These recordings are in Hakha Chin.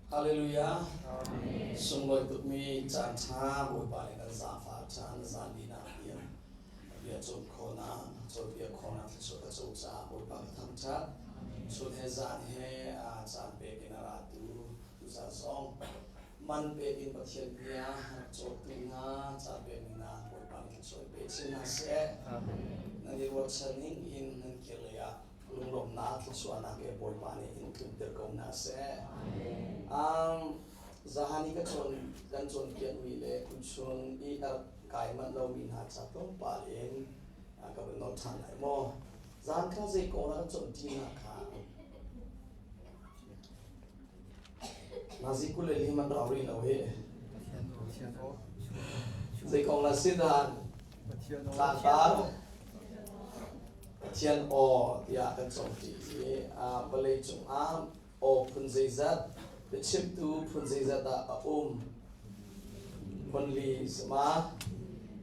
Hallelujah. Sunglawi tukmi caan ṭha Bawipa nih kan zaangfah ṭhan zan linak tiang bia cawn khawhnak cawnpiak khawhnak thluachuah ka co caah Bawipa ka thangṭhat. Chun he zan he caan pek in a ratu tuzan zong man pek in Pathian bia rak cawtu hna caan pek mi hna Bawipa nih thluachuah in pe chin hna seh. Nan i ruahchan ning in nan kir lei ah lunglawmhnak thluachuahnak he Bawipa nih in tlunter ko hna seh. Um, zahan i ka cawn kan cawnpiakmi le tuchun i a kai manh lomi hna ca tlawmpal in ka vun nawl ṭhan lai maw? Zan kha zei kong dah kan cawnṭi hna kha? Nazi 24 man rau rih lo hi. Zei kong la si dan? Tlangtar Pathian aw tiah kan cawnṭi i vawlei cungah aw phun zeizat, biachimtu phun zeizat dah a um? Phun li sama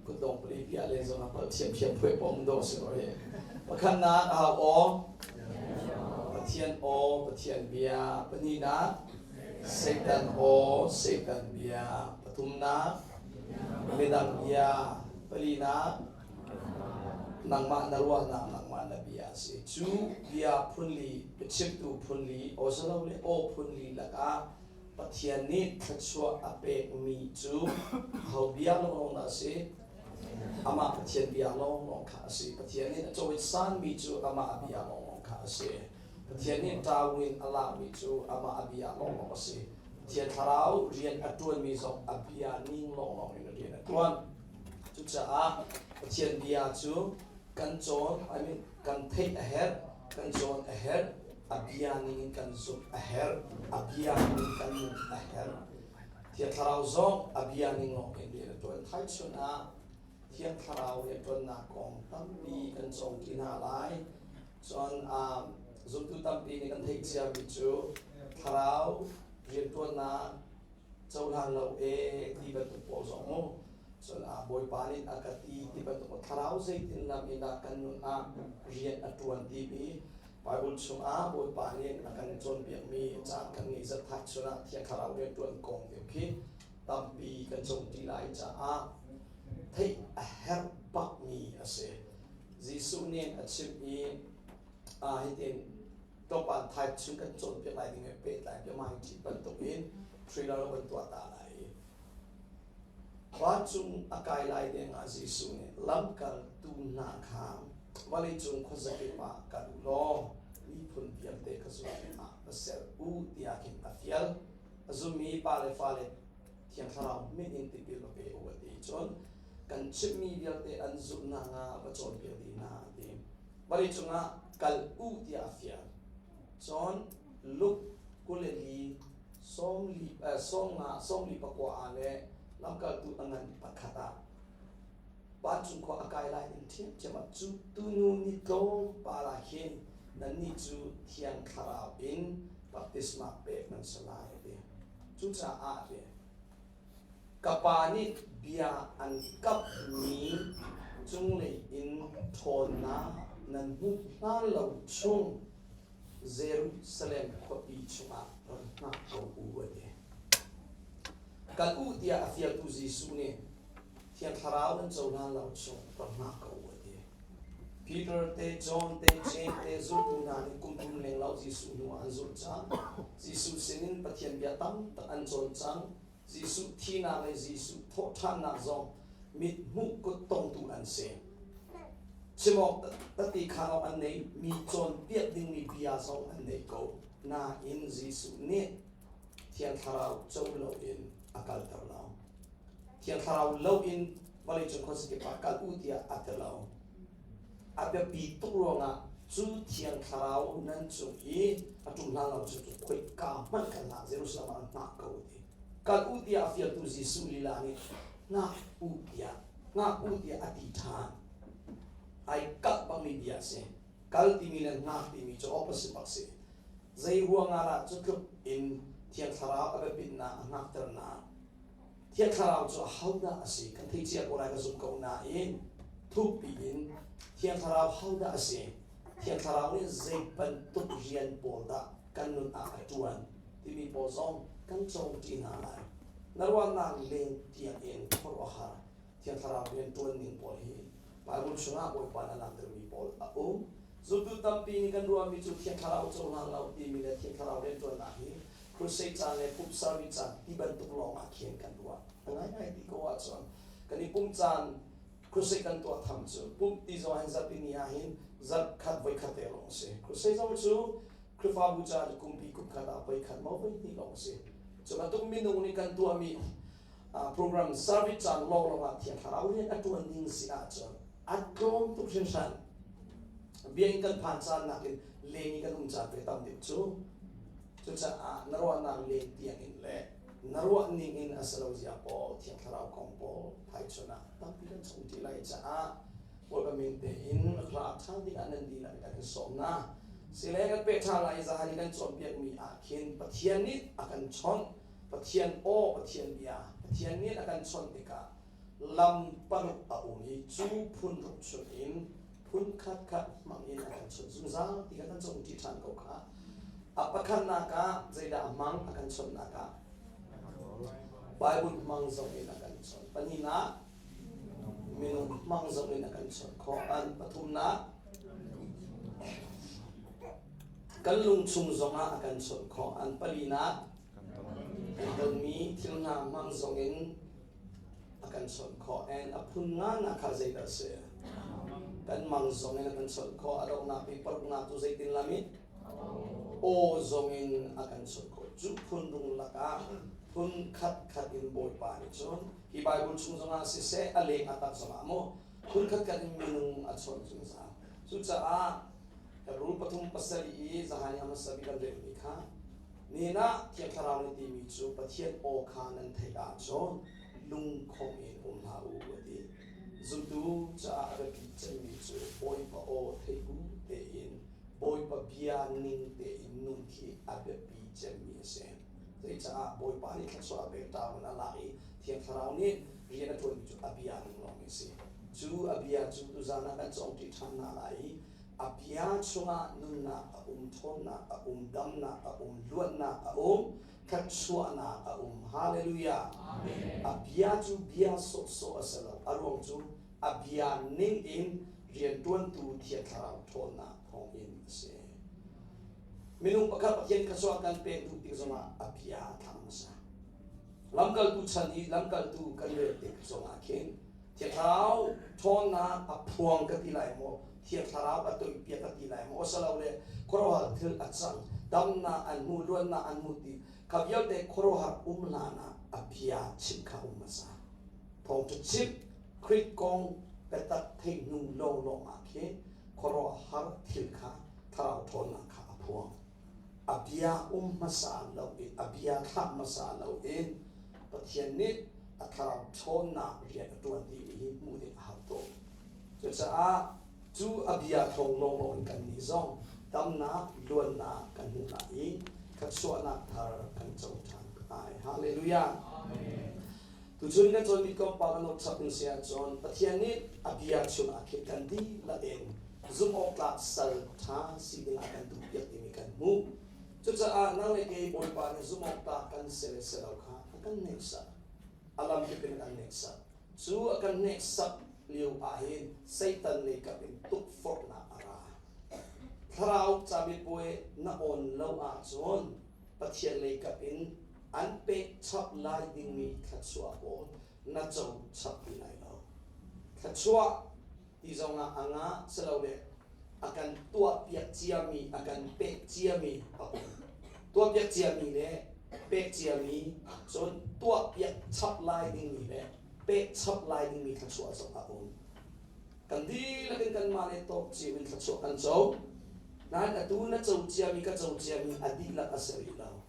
kutdong pali piah len zong a palh thiamthiam phuai pom dawh si ko hi. Pakhatnak a hau aw Pathian aw, Pathian bia. Pahnihnak Satan aw, Satan bia. Pathumnak midang bia. Palinak nangmah na ruahnak nangmah na bia a si. Cu bia phunli, biachimtu phunli, aw zalo le aw phunli lakah Pathian nih thluachuah a pekmi cu aho bia lawnglawng dah a si? Amah Pathian bia lawnglawng kha a si. Pathian nih a cawisanmi cu amah a bia lawnglawng kha a si. Pathian nih ṭawin a lakmi cu amah a bia lawnglawng a si. Pathian Thlarau rian a ṭuanmi zong a bia ning lawnglawng in rian a ṭuan. Cucaah Pathian bia cu kan cawn, I mean, kan theih a herh, kan cawn a herh, a bia ningin kan zumh a herh, a bia ningin kan nun a herh. Thiang Thlarau zong a bia ning lawng in rian a ṭuan. Thaichun ah Thiang Thlarau rianṭuannak kong tampi kan cawng ṭi hna lai. Cun zumtu tampi nih kan theih ciami cu Thlarau rianṭuannak cohlan lo ee ti bantuk pawl zong mu cun Bawipa nih a ka ti ti bantuk thlarau zeitin lam in dah kan nun ah rian a ṭuan timi Bible chungah Bawipa nih a kan cawnpiakmi caan kan ngeih zat thak chungah Thiang Thlarau rian ṭuan kong deuh khi tampi kan cawnṭi lai caah theih a herh bakmi a si. Jesuh nih a chimh i hitin tlawmpal type chung kan cawnpiak lai ding he pehtlai biahmai ṭhi bantuk in trailer kan tuah ta lai i vancung a kai lai deng ah Jesuh nih lamkaltu hna kha vawleicung khuazakip ah kal u law miphun vialte kha zultu ah va ser u tiah khin a fial. A zummi pa le fale Thiang Thlarau min in tipil va pe u a ti. Cun kan chimhmi vialte an zulh nakhnga va cawnpiak dih hna a ti. Vawleicung ah kal u tiah a fial. Cun Luke 24 sawmnga 44 ah le lamkaltu a ngan pakhat ah vancung khua a kai lai ding ṭhiamṭhiam ah cu tunu ni tlawmpal ah khin nannih cu Thiang Thlarau in baptisma pek nan si lai a ti. Cucaah a ti. Ka Pa nih bia an kapmi cunglei in ṭhawnnak nan hmuh hna lo chung Jerusalem khuapi chungah rak hngak ko u, a ti. Kal u tiah a fialtu Jesuh nih Thiang Thlarau nan cohlan lo chung rak hngak ko u, a ti. Peter te, John te, Jeim te zultu hna nih kum thum leng lo Jesuh hnu ah an zulh cang. Jesuh sinin Pathian bia tam tak an cawn cang. Jesuh thihnak le Jesuh thawhṭhannak zong mit hmuh kut tongtu an si. Chim awk tati khaan awk an nei, mi cawnpiak dingmi bia zong an nei ko. Nain Jesuh nih Thiang Thlarau co loin a kalter lo. Thiang Thlarau loin vawleicung khuazakip ah kal u tiah a ti lo. A biapi tuk ruangah cu Thiang Thlarau nan cung i a ṭum hlan lo cu khoika hmanh kal hlah Jerusalem ah hngak ko u ti. Kal u tiah a fialtu Jesuh lila nih hngak u tiah hngak u tiah a ti ṭhan. Ai kalh bangmi bia a si. Kal timi le hngak timi cu opposite bak si. Zei ruangah dah cu tluk in Thiang Thlarau a biapitnak a hngakternak Thiang Thlarau cu ahodah a si kan theih cia ko lai ka zumh ko nain thukpi in Thiang Thlarau hodah a si Thiang Thlarau nih zei bantuk rian pawl dah kan nun ah a ṭuan. Timi pawl zong kan cawng ṭi hna lai. Na ruahnak leng tiang in khuaruahhar Thiang Thlarau rian ṭuan ning pawl hi Bible chungah Bawipa nih a langhtermi pawl a um. Zumtu tampi nih kan ruahmi cu Thiang Thlarau cohlang lo timi le Thiang Thlarau rianṭuannak hi crusade caan le pumh service caan ti bantuk lawng ah khin kan ruah. A ngaingai ti ko ahcun kan i pumh caan crusade kan tuah tham cu pumh ti zong hin zarhpi ni ah hin zarh khat voi khat te lawng a si. Crusade zong cu Khrihfabu caah kumpi kum khat ah voi khat maw voi hnih lawng a si. Cu bantuk minung nih kan tuahmi program service caan lawnglawng ah Thiang Thlarau rian a ṭuan ding si ahcun a tlawm tuk hringhran. Biakinn kan phan caan nakin leng i kan um caan pe tam deuh cu. Cucaah na ruahnak len tiang in le na ruah ning in a si lo zia pawl Thiang Thlarau kong pawl thaichun ah tampi kan chung ṭi lai caah Bawipa min tein hla ṭha ding ah nan dihlak kan in sawm hna. Sile kan peh ṭha lai i zahan i kan cawnpiakmi ah khin Pathian nih a kan chawnh. Pathian aw, Pathian bia, Pathian nih a kan chawnh tikah lam paruk a um i cu phun ruk chung in phun khat khat hmang in a kan chawnh zungzal ti kha kan cawn ṭi ṭhan ko kha. A pakhatnak ah zeidah a hmang a kan chawnhnak ah? Bible hmang zong in a kan chawnh. Pahnihnak minung hmang zong in a kan chawnh khawh. An pathumnak kan lungchung zongah a kan chawnh khawh. An palinak kan tonmi thil hna hmang zong in a kan chawnh khawh. And a phun nga nak kha zeidah a si? Kan mang zong in a kan chawnh khawh. A donghnak bik paruknak cu zeitin lam in? Aw zong in a kan chawnh khawh. Cu phun rung lakah phun khat khat in Bawipa nih cun hi Bible chung zongah siseh a leng a tak zongah maw phun khat khat in minung a chawnh zungzal. Cucaah Hebrew pathum pasarih i zahan i a hmasa bik kan relmi kha nihin ah Thiang Thlarau nih timi cu Pathian aw kha nan theih ahcun lungkhong in um hlah u a ti. Zumtu caah a biapi cemmi cu Bawipa aw theih bu tein Bawipa bia ning tein nun khi a biapi cemmi a si. Zeicah Bawipa nih thluachuah a pek ṭaun a lak i Thiang Thlarau nih rian a ṭuanmi cu a bia ning lawng a si. Cu a bia cu tuzaan ah kan cawngṭi ṭhan hna lai i a bia chungah nunnak a um, ṭhawnnak a um, damnak a um, luatnak a um, thluachuahnak a um. Hallelujah! Amen. A bia cu bia sawhsawh a si lo. A ruang cu a bia ning in rianṭuantu Thiang Thlarau ṭhawnnak thawngin a si. Minung pakhat Pathian thluachuah kan pek duh tik zongah a bia a thlang hmasa. Lamkaltu chan i lamkaltu kan rel tik zongah khin Thiang Thlarau ṭhawnnak a phuang ka ti lai maw, Thiang Thlarau a toihpiak ka ti lai maw, asilole khuaruahhar thil a cang, damnak an hmu, luatnak an hmu ti kha vialte khuaruahhar um hlan ah a bia chim kha um hmasa. Thawngṭha chim Khrih kong biatak theih hnu lawnglawng ah khin khuaruahhar thil kha thlarau ṭhawnnak kha a phuang. A bia um hmasa loin, a bia thlah hmasa loin Pathian nih a thlarau ṭhawnnak rian a ṭuan timi hi hmuh ding a har tuk. Cucaah cu a bia thawng lawnglawng in kannih zong damnak, luannak kan hmuh lai i thluachuahnak thar kan co ṭhan lai. Hallelujah. Tuchun kan cawnmi tlawmpal kan not chap in si ahcun Pathian nih a bia chungah khin kan dihlak in zumhawktlak sal ṭha si dingah kan duhpiak timi kan hmuh. Cucaah nang le kei Bawipa nih zumhawktlak kan si le si lo kha a kan hneksak. A lamkip in a kan hneksak. Cu a kan hneksak lio ahhin Satan lei kap in tukforhnak a ra. Thlarau camipuai na awn lo ahcun Pathian lei kap in an pek chap lai dingmi thluachuah pawl na co chap ti lai lo. Thluachuah ti zongah a ngah silole a kan tuahpiak ciami, a kan pek ciami a um. Tuahpiak ciami le pek ciami cun tuahpiak chap lai dingmi le pek chap lai dingmi thluachuah zong a um. Kan dihlak in kanmah le tawk cio in thluachuah kan co. Nain atu na co ciami ka co ciami a dihlak a si rih lo.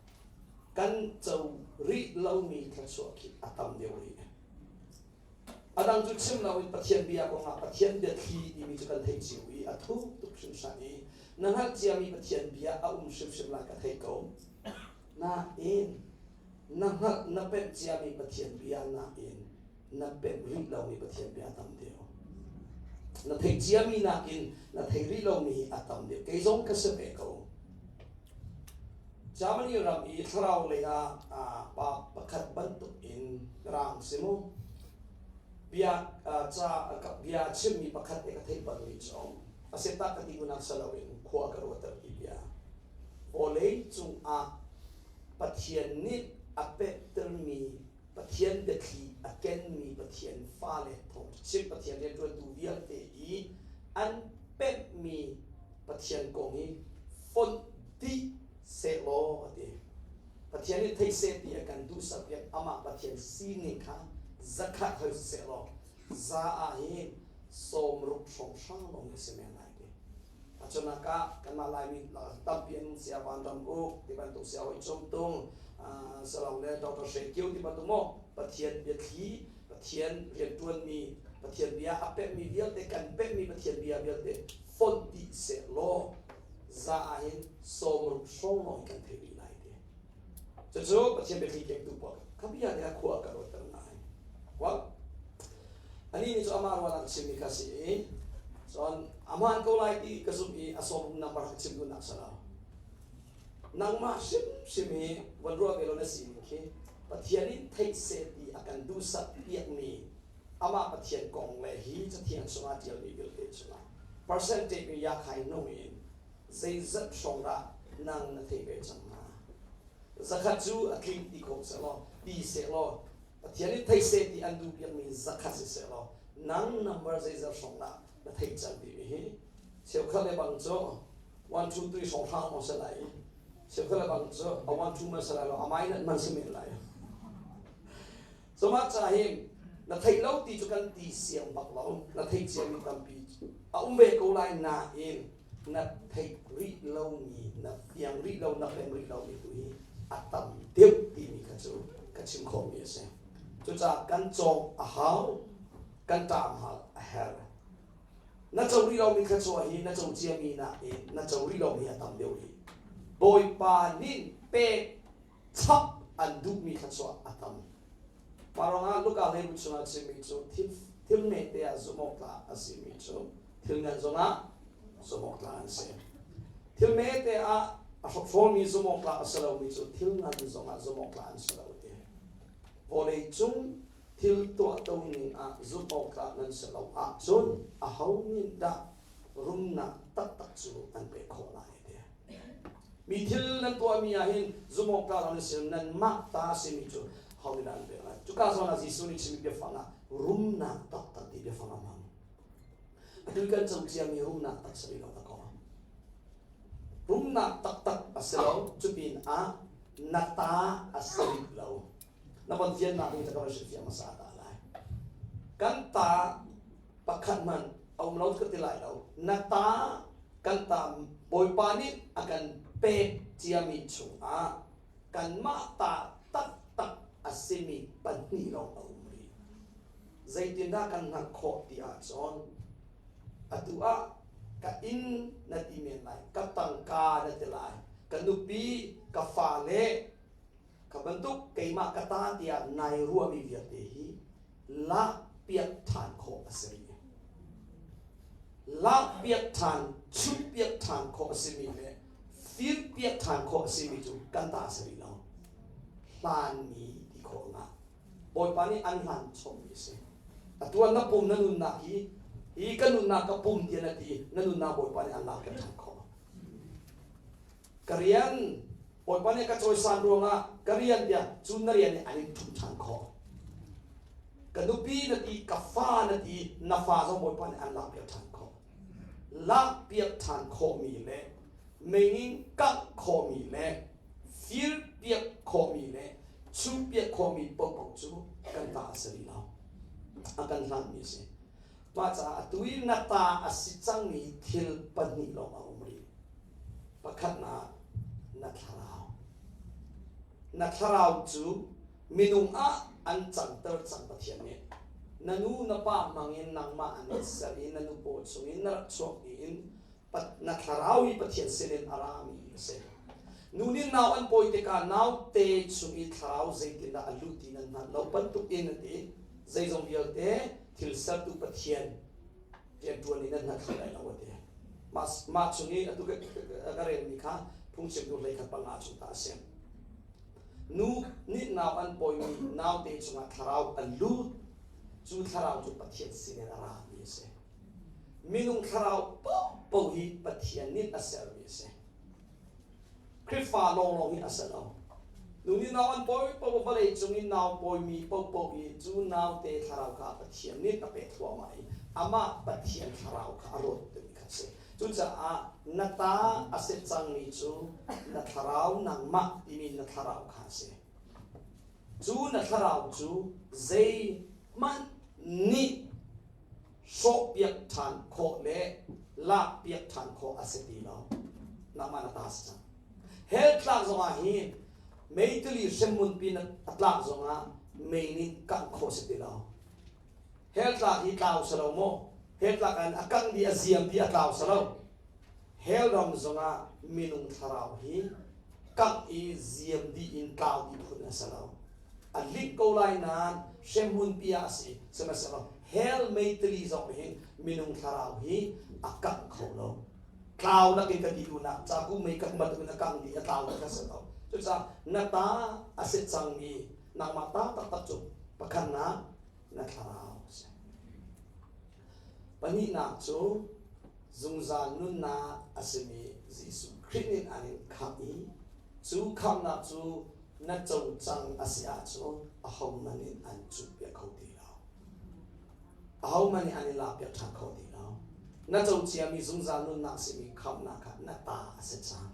Kan co rih lomi thluachuah khi a tam deuh rih. A dang cu chim loin Pathian bia kongah Pathian biathli timi cu kan theih cio i a thuk tuk hringhran i na hngalh ciami Pathian bia a um hrimhrim lai ka thei ko. Nain na hngalh na pemh ciami Pathian bia nain na pemh rih lomi Pathian bia a tam deuh. Na theih ciami nakin na theih rih lomi hi a tam deuh. Kei zong ka si ve ko. Germany ram i thlarau lei ah pa pakhat bantuk in rang si mu bia ca bia chimmi pakhat te ka theih balmi cu um. A si tak ka ti unak saloin khua ka ruater ti bia. Vawlei cungah Pathian nih a pektermi Pathian biathli a kenmi Pathian fale thawngṭha Pathian rianṭuantu vialte i an pemhmi Pathian kong hi fonh dih sehlaw a ti. Pathian nih thei seh ti a kan duhsak piak amah Pathian sining kha zakhat hoi sehlaw za ah hin 60 hrawnghrang lawng a si men lai ti. Acunak ah kanmah Laimi tampi an sia vanram uk ti bantuk sia hoi cumtung salong le Dr. Hre Kio ti bantuk maw Pathian biathli Pathian rianṭuanmi Pathian bia a pekmi vialte kan pekmi Pathian bia vialte fonh dih seh law za ah hin 60 hrawng lawng kan thei rih lai ti. Cucu Pathian biathli kengtu pawl kha bia nih a khua ka ruatter ngai. Well, anih nih cu amah ruahnak a chimmi kha si i cun a hmaan ko lai ti ka zumh i a sawm number ka chim duhnak si lo. Nangmah hrimhrim hi von ruah ve lo na sining khi Pathian in theih seh ti a kan duhsak piakmi amah Pathian kong le hi Cathiang chungah ṭialmi vialte chungah percentage in yakhai nung in zeizat hrawng dah nang na thei ve cang hnga? Zakhat cu a tling ti kho sehlaw, ti sehlaw, Pathian nih thei seh ti an duh piakmi zakhat si sehlaw, nang number zeizat hrawng dah na theih cang timi hi cheukhat le bang cu one two three hrawng hrang maw si lai i cheukhat le bang cu a one two man si lai lo a mai nan man si men lai. So mah ca hin na theih lo ti cu kan ti siang bak lo, na theih ciami tampi a um ve ko lai nain na theih rih lomi, na fiang rih lo, na pem rih lomi tu hi a tam deuh timi kha cu ka chim khawhmi a si. Cucaah kan cawng a hau, kan ṭam hal a herh. Na co rih lomi thluachuah hi na co ciami nakin na co rih lomi a tam deuh rih. Bawipa nih pek chap an duhmi thluachuah a tam. Mah ruangah Luka hlei chungah chimmi cu thil thil hmete ah zumh awk tlak a simi cu thil ngan zongah zumh awk tlak an si. Thil hmete ah a hrokhrawlmi zumh awk tlak a si lomi cu thil ngan zongah zumh awk tlak an si lo ti. Vawlei cung thil tuahto ning ah zumh awk tlak nan si lo ahcun aho nih dah rumnak taktak cu an pek khawh lai ti. Mi thil nan tuahmi ah hin zumhawk tlak lo nan si nanmah ta a simi cu ho nih dah an pek lai? Cuka zawn ah Jesuh nih chimmi biafang ah rumnak taktak ti biafang a hmang. Atu kan co ciami rumnak tak si lo dakaw. Rumnak taktak a si lo, cupin ah na ta a si rih lo. Na von fiannak ding ka van hrilhfiah hmasa ta lai. Kan ta pakhat hmanh a um lo ka ti lai lo. Na ta kan ta Bawipa nih a kan pek ciami chungah kanmah ta taktak a simi pahnih lawng a um rih. Zeitindah kan hngalh khawh ti ahcun atu ah ka inn na ti men lai, ka tangka na ti lai, ka nupi, ka fale, Kha bantuk keimah ka ta tiah nai ruahmi vialte hi lakpiak ṭhan khawh a si rih. Lakpiak ṭhan, chutpiak ṭhan khawh a simi le firpiak ṭhan khawh a simi cu kan ta a si rih lo. Hlanmi ti khawh ngah. Bawipa nih an hlan chommi a si. Atu ah na pum na nunnak hi hi ka nunnak ka pum tiah na ti na nunnak Bawipa nih an lakpiak ṭhan khawh. Ka rian Bawipa nih ka cawisan ruangah ka rian tiah cu na rian nih an in ṭhumh ṭhan khawh. Ka nupi na ti, ka fa na ti, na fa zong Bawipa nih an lakpiak ṭhan khawh. Lakpiak ṭhan khawhmi le mei kangh khawhmi le firpiak khawhmi le chumpiak khawhmi paohpaoh cu kan ta a si rih lo. A kan hlanmi a si. Mah caah atu i na ta a si cangmi thil pahnih lawng a um rih. Pakhatnak, na thlarau. Na thlarau cu minung ah an canter cang Pathian nih. Na nu na pa hmangin nangmah an in ser i na nu paw chungin na rak chuak in na thlarau hi Pathian sinin a rami a si. Nu nih nau an pawi tikah naute chung i thlarau zeitindah a luh ti nan hngalh lo bantuk in a ti. Zeizong vialte thil sertu Pathian rianṭuan in nan hngal lai lo a ti. Mah chung i atu ka relmi kha. Phungchimtu hleikhat panga chung ta a si. Nu nih nau an pawimi naute chungah thlarau a lut. Cu thlarau cu Pathian sinin a rami a si. Minung thlarau paohpaoh hi Pathian nih a sermi a si. Khrihfa lawnglawng hi a si lo. Nu nih nau an pawi paoh vawlei cung i nau pawimi paohpaoh i cu naute thlarau kha Pathian nih a pek thluahmah i amah Pathian thlarau kha a rawt timi kha a si. Cucaah na ta a si cangmi cu na thlarau nangmah timi na thlarau kha a si. Cu na thlarau cu zeihmanh nih hrawhpiak ṭhan khawh le lakpiak ṭhan khawh a si ti lo. Nangmah na ta si cang. Hell tlak zongah hin meitili hremhmun pin a tlak zongah mei nih kangh khawh si ti lo. Hell tlak hi tlau si lo maw? Hell tlak an a kangh dih, a ziam dih, a tlau si lo. Hell ram zongah minung thlarau hi kangh i ziam dih in tlau dih phun a si lo. A lik ko lai nain hremhmun pi ah a si. Sihmanhsehlaw hell meitili zong hin minung thlarau hi a kangh kho lo. Tlau lakin ka ti duhnak caku mei kangh bantukin a kangh dih a tlau ka si lo. Cucaah na ta a si cangmi nangmah ta taktak cu pakhatnak na thlarau a si. Pahnihnak cu zungzal nunnak a simi Jesuh Khrih nih an in khamh i cu khamhnak cu na co cang a si ahcun ahohmanh in an cuhpiak kho ti lo. Ahohmanh nih an in lakpiak ṭhan kho ti lo. Na co ciami zungzal nunnak simi khamhnak kha na ta a si cang.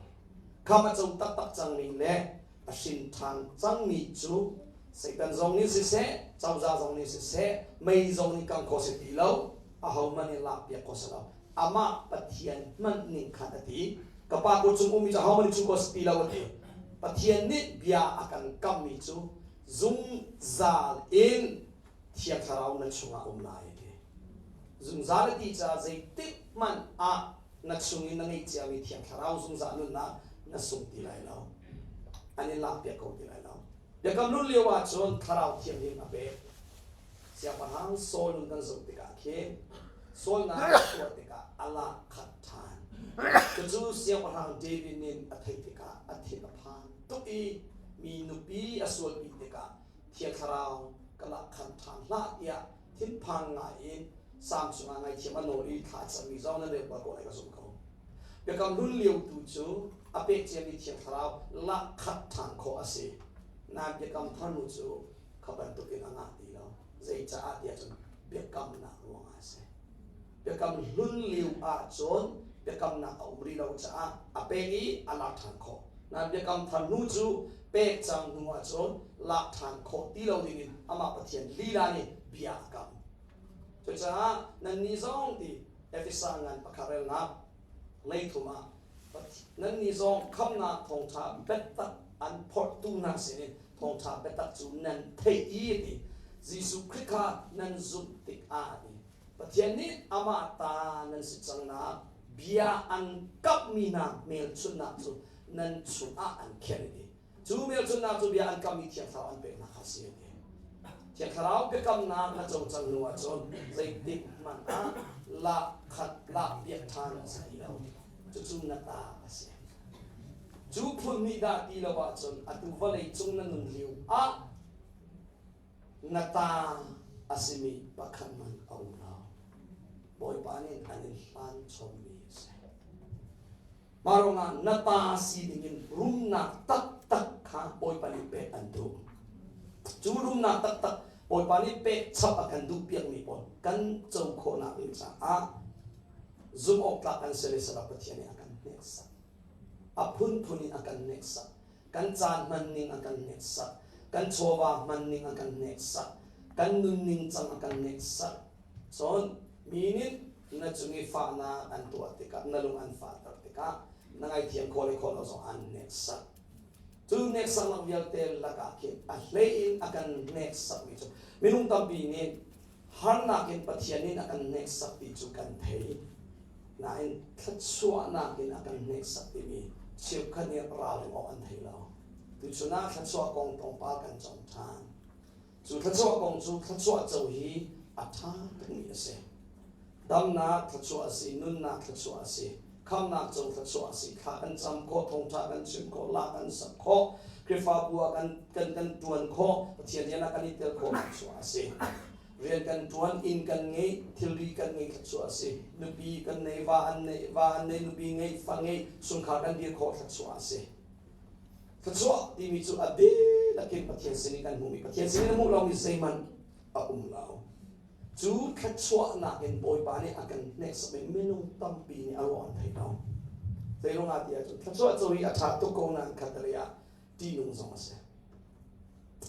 Khamh a co taktak cangmi le a hrin ṭhan cangmi cu Satan zong nih siseh, cozah zong nih siseh, mei zong nih kang kho si ti lo, ahohmanh nih lakpiak kho si lo. Amah Pathian hmanh nih khan a ti. Ka pa kut cung ummi cu ahohmanh nih cu kho si ti lo a ti. Pathian nih bia a kan kammi cu zungzal in Thiang Thlarau na chungah um lai a ti. Zungzal a ti caah zeitik hmanh ah na chung in na ngeih ciami Thiang Thlarau zungzal nunnak na sung ti lai lo. An in lakpiak ko ti lai lo. Biakam hlun lio ahcun Thlarau Thianghlim a pek. Siangpahrang Saul nun kan zoh tikah khin sualnak a tuah tikah a lak khat ṭhan. Cucu Siangpahrang David nih a theih tikah a thin a phan tuk i mi nupi a sualpi tikah Thiang Thlarau ka lak khan ṭhan hlah tiah thinphang ngai in Salm chungah ngaithiam a nawl i thla a cammi zong nan rel bal ko lai ka zumh ko. Biakam hlun lio tu cu a pek ciami Thiang Thlarau lak khat ṭhan khawh a si. Nain Biakam thar nu cu kha bantukin a ngah ti lo. Zeicaah tiah cun biakamnak ruangah a si. Biakam hlun lio ahcun biakamnak a um rih lo caah a pek i a lak ṭhan khawh. Nain biakam thar hnu cu pek cang hnu ahcun lak ṭhan khawh ti lo dingin amah Pathian lila nih bia a kam. Cucaah nannih zong ti Efesa ngan pakhat relnak leithum ah nannih zong khamnak thawngṭha biatak an phorhtu hna sinin thawngṭha biatak cu nan theih i a ti. Jesuh Khrih kha nan zumh tikah a ti. Pathian nih amah ta nan si cangnak bia an kamhmi hna hmelchunhnak cu nan chungah an khenh a ti. Cu hmelchunhnak cu bia an kamhmi Thiang Thlarau an peknak kha a si a ti. Thiang Thlarau biakamnak na co cang hnu ahcun zeitik hmanh ah lak khat lak piak ṭhan a si ti lo. Cucu na ta a si. Cu phun nih dah ti lo ahcun atu vawlei cung na nun lio ah na ta a simi pakhat hmanh a um lo. Bawipa nih an in hlan chommi a si. Mah ruangah na ta si dingin rumnak taktak kha Bawipa nih pek an duh. Cu rumnak taktak Bawipa nih pek chap a kan duh piakmi pawl kan co khawhnak ding caah zumh awk tlak kan si le si lo Pathian nih a kan hneksak. A phunphun in a kan hneksak. Kan caan hman ning a kan hneksak. Kan chawva hman ning a kan hneksak. Kan nunning cang a kan hneksak. Cun mi nih na cung i fahnak an tuah tikah na lung an fahter tikah na ngaithiam khawh le khawh lo zong an hneksak. Cu hneksaknak vialte lakah khin a hlei in a kan hneksakmi cu minung tampi nih harnak in Pathian in a kan hneksak ti cu kan thei. Nain thluachuahnak in a kan hneksak timi cheukhat nih ralring awk an thei lo. Tuchun ah thluachuah kong tlawmpal kan cawng ṭhan. Cu thluachuah kong cu thluachuah co hi a ṭha tukmi a si. Damnak thluachuah a si, nunnak thluachuah a si. Khamnak cung thluachuah a si. Thla kan cam khawh, thawngṭha kan chim khawh, la kan sak khawh, Khrihfabu ah kan kan kan ṭuan khawh, Pathian rian ah kan i tel khawh thluachuah a si. Rian kan ṭuan, inn kan ngei, thilri kan ngei thluachuah a si. Nupi kan nei, va an nei, va an nei, nupi ngei, fa ngei, chungkhar kan dir khawh thluachuah a si. Thluachuah timi cu a dihlak in Pathian sin in kan hmuhmi Pathian sin in a hmuh lomi zeihmanh a um lo. Cu thluachuahnak in Bawipa nih a kan hneksak i minung tampi nih a ruah an thei lo. Zeiruangah ti ahcun thluachuah cu hi a ṭha tuk ko nain khattelei ah ṭihnung zong a si.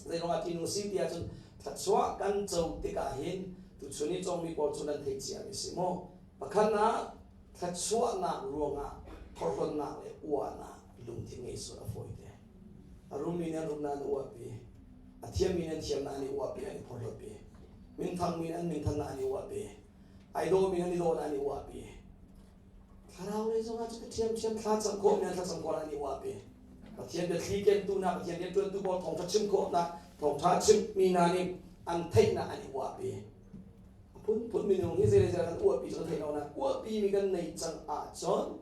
Zeiruangah ṭihnung si ti ahcun thluachuah kan co tikah hin tuchun i cawngmi pawl cu nan theih ciami si maw? Pakhatnak thluachuahnak ruangah phorhlawtnak le uahnak lungthin ngei sual a fawite. A rummi nih an rumnak an uahpi. A thiammi nih an thiamnak an i uahpi, an i phorhlawtpi. Minthangmi nih an minthannak an i uahpi. Ai dawmi nih an i dawhnak an i uahpi. Thlarau lei zongah cu ka ṭhiamṭhiam thlacam khawhmi an thlacam khawh an i uahpi. Pathian biathli kentu hna, Pathian rianṭuantu pawl thawngṭha chim khawhnak, thawngṭha chimmi hna nih an theihnak an i uahpi. A phunphun minung hi zei le zei kan uahpi cu kan theih lo nain uahpimi kan nei cang ahcun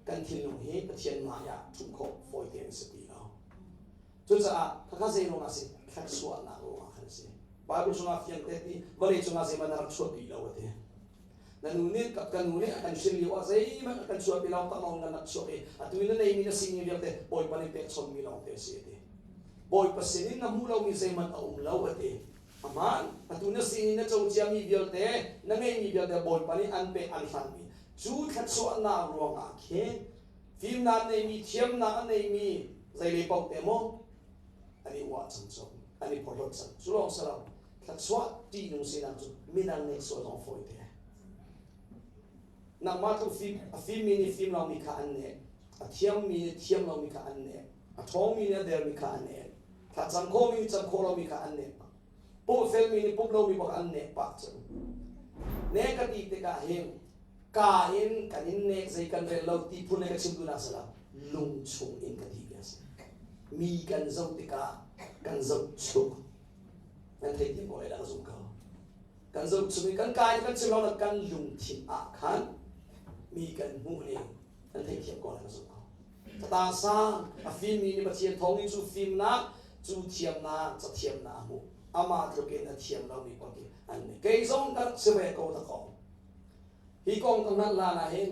kan thinlung hi Pathian hmai ah ṭhumh khawh fawi tein a si ti lo. Cucaah khakha zei ruangah si thluachuahnak ruangah khan a si. Bible chungah fiang te ti vawlei cungah zeihmanh na rak chuahpi lo a ti. Na nu nih ka nu nih a kan hrin lio ah zeihmanh a kan chuahpi lo taklawng kan rak chuak i atu i na neimi na sining vialte Bawipa nih pek chommi lawng te a si a ti. Bawipa sinin na hmuh lomi zeihmanh a um lo a ti. Aman atu na sining na co ciami vialte na ngeihmi vialte Bawipa nih an pek an hlanmi cu thluachuahnak ruangah khin fimnak neimi thiamnak a neimi zeilei paoh te maw an i uah cang cu an i phorhlawt cang cu lawng si lo thluachuah ṭihnung sinak cu midang nih sual zong fawi te nangmah tluk fim a fimmi nih fim lomi kha an nek a thiammi nih thiam lomi kha an nek a ṭhawngmi nih a dermi kha an nek thlacam khawhmi nih cam khawh lomi kha an nek pumh felmi nih pumh lomi bak an nek pah cun nek ka ti tikah hin ka in kan in nek zei kan rel lo ti phun ka chim duhnak si lo lung chung in ka ti bia si mi kan zoh tikah kan zoh chuk nan thei ti ko lai dah ka zum ko kan zoh chung i kan kai kan chim lo kan lungthin ah khan mi kan hmuh ning kan theithiam ko lai ka zum ko Catang sang a fimmi nih Pathian thawng in cu fimnak cu thiamnak cathiamnak a hmuh amah tluk in a thiam lomi pawl khi an nei kei zong ka rak si ve ko ta kong hi kong ka hngalh hlan ah hin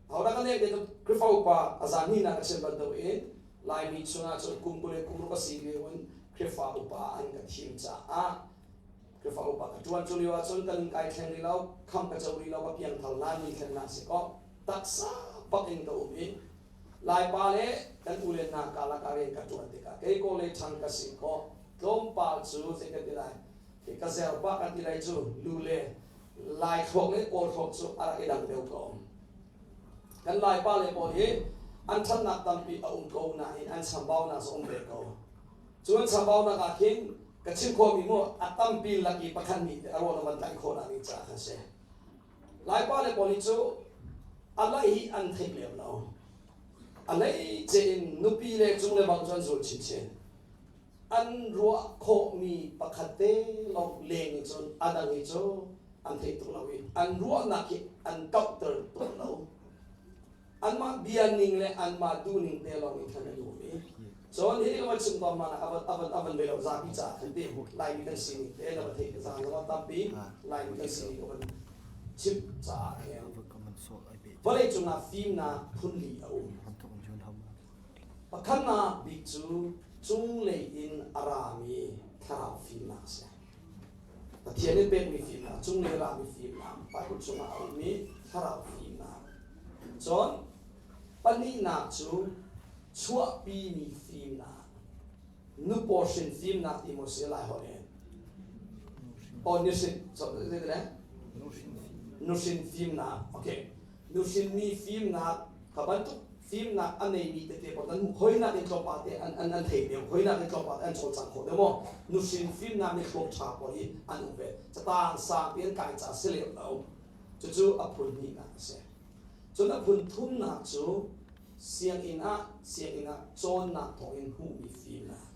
hodah ka nek te Khrihfa upa a zan hnih nak ka chim bantuk in Laimi chungah cun kum 20 le kum ruk a si lio in Khrihfa upa an ka thim caah Khrihfa upa ka ṭuan cu lio ahcun kan kai thleng rih lo kham ka co rih lo ka piangthar lan mi thlennak si kaw taksa bak in ka um i Laipa le kan u le hna karlak ah rian ka ṭuan tikah kei kaw le ṭhang ka si kaw tlawmpal cu zei ka ti lai ka zer pah ka ti lai cu lu le Lai thluak le Kawl thluak cu a rak i dang deuh ko. Kan Laipa le pawl hi an ṭhatnak tampi a um ko nain an chambaunak zong um ve ko. Cu an chambaunak ah khin ka chim khawhmi mu a tampi lak i pakhat nih a ruah na van tlaih khawh nak ding caah khan si. Laipa le pawl hi cu a laih hi an theih lem lo. A hleice in nupi le cung le bang cu an zul chinchin. An ruah khawhmi pakhat te lawng leng in cun a dang hi cu an thei tuk lo i an ruahnak hi an kauhter tuk lo. Anmah bia ning le anmah duhning te lawng in khan an um i cun hi ka van chim tawn ma avan avan avan ve lo zapi caah khan ti Laimi kan sining te na va theih zaan zong tampi Laimi kan sining ka van chim caah khin vawlei cungah fimnak phunli a um. Pakhatnak bik cu cunglei in a rami thlarau fimnak a si. Pathian nih pekmi fimnak, cunglei a rami fimnak, Bible chungah a ummi thlarau fimnak. Cun pahnihnak cu chuahpimi fimnak, nupawhrin fimnak ti maw si lai holh in? Oh, nuhrin, nuhrin fimnak. Okay. Nuhrinmi fimnak kha bantuk fimnak a neimi tete pawl kan hmuh khoinak in tlawmpal te an an an thei deuh khoinak in tlawmpal te an cawlcang khawh deuh maw nuhrin fimnak nih thluak ṭha pawl hi an um ve catang sangpi an kai ca si lem lo cucu a phun hnihnak a si cun a phun thumnak cu sianginn ah sianginn ah cawnnak thawngin hmuhmi fimnak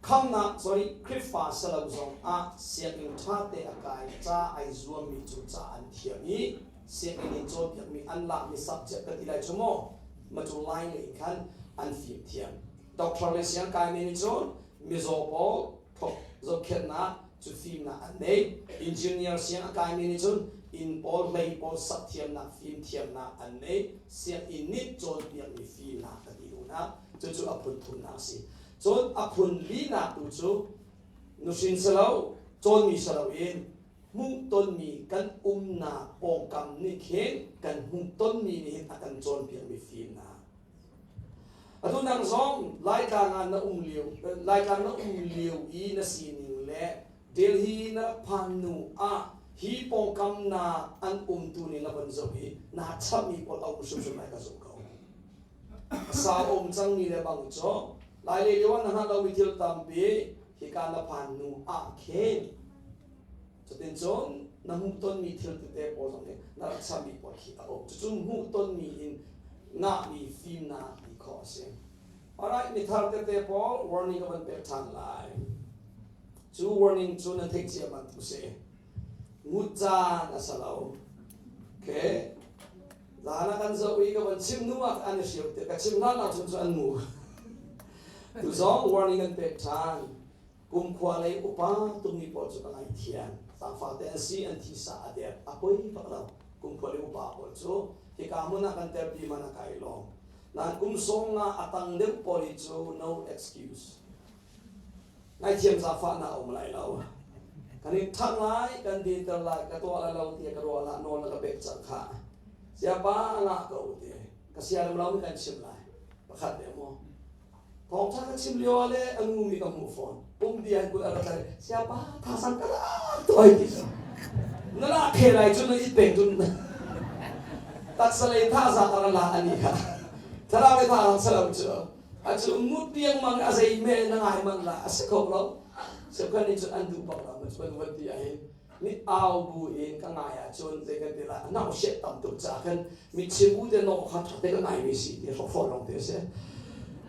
khamnak sorry Khrihfa salo zong ah sianginn ṭha te a kai ca ai zuammi cu ca an thiam i. Sianginn in cawnpiakmi an lakmi subject ka ti lai cu maw ma cu line lei in khan an fim thiam. Doctor le siang kaimi nih cun mizaw pawl thok zohkhenhnak cu fimnak an nei. Engineer siang a kaimi nih cun inn pawl hlei pawl sak thiamnak fim thiamnak an nei. Sianginn nih cawnpiakmi fimnak ka ti duhnak cucu a phun thumnak a si. Cun a phun linak tu cu nuhrin si lo cawnmi si loin hmuhtonmi kan umnak pawngkam nih khin kan hmuhtonmi nih hin a kan cawnpiakmi fimnak. Atu nang zong Laitlang ah na um lio Laitlang na um lio i na sining le Delhi na rak phan hnu ah hi pawngkam na an umtu ning na von zoh i naa chapmi pawl a um hrimhrim lai ka zumh ko. Sau um cangmi le bang cu Lailei lio ah na hngalh lomi thil tampi hika na phan hnu ah khin cutin cun na hmuhtonmi thil tete pawl zong nih na rak chapmi pawl khi a um. Cucu hmuhtonmi in ngahmi fimnak ti khawh a si. Alright, mithar tete pawl warning ka van pek ṭhan lai. Cu warning cu nan theih cia bantuk si. Ngut caan a si lo. Okay. Zan ah kan zoh i ka van chim hnu ah an i hriam te ka chim hlan ahcun cu an ngu. Tu zong warning an pek ṭhan. Kumkhua lei upa tungmi pawl cu ka ngaithiam. Zaangfah te an si, an thisa a dek, a poi bak lo. Kumkhua lei upa pawl cu hika hmun ah kan telpi man a kai lawng. Nain kum sawm nga a tang deuh pawl hi cu no excuse. Ngaithiam zaangfahnak a um lai lo. Kan in ṭhang lai, kan dinter lai, ka tuah lai lo tiah ka ruah lah nawl na ka pek cang khah. Siapa a ngah ko ti. Ka siarem lo mi kan chim lai. Pakhat le maw. Thawngṭha ka chim lio ah le a ngumi ka hmuh fawn. Pum bia in kut a ra tlai. Siapa thasang ka lak tuai ti. Na la khe lai cu na it peng tun. Taksa lei thazaang a ra la ani kha. Thlarau lei thazaang salo cu. A cu ngut riangmang a zei me na ngai man la a si kho lo. Cheukhat nih cun an duh bak lo ma cu van ti ah hin mi au bu in ka ngai ahcun zei kan ti lai nau siat tam tuk ca khan mi chim u te no kha ṭha te ka ngai mi si ti hrokhrawl lawng te si.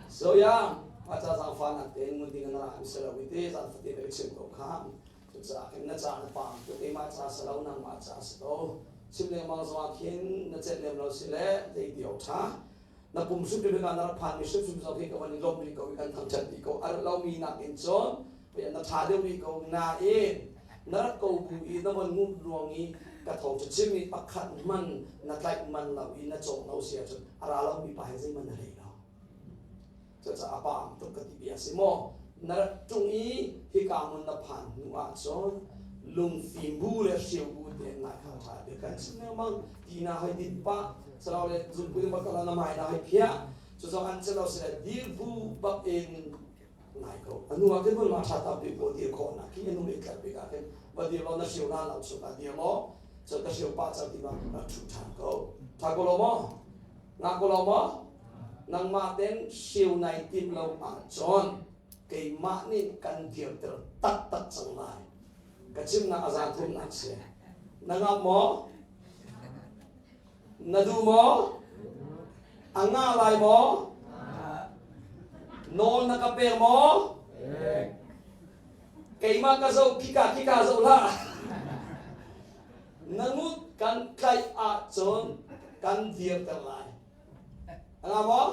So ya a ca zaangfa nak tein ngun ding na ra mi si lo i te zan fatin ka chim ko kha. Cucaah khin na ca na paam tu keimah ca si lo nangmah ca si ko. Chim lengmang zong ah khin na celh lem lo si le zei ti awk ṭha. Na pum hrimhrim hi na rak phanmi hrimhrim zong hi ka van i lawmh rih ko i kan thangṭhat rih ko. A rat lomi nakin cun na ṭha deuh rih ko nain na rat ko bu i na von ngut ruang i ka thawngṭha chim i pakhat hman na tlaih man lo i na cawk lo si ahcun a ra lomi pa hi zeihmanh na hlei lo. Cucaah a paam tuk ka ti bia si maw? Na rat ṭung i hika hmun na phan hnu ahcun lungfim bu le hriu bu tein ngai kha ṭha bia kan chim lengmang ti na hei din pah salole zungpui bak na mai na hei phiah cu zong an celo sile dir bu bak in ngai ko anu ah khin ma ṭha tampi pawl dir khawh nak khi anu le tlat bik ah khin va dir lo na hriu na lo chung ah dir law cun ka hriu pah cang ti ma rak ṭhu ṭhan ko ṭha ko lo maw nga ko lo maw nangmah ten hriu nai tim lo ahcun keimah nih kan dirter taktak cang lai ka chimnak a zan thumnak si na ngap maw na duh maw a ngah lai maw nawl na ka pek maw keimah ka zoh khika khika zoh hlah na ngut kan tlaih ahcun kan dirter lai a ngah maw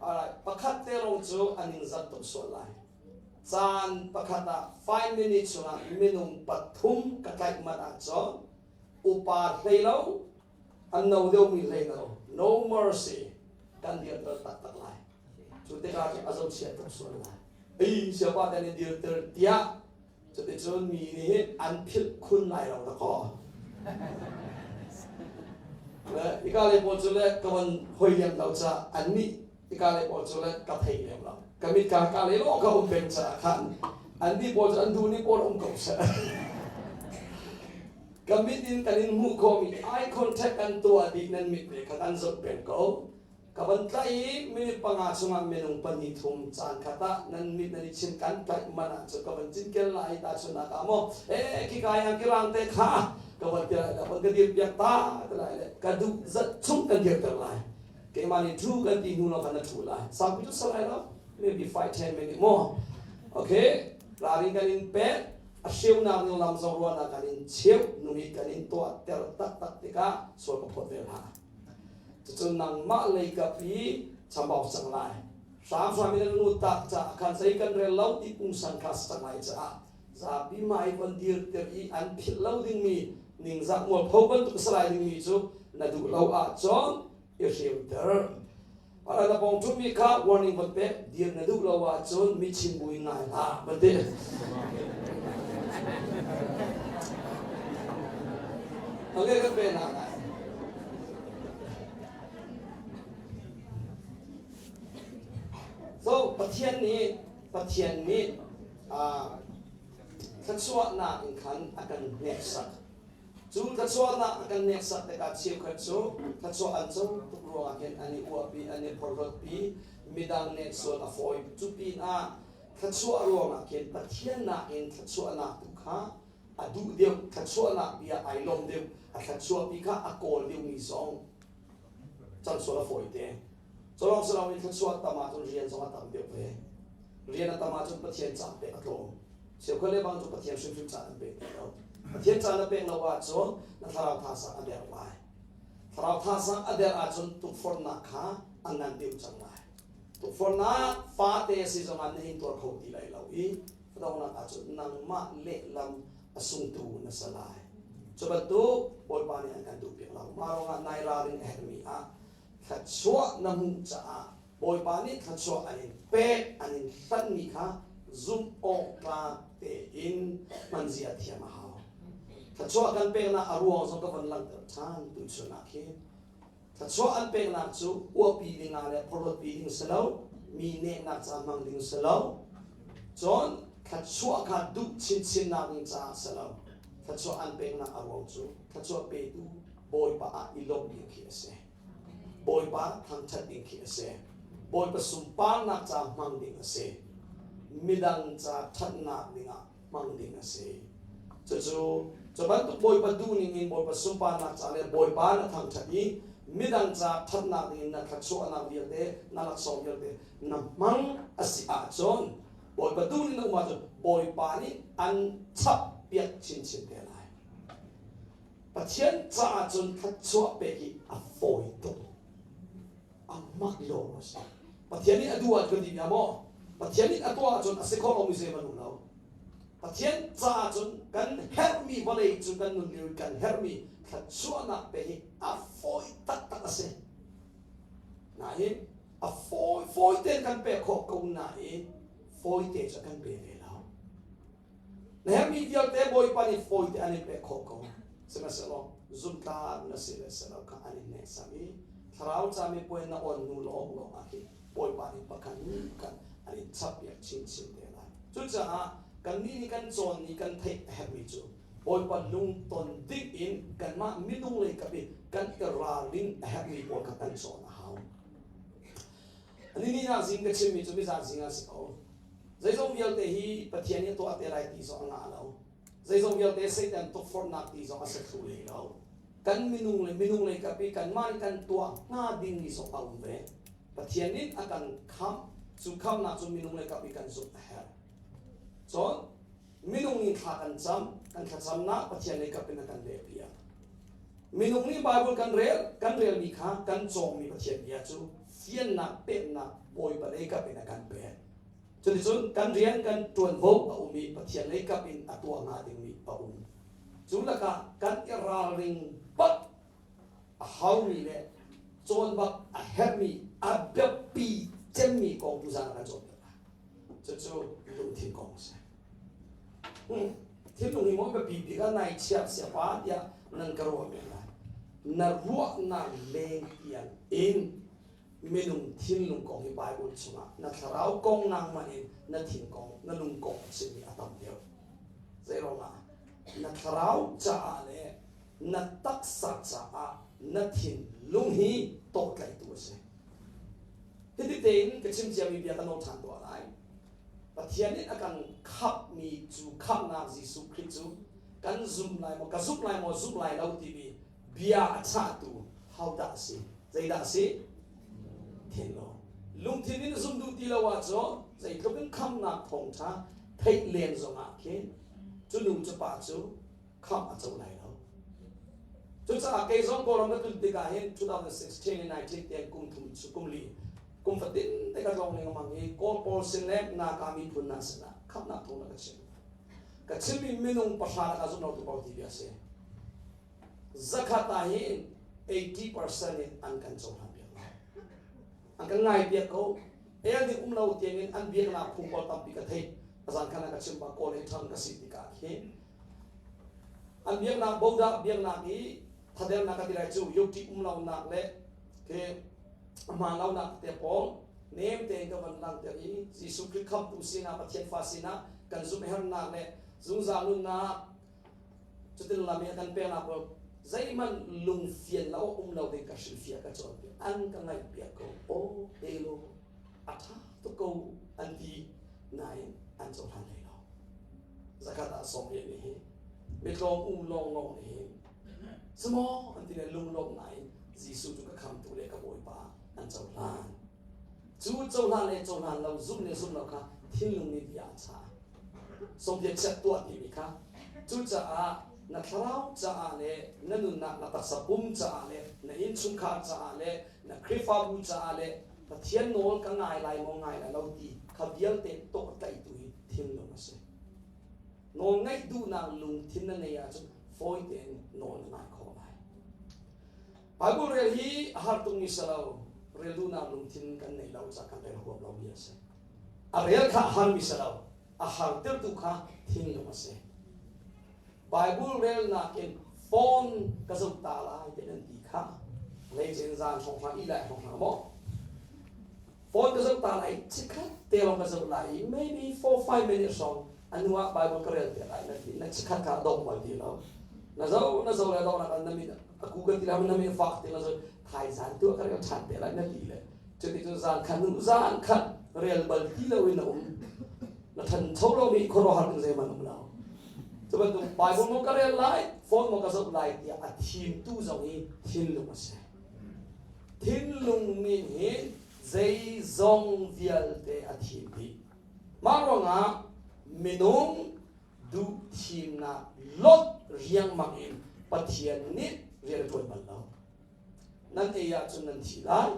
Alright, pakhat te lawng cu an in zat tuk sual lai. Caan pakhat ah 5 minutes chungah minung pathum ka tlaih manh ahcun upa hlei lo, an no deuhmi hlei lo, no mercy kan dirter taktak lai. Cu tikah cun a zohchia tuk sual lai. Ei, siapa kan in dirter tiah cuticun mi nih an philh khun lai lo na kaw. Le ika le pawl cu le ka van hoi lem lo ca an nih ika le pawl cu le ka thei lem lo. Ka mit ka ka le lo ka um peng caah khan an nih pawl cu an duh nih pawl um ko seh. Ka mit in kan in hmuh khawhmi eye contact kan tuah dih nan mit le kha kan zoh peng ko. Ka van tlaih i minute 5 chungah minung pahnih thum caan khat ah nan mit nan i chim kan tlaih man ahcun ka van cinken lai tahchunhnak ah maw ee khika i angkirang te kha ka van ti lai le van ka dir piak ta ti lai le ka duh zat chung kan dirter lai keimah nih thu kan ti hnu lawng khan na thu lai saupi cu sa lai lo maybe 5 10 minute maw okay ralring kan in pek. A hreunak ning lam zong ruahnak kan in cheuh nung i kan in tuahter taktak tikah sual ka phawt ve hlah. Cucun nangmah lei kap i chambau cang lai. Hramhram in an ngut tak caah khan zei kan rel lo ti pungsan kha si cang lai caah zapi hmai von dirter i an philh lo dingmi ningzah mualpho bantuk a si lai dingmi cu na duh lo ahcun i hreuter. Ala na pawng ṭhumi kha warning von pek dir na duh lo ahcun mi chim buin ngai hlah van ti. Okay, kan pe hna lai. So Pathian nih Pathian nih thluachuahnak in khan a kan hneksak. Cu thluachuahnak a kan hneksak tikah cheukhat cu thluachuah an co tuk ruangah khin an i uahpi, an i phorhlawtpi, midang nehsual a fawi. Cu pinah thluachuah ruangah khin Pathian nakin thluachuahnak tu kha a duh deuh, thluachuahnak bia ai lawm deuh, a thluachuahpi kha a kawl deuhmi zong can sual a fawi te. Culawng si loin thluachuah tam ahcun rian zong a tam deuh ve. Rian a tam ahcun Pathian caan pek a tlawm. Cheukhat le bang cu Pathian hrimhrim caan an pek ti lo. Pathian caan na pek lo ahcun na thlarau thazaang a der lai. Thlarau thazaang a der ahcun tukforhnak kha a ngan deuh cang lai. Tukforhnak fate a si zongah na in tuar kho ti lai lo i donghnak ahcun nangmah lehlam a sungtu na si lai. Cu bantuk Bawipa nih an kan duhpiak lo. Mah ruangah nai ralring a herhmi ah thluachuah na hmuh caah Bawipa nih thluachuah an in pek, an in hlanhmi kha zumh awk tlak tein hman zia thiam a hau. Thluachuah kan peknak a ruang zong ka von langhter ṭhan tuchun ah khin. Thluachuah an peknak cu uapi ding ah le phorhlawtpi ding si lo, mi nehnak ca hmang ding si lo. Cun thluachuah kha duh chinchinnak ding caah si lo. Thluachuah an peknak a ruang cu thluachuah petu Bawipa ah i lawmh ding khi a si. Bawipa thangṭhat ding khi a si. Bawipa sunparnak ca hmang ding a si. Midang ca ṭhatnak dingah hmang ding a si. Cucu cu bantuk Bawipa duhning in Bawipa sunparnak ca le Bawipa na thangṭhat i midang ca ṭhatnak ding in na thluachuahnak vialte, na laksawng vialte na hmang a si ahcun Bawipa duhning na um ahcun Bawipa nih an chap piak chinchin te lai. Pathian caah cun thluachuah pek hi a fawi tuk. A mak lawng a si. Pathian nih a duh ahcun kan ti bia maw? Pathian nih a tuah ahcun a si kho lomi zei hmanh um lo. Pathian caah cun kan herhmi vawlei cu kan nun lio kan herhmi thluachuahnak pek hi a fawi taktak a si. Nain a fawi fawi tein kan pek khawh ko nain fawi te cu kan pe ve lo. Na herhmi vialte Bawipa nih fawite an in pek khawh ko. Sihmanhsehlaw zumtlak na si le si lo kha an in hneksak i thlarau camipuai na on hnu lawnglawng ah khin Bawipa nih pakhat khat an in chappiak chinchin te lai. Cucaah kannih nih kan cawn i kan theih a herhmi cu Bawipa lungton ding in kanmah minung lei kap i kan i ralrin a herhmi pawl kha kan cawn a hau. Ni ni nak zing ka chimmi cu mizan zing ah si ko. Zeizong vialte hi Pathian nih a tuah te lai ti zong a ngah lo. Zeizong vialte Satan tukforhnak ti zong a si thlu hlei lo. Kan minung le minung lei kap i kanmah nih kan tuah hnga dingmi zong a um ve. Pathian nih a kan khamh. Cu khamhnak cu minung lei kap i kan zumh a herh. Cun minung nih thla kan cam, kan thlacamnak Pathian lei kap in a kan lehpiak. Minung nih Bible kan rel, kan relmi kha kan cawngmi Pathian bia cu fiannak peknak Bawipa lei kap in a kan pek. Cuticun kan rian kan ṭuanvo a um i Pathian lei kap in a tuah hnga dingmi a um. Cu lakah kan i ralring bak a haumi le cawn bak a herhmi a biapi cemmi kong tuzaan ah kan cawnpiak lai. Cucu lungthin kong a si. Thinlung hi maw biapi bik ah nai chiah siapa tiah nan ka ruah men lai. Na ruahnak leng tiang in minung thinlung kong hi Bible chungah na thlarau kong nangmah in na thin kong na lung kong a chimmi a tam deuh. Zeiruangah na thlarau caah le na taksa caah na thinlung hi tawhtlaitu a si. Hiti tein ka chim ciami bia ka nawl ṭhan tuah lai. Pathian nih a kan khamhmi cu khamhnak Jesuh Khrih cu kan zum lai maw ka zumh lai maw zumh lai lo timi bia a chahtu hodah a si? Zeidah a si? Thinlung. Lungthin in zum duh ti lo ahcun zeitluk in khamhnak thawngṭha theih len zongah khin Cu nu cu pa cu khamh a co lai lo. Cucaah kei zong Kawlram ka tlun tikah hin 2016 in 19 tiang kum thum cu kum li kum fatin te ka tlawng lengmang i Kawl pawl sin le Naga miphun hna sinah khamhnak thawng ka chim. Ka chimmi minung pahra lakah zumh lo tu paoh ti bia a si. Zakhat ah hin 80% in an kan cohlan piak lo. An kan ngai piak ko. El ding um lo tiangin an biaknak phung pawl tampi ka theih. Azan khan ka chim ba Kawl he thang ka si tikah hin an biaknak bodah biaknak i thadernak ka ti lai cu yokti um lonak le ke hmaan lonak te pawl nem tein ka van langhter i Jesuh Khrih khamhtu sinah Pathian fa sinah kan zumh hernak le zungzal nunnak cutin lam i a kan peknak pawl zeihmanh lungfian lo um lo ding ka hrilhfiah ka cawnpiak an ka ngaihpiak ko aw elo a ṭha tuk ko an ti nain an cohlan hlei lo. Zakhat ah 80 nih hi mitlawm um lawnglawng nih hin samaw an ti le lunglawm ngai Jesuh cu ka khamtu le ka Bawipa an cohlan. Cu cohlan le cohlan lo zumh le zumh lo kha thinlung nih bia a chah. Sawmpiak chiat tuah timi kha cucaah na thlarau caah le na nunnak na taksa pum caah le na innchungkhar caah le na Khrihfabu caah le Pathian nawl ka ngai lai maw ngai lai lo ti kha vialte tawhtlaihtu hi thinlung a si. Nawl ngaih duhnak lungthin na neih ahcun fawi tein nawl na ngai khawh lai. Bible rel hi a har tuk mi si lo. Rel duhnak lungthin kan neih lo caah kan rel huam lomi a si. A rel kha a harmi si lo. A hartertu kha thinlung a si. Bible relnak in phone ka zoh ta lai ti nan ti kha leicin zan hrawng i lai hrawng maw phone ka zoh ta lai chikkhat te lawng ka zoh lai i maybe 4 5 minutes hrawng anu ah Bible ka rel te lai na ti na chikkhat kha dong bal ti lo na zo na zo le dong na na min a ku ka ti la na min fak ti na zo thai zan tu ka rel than te lai na ti le cuti cu zan khat nu zan khat rel bal ti lo in na um na thancho lomi khuaruahhar ding zeihmanh um lo. Cu bantuk Bible maw ka rel lai, phone maw ka zoh lai tiah a thimtu zong hi thinlung a si. Thinlung nih hin zeizong vialte a thim dih. Mah ruangah minung duh thimnak lot riangmang in Pathian nih rian a ṭuan bal lo. Nan ei ahcun nan thi lai.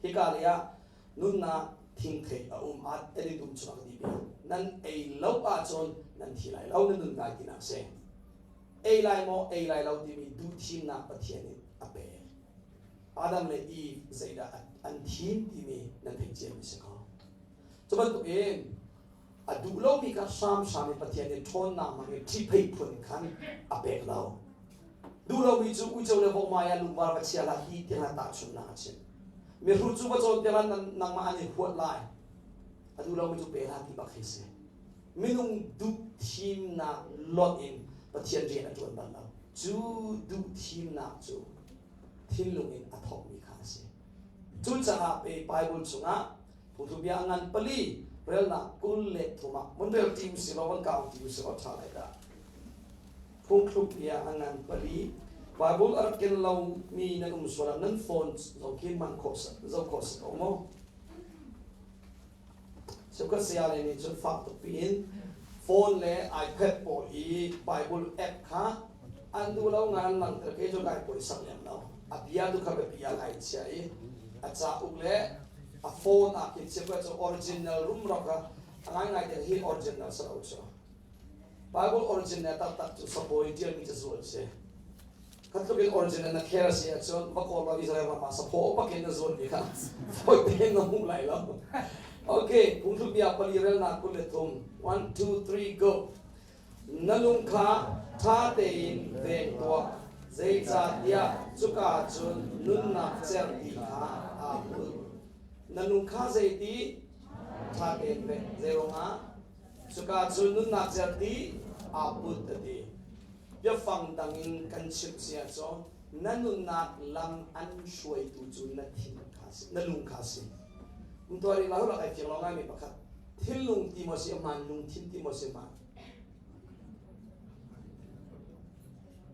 Hika lei ah nunnak thingthei a um at an i dum chuak dih bia. Nan ei lo ahcun nan thi lai lo, nan nun lai tinak si. Ei lai maw, ei lai lo timi duhthimnak Pathian nih a pek. Adam le Eve zeidah an thim timi nan theih ciami si ko. Cu bantukin a duh lomi kha hramhram in Pathian nih ṭhawnnak hmang in ṭhihpheih phun khan a pek lo. Duh lomi cu uico le vokmai ah lungvar va chia hlah hi tiah tahchunhnak a chim. Mihrut cu va cawnpiak hlah nangmah an i huat lai. A duh lomi cu pe hlah ti bak hi si. Minung duh thimnak lot in Pathian rian a ṭuan bal lo. Cu duh thimnak cu thinlung in a thawkmi kha a si. Cucaah pe Bible chungah Phungthlukbia a ngan pali relnak 23 ah mun rel ti usih law van kau ti usih law ṭha lai dah. Phungthlukbia a ngan pali Bible a rak ken lomi nan um sual ah nan phone zong khi hman khawh zoh khawh si ko maw? Cheukhat saya le nih cun fak tuk piin phone le iPad pawl i Bible app kha an duh lo ngai an langhter kei cu kai puaisak lem lo. A bia tu kha biapi ah kai chia i a cauk le a phone ah khin cheukhat cu original rumro kha a ngaingai te hi original si lo cu. Bible original taktak cu sapawi ṭialmi cazual si. Kha tluk in original na khel si ahcun va kawl law Israel ram ah saphaw bak in na zualmi kha fawi tein na hmuh lai lo. Okay, phungthlukbia pali relnak 23. One, two, three, go. Na lung kha ṭha tein veng tuah, zeicahtiah cuka cun nunnak cerhti kha aa put. Na lung kha zeiti ṭha tein veng, zeiruangah? Cuka cun nunnak cerhti aa put a ti. Biafang dang in kan chimh si ahcun na nunnak lam an hruaitu cu na thin kha si, na lung kha si. Umtuar i lahu lak ai fiang lo ngaimi pakhat thinlung ti maw si a hmaan lungthin ti maw si a hmaan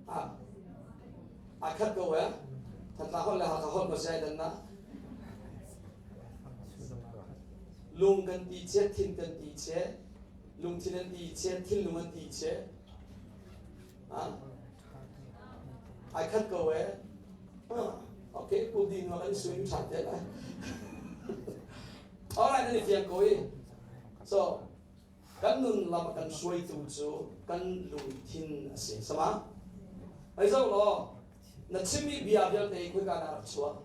ah aa khat ko eh Thantlang holh le Hakha holh maw si ai dan na lung kan ti che thin kan ti che. Lungthin an ti che, thinlung an ti che. Ai khat ko e. Okay, pu di no kan suin tha te lai. Alright, nan i fiang ko i. So, kan nun lam kan hruaitu cu kan lungthin a si. Sama? Ai zo law, na chimmi bia vialte khoi ka na rak chuah?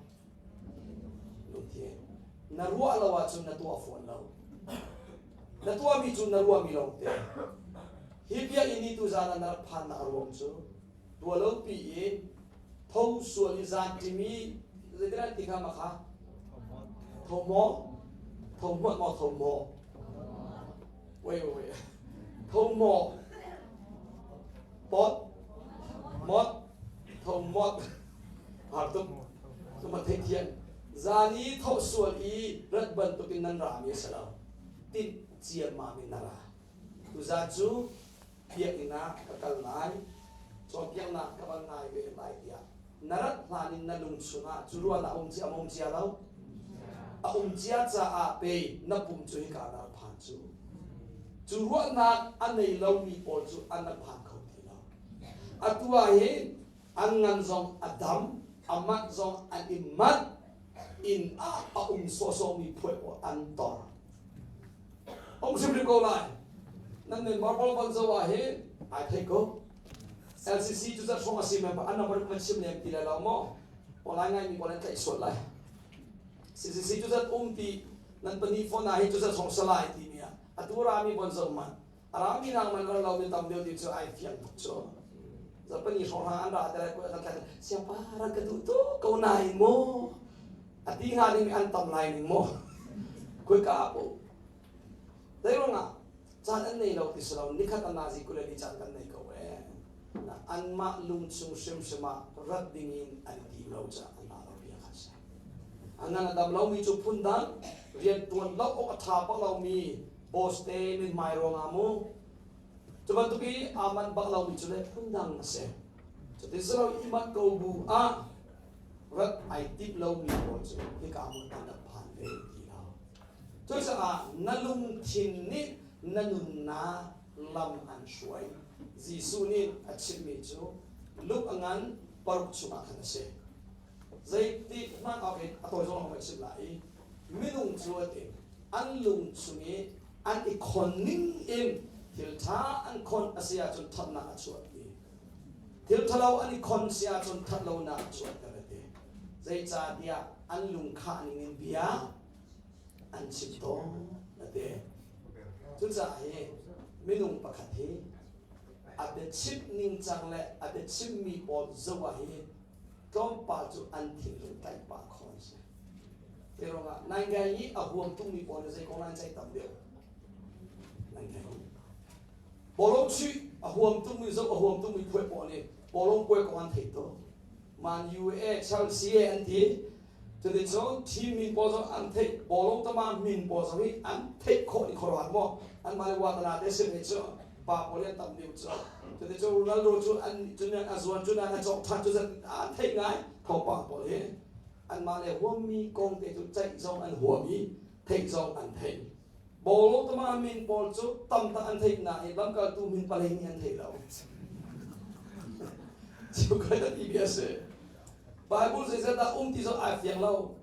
Lungthin. Na ruah lo ahcun na tuah fawn lo. Na tuahmi cu na ruahmi lawng te. Hi biakinn i tuzaan ah na rak phannak a ruang cu tualopi in tho sual i zan ṭim i zeitin ti kha ma kha tho maw tho hmuat maw tho maw wait wait wait tho maw pot mot tho mot har tuk ma thei thian zan i tho sual i rat bantukin nan ra mi a si lo tinh ciammam in na ra tuzan cu biakinn ah ka kal lai cawnpiaknak ka van ngai ve lai tiah na rat hlan in na lung chungah cu ruan a um cia um cia lo a um cia caah pei na pum cu hika na rak phan cu cu ruahnak a nei lomi pawl cu an rak phan kho ti lo atu ah hin an ngan zong a dam a manh zong an i manh inn ah a um sawhsawhmi phuai pawl an tor um hrimhrim ko lai nan member pawl van zo ah hin ai thei ko LCC cu zat hrawng a si member an number man chim lem ti lai lo maw online ngai mi pawl an tlaih sual lai CCC cu zat um ti nan pahnih phone ah hi cu zat hrawng salai ti mi ah atu rami bon zo man Arami nang man ral lo mi tam deuh ti cu ai fiang tuk cu. Zarhpini hrawng an ra te lai kan thlai siapa rak ka duh tu ko nain mu a ti hnga ding an tam lai ning mu khui ka pu dei ruangah caan an nei lo ti si lo nikhat an nazi kule ni caan kan nei ko e anmah lungchung hrimhrim ah rat ding in an ti lo ca an la lo bia kha si an ngan a dam lomi cu phun dang rian tuan lo awk a tha bak lomi boss te mithmai ruangah mu cu bantuk i aa manh bak lomi cu le phundang a si cuti si lo i manh ko bu ah rat ai tip lomi pawl cu hika hmun an rak phan ve ti lo cucaah na lungthin nih na nunnak lam an hruai Jesuh nih a chimmi cu luk a ngan paruk chungah khan a si zeitik hmanh awk in a tawi zong a chim lai i minung cu an i an lung chung i an i khon ning in thil ṭha an khon a si ahcun ṭhatnak a chuahpi thil ṭhalo an i khon si ahcun ṭhatlonak a chuahter a ti zeicahtiah an lung khah ning in bia an chim tawn a ti cucaah hi minung pakhat hi a biachim ningcang le a biachimmi pawl zoh ah hi tlawmpal cu an thinlung tlaih pah khawh an si. Te ruangah naingai i a huam tungmi pawl nih zei kong an ceih tam deuh. Naingai. Bawlung chuih a huam tungmi zoh a huam tungmi phuai pawl nih bawlung puai kong an theih to. Man U e Chelsea e an ti. Cuticun team min pawl zong an theih bawlung tama min pawl zong hi an theih khawh ni khuaruah maw an mah le watana te sim hi cu pa pawl an tam deuh cu cuticun Ronaldo cu an cun a zuan cu nan a cawk ṭhan cu an theih ngai thawngpang pawl hi anmah le huammi kong te cu ceih zong an huam i theih zong an theih bawlung tama min pawl cu tam tak an theih nain lamkaltu min palei nih an thei lo cu kai ta ti bia si Bible zeizat dah um ti zong ai fiang lo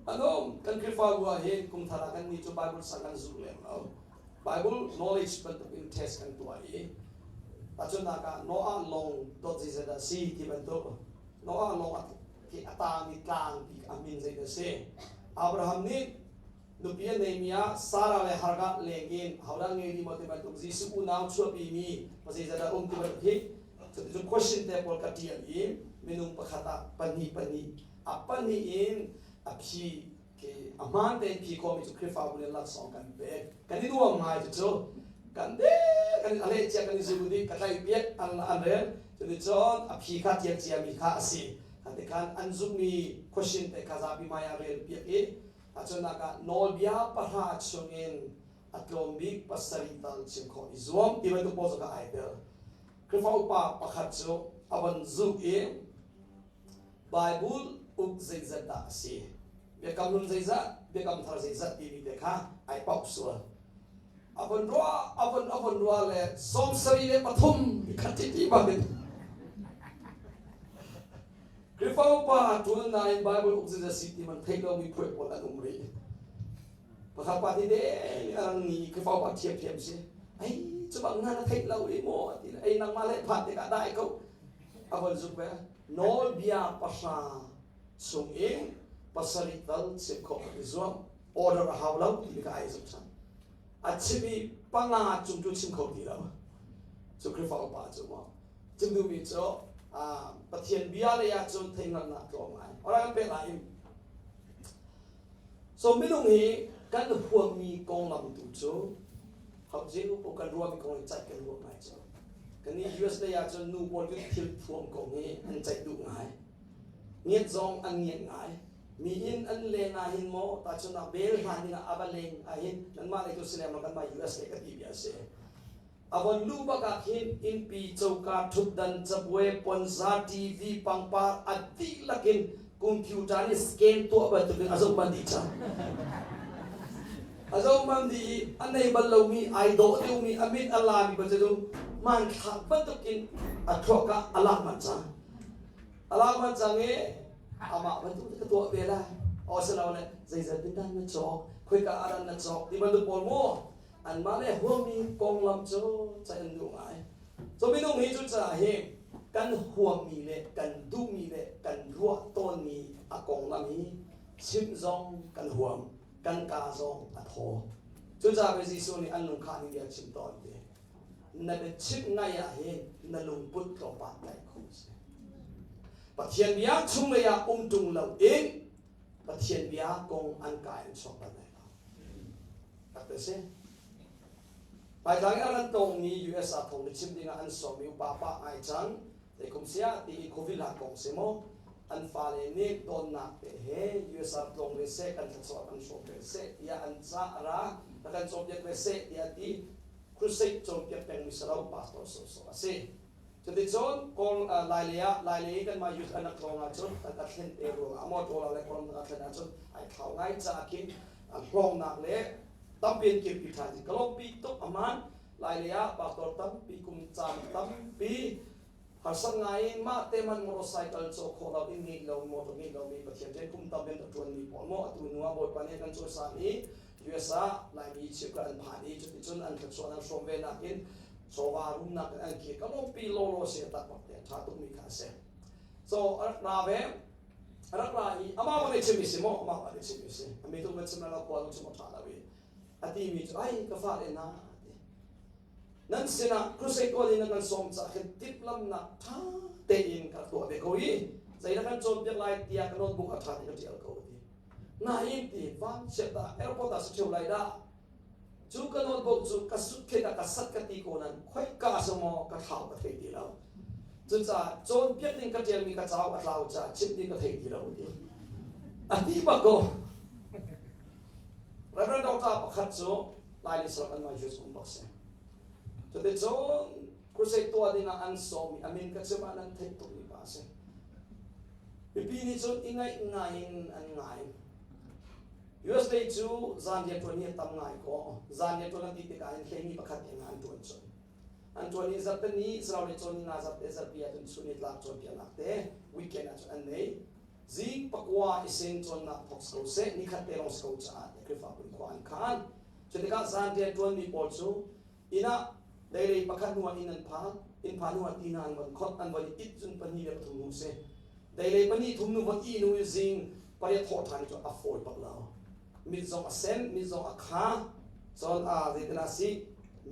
anom kan Khrihfabu ah hin kum thar ah kan nih cu Bible sang kan zulh lem lo Bible knowledge bantuk in test kan tuah i tahchunhnak ah Noah lawng dot zeizat dah si ti bantuk Noah lawng a tangmi tlang bik a min zei dah si Abraham nih nupi a neimi ah Sarah le Hagar leng in hodah ngei rih maw ti bantuk Jesuh unau chuahpimi zeizat dah um ti bantuk hi cuticun question te pawl ka ṭial i minung pakhat ah pahnih pahnih a pahnih in a phi khi a hmaan tein phi khawhmi cu Khrihfabu nih laksawng kan pek kan i nuam ngai cucu kan de kan a leh cia kan i zu dih ka tlaih piak an an rel cuticun a phi kha tial ciami kha a si kha khan an zumhmi question te kha zapi hmai ah rel piak i ahcun ah nawlbia pahra chungin a tlawm bik pasarih tal chim khawh i zuam ti bantuk pawl zong kha ai tel Khrihfa upa pakhat cu a van zuk i Bible uk zeizat dah a si? Biakam hlun zeizat, biakam thar zeizat timi te kha ai pauh sual. A von ruah, a von a von ruah le 73 khat ti bangin Khrihfa upa ṭul nain Bible uk zia si ti man theih lomi phuai pawl an um rih. Pakhat pa ti de a rang ni Khrihfa upa ṭhiamṭhiam si. Ai cu bang na na theih lo i maw ti le ei nangmah le phan tikah dai ko. A von zuk ve. Nawlbia pahra chung in pasarih tal chim khawh kan i zuam. Order a hau lo ti ka ai zuk ṭhan. A chim i panga cung cu chim kho ti lo. Cu Khrihfa upa cu maw Chim duhmi cu Pathian bia lei ah cun theihhngalhnak tlawm ngai. Ora kan pek lai. So minung hi kan huammi konglam tu cu hauzi upo kan ruahmi kong hi caih kan huam ngai cu. Kan i US lei ah cun nu pawl cu thil thuam kong hi an caih duh ngai. Ngiat zong an ngiat ngai. Mi inn an leng ah hin maw tahchunhnak bel hlan ding ah a va leng ah hin nanmah lei tu si leng lo kanmah US lei ka ti bia a si. A von luh bak ah khin innpi, coka, ṭhutdan, cabuai, ponza, TV, pangpar a dihlak in computer nih scan tuah bantukin a zoh manh dih cang. A zoh manh dih i a nei bal lomi, ai dawh deuhmi, a mit a lami bal cu hmanthlak bantukin a thluak ah a lak manh cang. A lak manh cang i amah bantuk ka tuah ve lai. Aw silole zeizat in dah na cawk, khoika ah dah na cawk ti bantuk pawl mu. Anmah le huammi konglam cu caih an duh ngai. Cu minung hi cucaah hi kan huammi le kan duhmi le kan ruah tawnmi a konglam hi chimh zong kan huam, kan kaa zong a thaw. Cucaah pei Jesuh nih an lungkhah ning bia chim tawn ti. Na biachimh ngai ah hin na lungput tlawmpal tlaih khawh a si. Pathian bia chunglei ah um ṭung lo in Pathian bia kong an kai an chuak bal lai lo. Tak te si. Laitlang i a ran tongmi US ah thong chim ding ah an sawmmi upa pa ngai cang. Te kum sia ti i COVID hlan kong si mu. An fale nih dawnnak te he US ah tlawng ve seh kan thluachuah kan hrawm ve seh tiah an ca a ra na kan cawnpiak ve seh tiah ti crusade cawnpiak pengmi salo pastor sawsawh a si. Cuticun Kawl Lailei ah Lailei kanmah youth an rak tlawng ahcun an a thlen te ruangah motor le Kawlram a thlen ahcun ai thlau ngai caah khin an hlawngnak le tampi an kirpi ṭhan. Ka lawmhpi tuk aman Lailei ah pastor tampi kum caan tampi harsat ngai in mah te man motorcycle caw khawh lo in ngeih lo motor ngeih lomi Pathian rian kum tam in a ṭuanmi pawl maw atu hnu ah Bawipa nih kan cawisan i US ah Laimi cheukhat an phan i cuticun an thluachuah an hrawm ve nakin chawva rumnak in an kir ka lawmpi lawlaw si tak bak te ṭha tukmi kha a si. So a rak ra ve a rak ra i amah van i chimmi si maw amah van i chimmi si ami tu van chim lo khua zong chim a ṭha lo i a timi cu ai ka fale hna ti nan sinah crusade tuah ding na kan sawm caah khin timhlamnak ṭha tein ka tuah ve ko i zei na kan cawnpiak lai tiah ka notebook a ṭha ti ka ṭial ko ti nain ti vanchiat dah airport ah si ṭheo lai dah cu ka notebook cu ka suitcase ah ka sat ka ti ko nan khoika si maw ka thlau ka thei ti lo cucaah cawnpiak ding ka ṭialmi ka cauk a tlau caah chimh ding ka thei ti lo ti a ti bak ko Reverend Doctor pakhat cu Lai le Sark an mai um bak si cuticun crusade tuah ding ah an sawm i a min ka chim ah nan theih tukmi pa a si mipi nih cun i ngaih ngai in an ngai USA cu zan rianṭuan hi a tam ngai ko. Zan rianṭuan an ti tikah hin hleimi pakhat in an ṭuan cun. An ṭuan i zarhpini, sarau le cawn ni nga zarhte zarhpi ahcun chun i tlak cawnpiaknak te weekend ahcun an nei. Zing pakua i sen cawnnak thawk si ko seh, nikhat te lawng si ko caah te Khrihfabu in khua an khan. Cu tikah zan rianṭuanmi pawl cu inn ah deilei pakhat hnu ah inn an phan, inn phan hnu ah ti hna an von khot, an von i it cun pahnih le pathum hnu si. Deilei pahnih thum nu von ih nu i zing pariat thawh ṭhan cu a fawi bak lo. Mit zong a sen, mit zong a kha, cun a zeitin ah si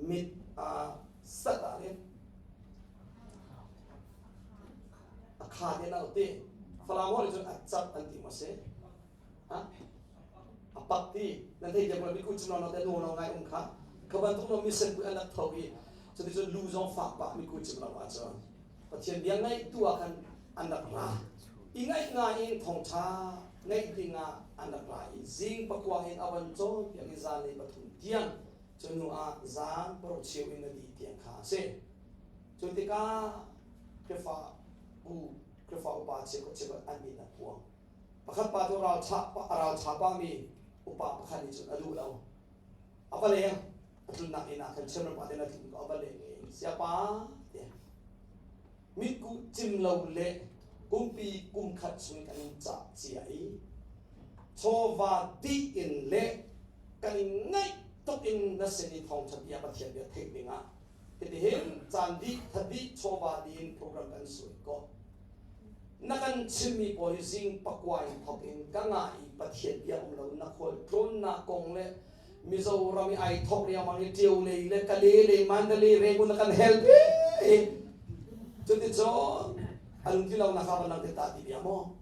mit a sat ah nih a kha te lo ti. Falam holh cun a cap an ti maw si? Ha? A pak ti. Nan thei thiam lo mi ku chim lo te nu lo ngai um kha. Kha bantuk no mi sen pui an rak tho i cuticun lu zong fak pah mi ku chim lo ahcun Pathian bia ngaih tu ah khan an rak ra. I ngaih ngai in thawngṭha ngaih ding ah an rak ra i zing pakua in a van cawnpiak i zanlei pathum tiang cu hnu ah zan paruk cheu in a dih tiang kha a si. Cu tikah Khrihfa u Khrihfa upa cheukhat cheukhat an min a phuang. Pakhat pa cu ralṭha ralṭha pami upa pakhat nih cun a duh lo. A va leng. A tlunnak inn ah khan chairman pa te na tlun ko a va leng i siapa tiah mitkuh cim lo le kumpi kum khat chung kan in cah cia i chawva dih in le kan in ngaih tuk in na sin i thawngṭha bia Pathian bia theih dingah hitihin caan dih thadih chawva dih in program kan suai ko. Na kan chimmi pawl hi zing pakua in thawk in ka ngah i Pathian bia um lo na khual tlawnnak kong le Mizoram i ai thawk riangmang i Ṭio lei le Kale lei Mandalay Rangoon na kan hel pi. Cuticun a lungtli lo nak ah van lang te ta ti bia maw?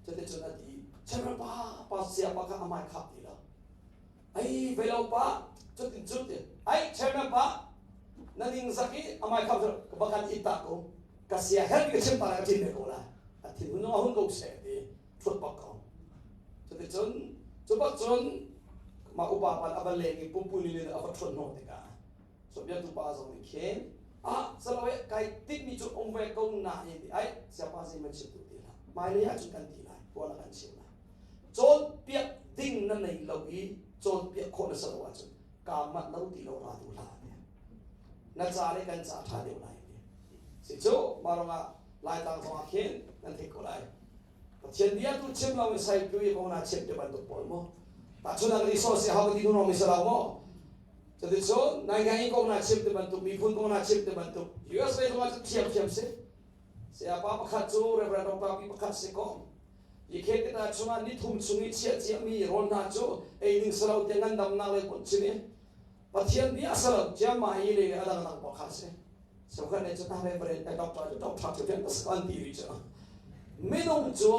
Cuticun a ti Chairman pa pa sia pa kha amai khap ti lo. Ai vei lo pa cutin cun ti ai chairman pa na ning zak i amai khap ka bakan it ta ko ka sia her ka chim pa ka chin ve ko la a thin hun a hun ko se ti thut bak ko. Cuticun cu bak cun mah upa pan a va leng i pumpuni nih a va ṭhuat hnawh tikah Soviet upa zong nih khin ah salo eh kai tinhmi cu um ve ko nain ti ai siapa zei man chim tu ti hlah hmailei ah cun kan ti lai tuan ah kan chim lai cawnpiak ding na nei lo i cawnpiak khawh na si lo ahcun kaa manh lo ti lo ra tu hlah ti na ca le kan ca ṭha deuh lai ti si cu mah ruangah Laitlang zong ah khin nan theih ko lai Pathian bia tu chim lo in sai tu i kong na chim te bantuk pawl mu tahchunhnak resource hau ka ti nu mi sa lo mu cuticun nai ngai kong na chim te bantuk miphun kong na chim te bantuk US lei zong ah thiam thiam si saya pa pakhat cu Reverend Dr. Pi pakhat si ko Yikhe te na chungah ni thum chung i chiah cia mi rawl hna cu ei ding salo te ngandamnak lei pun chim i Pathian bia salo chiang mai le adang dang pakhat si Sokhat nih cun Reverend eh doctor cu doctor cu kan an ti rih cu. Minung cu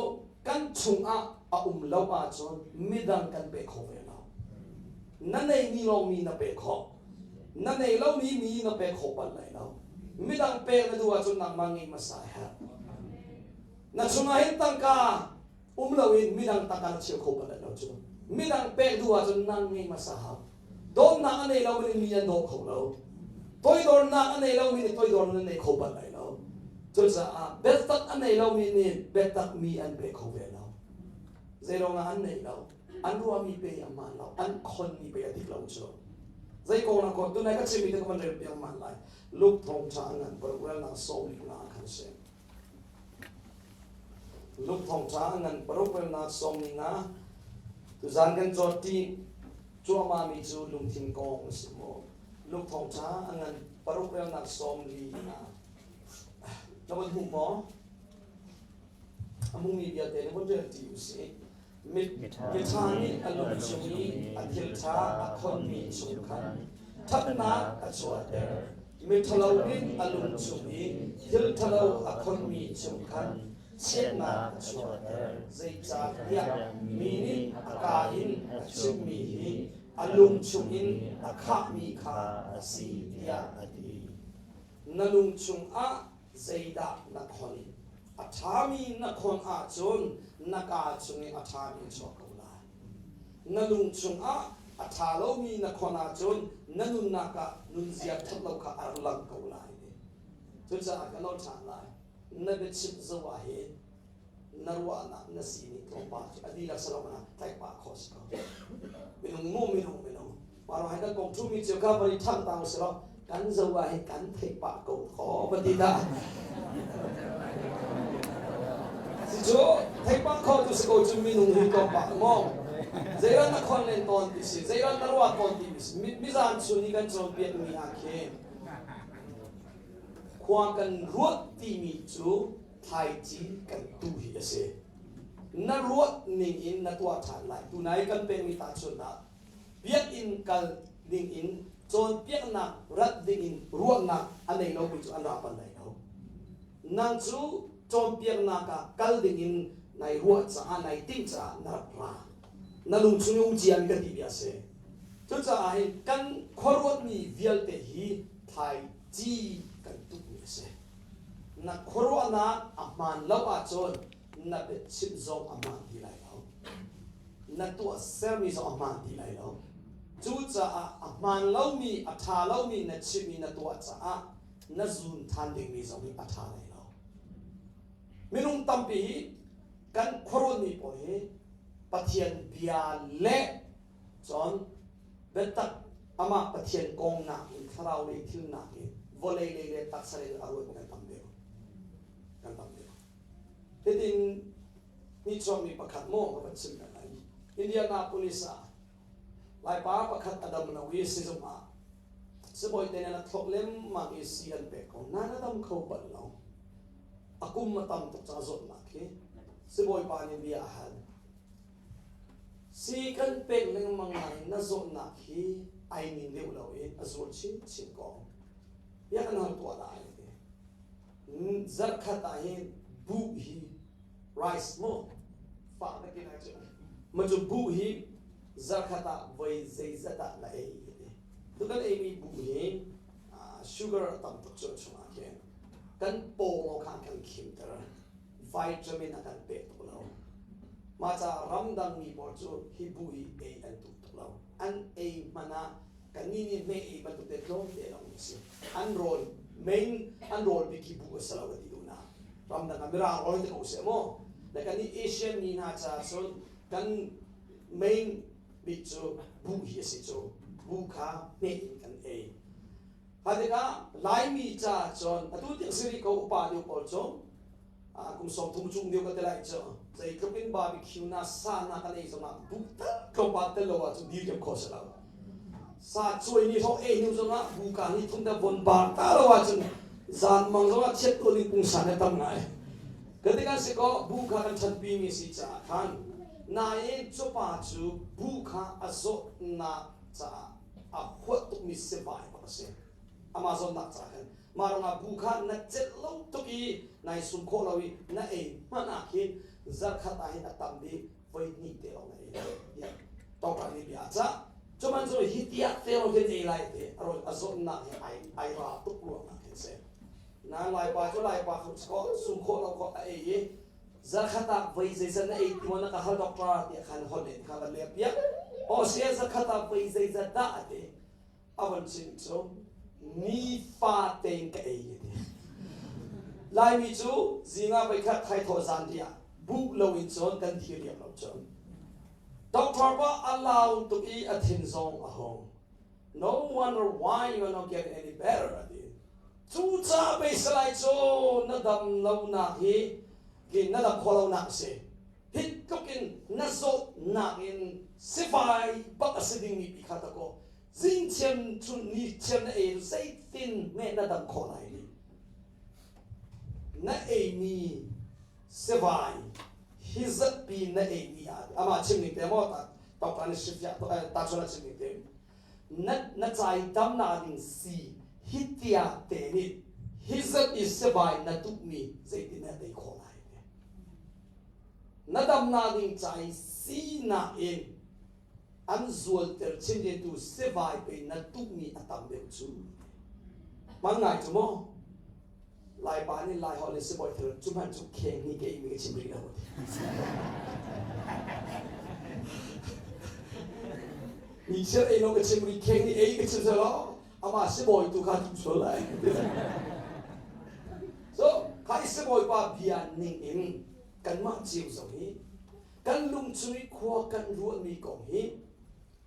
kan chungah a um lo ahcun midang kan pe kho ve lo. Na neimi lawng mi na pe khawh. Na nei lomi mi na pe kho bal lai lo. Midang pek na duh ahcun nangmah ngei hmasa a herh. Na chungah hin tangka um loin midang tangka na cheu kho bal lai lo cu. Midang pek duh ahcun nang ngei hmasa hau. Dawtnak a nei lomi nih mi an daw kho lo. Toidornak a nei lomi nih toidornak an nei kho bal lai lo. Cucaah biatak a nei lomi nih biatak mi an pe kho ve lo. Zeiruang ah an nei lo? An ruahmi pe a hmaan lo. An khonmi pe a dik lo cu. Zei kong na khon? Tunai ka chimmi te ka van rel piak hmaan lai. Luke thawngṭha a ngan paruk relnak sawm nga khan si. Luke thawngṭha a ngan paruk relnak 15. Tuzan kan cawnṭi cuahmahmi cu lungthin kong a si maw? Luke thawngṭha a ngan paruk relnak 40 na na van hmu maw? A hmumi vialte na vun rel ṭi u sih. Miṭha nih a lung chung i a thilṭha a khonmi chung khan ṭhatnak a chuahter. Miṭhalo nih a lung chung i thilṭhalo a khonmi chung khan chiatnak a chuahter. Zeicahtiah mi nih a kaa in a chimmi hi a lung chungin a khahmi kha a si tiah a ti. Na lung chungah zeidah na khon? A ṭhami na khon ahcun na kaa chung i a ṭhami a chuak ko lai. Na lung chungah a ṭha lomi na khon ahcun na nunnak ah nunzia ṭhat lo kha a lang ko lai. Cucaah ka nawl ṭhan lai. Na biachim zoh ah hin na ruahnak na sining tlawmpal cu a dihlak si lo na tlaih pah khawh si ko. Minung mu minung minung mah hai kan kong ṭhumi cio kha van i ṭhang ta usih law kan zo ah hin kan theih pah ko kho va ti dah. Si cu theih pah kho tu si ko cu minung hi tlawmpal maw zeiran na khon len tawn ti si zeiran na ruah tawn ti si mizan chun i kan cawnpiak mi ah khin khua kan ruat timi cu thlaici kan tu hi a si. Na ruat ning in na tuah ṭhan lai. Tunai kan pekmi tahchunhnak biakinn kal ning in cawnpiaknak rat ding in ruahnak a nei lomi cu an ra bal lai lo. Nang cu cawnpiaknak ah kal ding in nai ruah caah nai timh caah na rak ra. Na lung chung i um ciami kan ti bia a si. Cucaah hin kan khuaruatmi vialte hi thlaici kan tukmi a si. Na khuaruahnak a hmaan lo ahcun na biachim zong a hmaan ti lai lo. Na tuahsermi zong a hmaan ti lai lo. Cucaah a hmaan lomi, a ṭha lomi na chim i na tuah caah na zun ṭhan dingmi zong hi a ṭha lai lo. Minung tampi hi kan khuaruahmi pawl hi Pathian bia le cun biatak. Amah Pathian kong nakin thlarau lei thil nakin vawlei lei le taksa lei a ruat kan tam deuh. Kan tam deuh. Hitin nihchuakmi pakhat maw ka van chim kan lai. Indianapolis ah Laipa pakhat a dam lo i sizung ah sibawi te nih a thlop lengmang i sii an pek ko. Nain a dam kho bal lo. A kum a tam tuk caah zawtnak hi sibawipa nih bia a hal. Sii kan pek lengmang nain na zawtnak hi ai ning deuh lo i a zual chinchin ko. Bia kan hal tuah lai ti. Zarkhat ah hin buh hi rice mu fah na kin ahcun ma cu buh hi zarkhat ah voi zeizat ah na ei ti tu kan eimi buh hi sugar a tam tuk cu chungah khin kan paw kha kan khimter vitamin a kan pek tuk lo mah ca ramdang mi pawl cu hi buh hi ei an duh tuk lo an ei hmanh ah kannih nih hme ei bantuk te tlawmte lawng a si an rawl main an rawl bik hi buh a si lo ka ti duhnak ramdang ah mirang rawl te ko seh maw le kannih Asian mi hna caah cun kan main bik cu buh hi a si cu buh kha hme in kan ei ha tikah Laimi caah cun atu tiang siri ko upa deuh pawl cu kum 30 cung deuh ka ti lai cu zeitluk in barbecue na sa na kan ei zongah bu tal tlawmpal tel lo ahcun diriam khawh si lo sa cuai ni hrawk ei hnu zongah bu ka ni thum da von bar ta lo ahcun zan mang zongah chiat tuan in pungsan na tam ngai ka tikah si ko bu kha kan ṭhatpi mi si caah khan nain cupa cu bu kha a zawtnak caah a huat tukmi sivai bak a si amah zawtnak caah khan mah ruangah bu kha na celh lo tuk i nai sum khawh lo i na ei hmanh ah khin zarkhat ah hin a tam bik voi hnih te lawng na ei tiah tawngṭa nih bia a cah cu man cu hi tiah te lawng khin ei lai te a zawtnak hi ai ai ra tuk ruangah khin si na laipa cu laipa kho sum khawh lo kho a ei i zarkhat ah voi zeizat na ei ti maw na ka hal doctor tiah khan holh in kha van leh piak aw sia zarkhat ah voi zeizat dah a ti a von chim cu nifa tein ka ei a ti. Laimi cu zingah voikhat thaithawh zan tiah buh loin cun kan thi riam lo cun. Doctor pa a lau tuk i a thin zong a hung. No wonder why you are not getting any better a ti. Cucaah pei salai cu na dam lonak hi ki na dam khawh lonak a si. Hi tluk in na zawtnak in sivai bak a si dingmi pi kha ta kaw zingchiam chun ni chiam na ei zeitin hme na dam khawh lai ni na eimi sivai hi zatpi na eimi ah amah chim ning te maw ta doctor nih sifia ta chun a chim ning te na na cai dam na ding si hi tia te nih hi zat i sivai na tukmi zeitin na tei khawh lai Na damnak ding ca i sinak in an zualter chindetu sivai pe na tukmi a tam deuh cu. Hman ngai cu maw? Laipa nih Lai holh in sibawi thil cu hmanh cu kheng ni ke imi ka chim rih lo. Ni chiar ei lo ka chim rih kheng ni ei ka chim selaw amah sibawi tu kha tu sual lai. So, kha i sibawipa bia ning in kanmah cio zong hi kan lungchung i khua kan ruahmi kong hi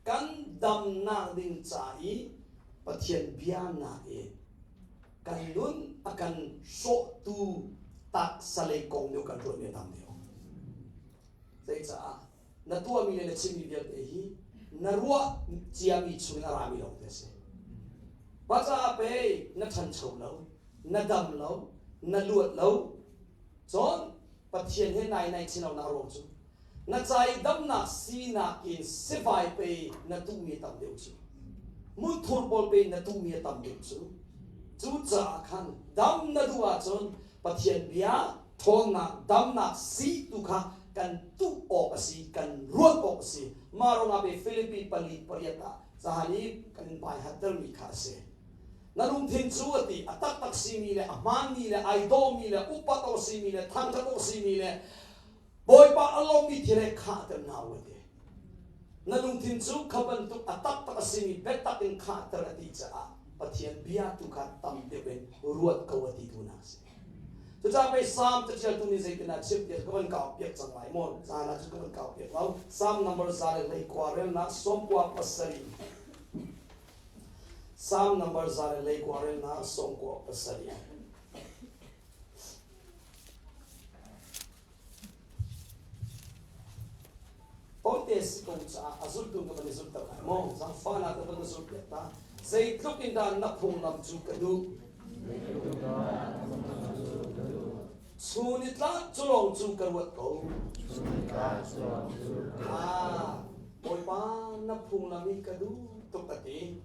kan damnak ding ca i Pathian bia nak i kan nun a kan hrawhtu taksa lei kong deuh kan ruahmi a tam deuh. Zeicaah na tuahmi le na chimmi vialte hi na ruah ciami chungin a rami lawng te a si. Mah caah pei na ṭhancho lo, na dam lo, na luat lo. Cun Pathian he nai nai chin lonak ruang cu na ca i damnak sinak in sivai pei na tuhmi a tam deuh cu. Muthur pawl pei na tuhmi a tam deuh cu. Cucaah khan dam na duh ahcun Pathian bia ṭhawnnak damnak si tu kha kan tuh awk a si, kan ruat awk a si. Mah ruangah pe Filipi 4:8 ah cahan i kan in bai hattermi kha a si. Na lungthin cu a ti, a taktak simi le a hmaanmi le ai dawmi le upat awk simi le thangṭhat awk simi le Bawipa a lawmmi thil he khahter hna u a ti. Na lungthin cu kha bantuk a taktak a simi biatak in khahter a ti caah Pathian bia tu kha tam deuh in ruat ko a ti tu nak a si. Cucaah pei Salm caṭialtu nih zeitin a chim tiah ka van kau piak cang lai maw? Caan ah cun ka van kau piak lo. Salm number 129 relnak 97. Psalm number 127. Pawlte si ko caah a zultu ka van i zulter lai maw? Zaangfahnak ka van zulh piak ta. Zeitluk in dah na phunglam cu ka duh. Chun i tlak cu lawng cu ka ruat ko. Ah, Bawipa na phunglam hi ka duh tuk a ti.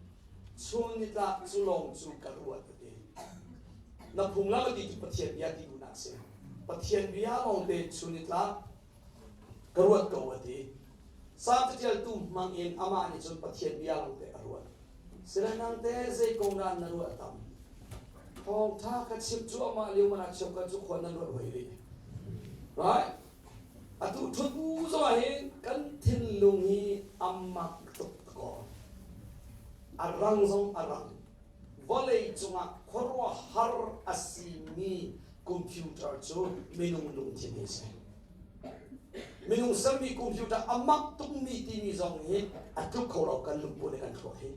Chun ni tlak cu lawng cu ka ruat a ti. Na phunglam a ti cu Pathian bia ti duhnak a si. Pathian bia lawngte chun ni tlak ka ruat ko a ti. Salm caṭialtu hmang in amah nih cun Pathian bia lawngte a ruat. Sile nang te zei kong dah na ruah tam? Thawngṭha ka chim cu amah lio man ah cheukhat cu khua nan ruat hoi rih. Right? Atu ṭhut bu zong ah hin kan thinlung hi a mak tuk ko. A rang zong a rang. Vawlei cungah khuaruahhar a simi computer cu minung lungthin hi a si. Minung sermi computer a mak tukmi timi zong hi a tluk kho lo kan lungput le kan thluak hi.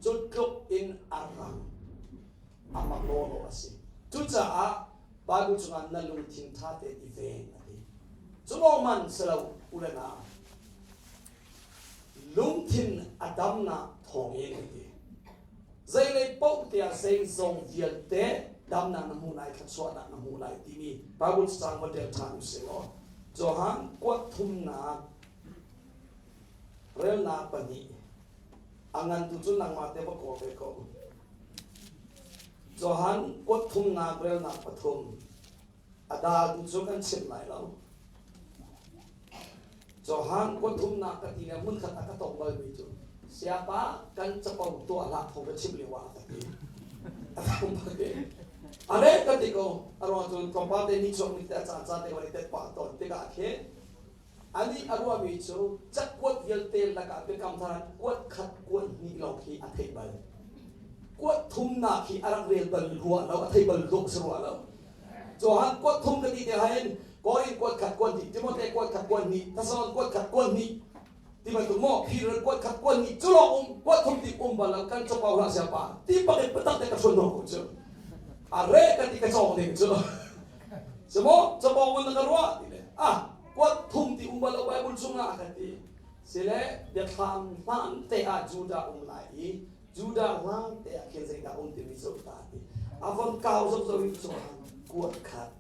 Cu tluk in a rang. A mak lawlaw a si. Cucaah Bible chungah na lungthin ṭha tein i veng a ti. Cu lawng man si lo u le nau. Lungthin a damnak thawngin a ti. Zeilei paoh tiah zeizong vialte damnak na hmu lai, thluachuahnak na hmu lai timi Bible cang va ṭial ṭhan usih law Johan kuat thumnak relnak pahnih a ngan tu cu nangmah te va kawl ve ko. Johan kuat thumnak relnak pathum A dal tu cu kan chimh lai lo. Johan kuathumnak ka ti le hmunkhat a ka tong balmi cu siapa kan capo tuah hlah thong ka chimh lio ah ka ti. A re ka ti ko. A ruang cun tlawmpal te ni chuak ni te a caan caan te van i tet pah tawn tikah khin ani a ruahmi cu cakuat vialte lakah biakam thar kuat khat kuat hnih lawng khi a theih bal. Kuat thumnak hi a rak rel bal rua lo, a thei bal dawh si rua lo. Johan kuat thum ka ti te hain Korin kuat khat kuat hnih, Timote kuat khat kuat hnih, Thessalon kuat khat kuat hnih, ti bantuk maw Peter kuat khat kuat hnih cu lawng um kuat thum ti um bal lo kan copau hlah sia pa ti bak in patak te ka hruan ko cu a re ka ti ka cawng ding cu simo copau mun na ka ruah ti le ah kuat thum ti um bal lo Bible chungah ka ti sile biathlam hlan te ah Judah um lai i Judah hlang te ah khin zeidah um timi zoh ta ti a von kau zok zo in chuan kuat khat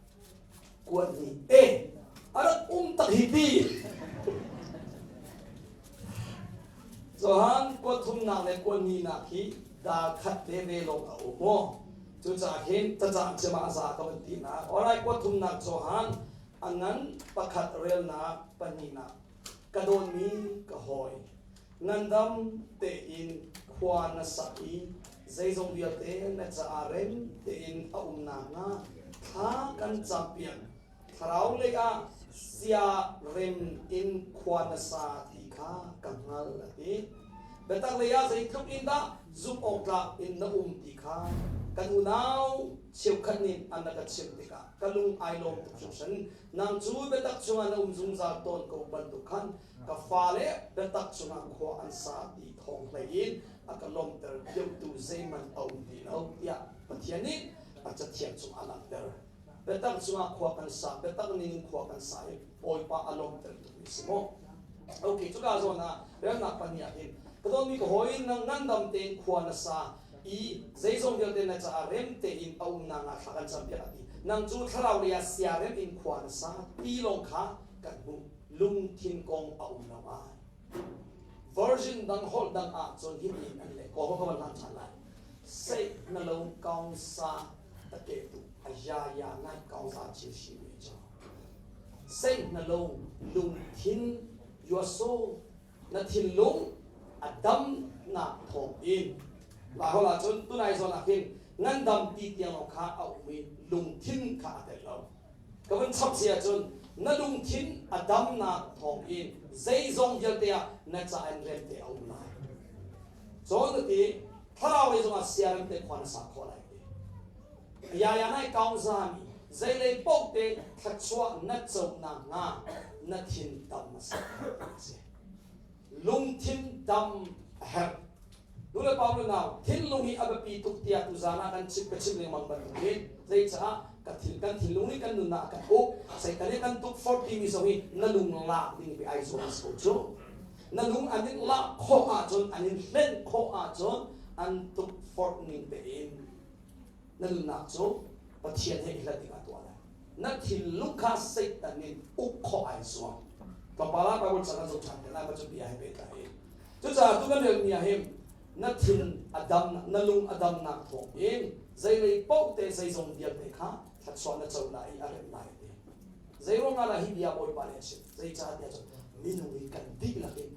kuat ni e a rak um tak hi ti Johan kuat thumnak le kuat ni nak hi da khat te ve lawng a um maw cucaah khin cacang cema za ka van ti nak alright kuat thumnak Johan a ngan pakhat relnak pahnihnak ka dawtmi ka hawi ngandam tein khua na sak i zeizong vialte na caah rem tein a um nakhnga thla kan campiak. Thlarau lei ah sia rem in khua na sa ti kha ka hngal a ti. Biatak lei ah zeitluk in dah zumh awk tlak in na um ti kha kan unau cheukhat nih an rak ka chimh tikah ka lung ai lawm tuk hringhran. Nang cu biatak chungah na um zungzal tawn ko bantuk khan ka fale biatak chungah khua an sa ti thawng hlei in a ka lawmhter deuhtu zeihmanh a um ti lo tiah Pathian nih a cathiang chung a langhter. Biatak chungah khua kan sa, biatak ning in khua kan sa i Bawipa a lawmhter tukmi si maw? Okay, cuka zawn ah relnak pahnih ah hin ka dawtmi ka hawi nang ngandam tein khua na sa i zeizong vialte na caah rem tein a umnak ah thla kan campiak a ti. Nang cu thlarau lei ah siarem in khua na sa ti lawng kha kan hmuh. Lungthin kong a um lo ai. Version dang holh dang ah cun hitin an leh. Kaw ka van hlan ṭhan lai. Sei na lo kaung sa ta ke tu a ya ya nai kaung za chi shi we cho. Sei na lo lungthin your soul na thinlung a dam nak thawng in la hol ah cun tunai zawn ah khin ngandam ti tiang lawng kha a um i lungthin kha a tel lo. Ka van chap si ahcun na lungthin a damnak thawngin zeizong vialte ah na ca in remte a um lai. Cun na ti thlarau lei zongah siarem te khua na sa khawh lai ti. Yaya nai kaung zami zeilei paoh te thluachuah na co nakhnga na thin dam a si. Lungthin dam a herh. Nulepa le nau thinlung hi a biapi tuk tiah tuzaan ah kan chim ka chim lengmang bantukin zeicah ka thil kan thinlung nih kan nunnak a kan uk. Satan nih kan tukforh timi zong hi na lung lak ding pi ai zuam a si ko cu. Na lung an in lak khawh ahcun an in hlen khawh ahcun an tukforh ning tein na nunnak cu Pathian he i hlat ding ah tuah lai. Na thinlung kha Satan nih uk khawh ai zuam. Tlawmpal ah Bible cang kan zoh ṭhan te lai, cu bia he pehtlai in. Cucaah tu kan relmi ah hin na thin a dam na lung a damnak thawng in zeilei paoh te zeizong vialte kha thluachuah na co lai i a rem lai ti. Zei ruangah dah hi bia Bawipa nih a chim? Zeicahtiah cun minung hi kan dihlak in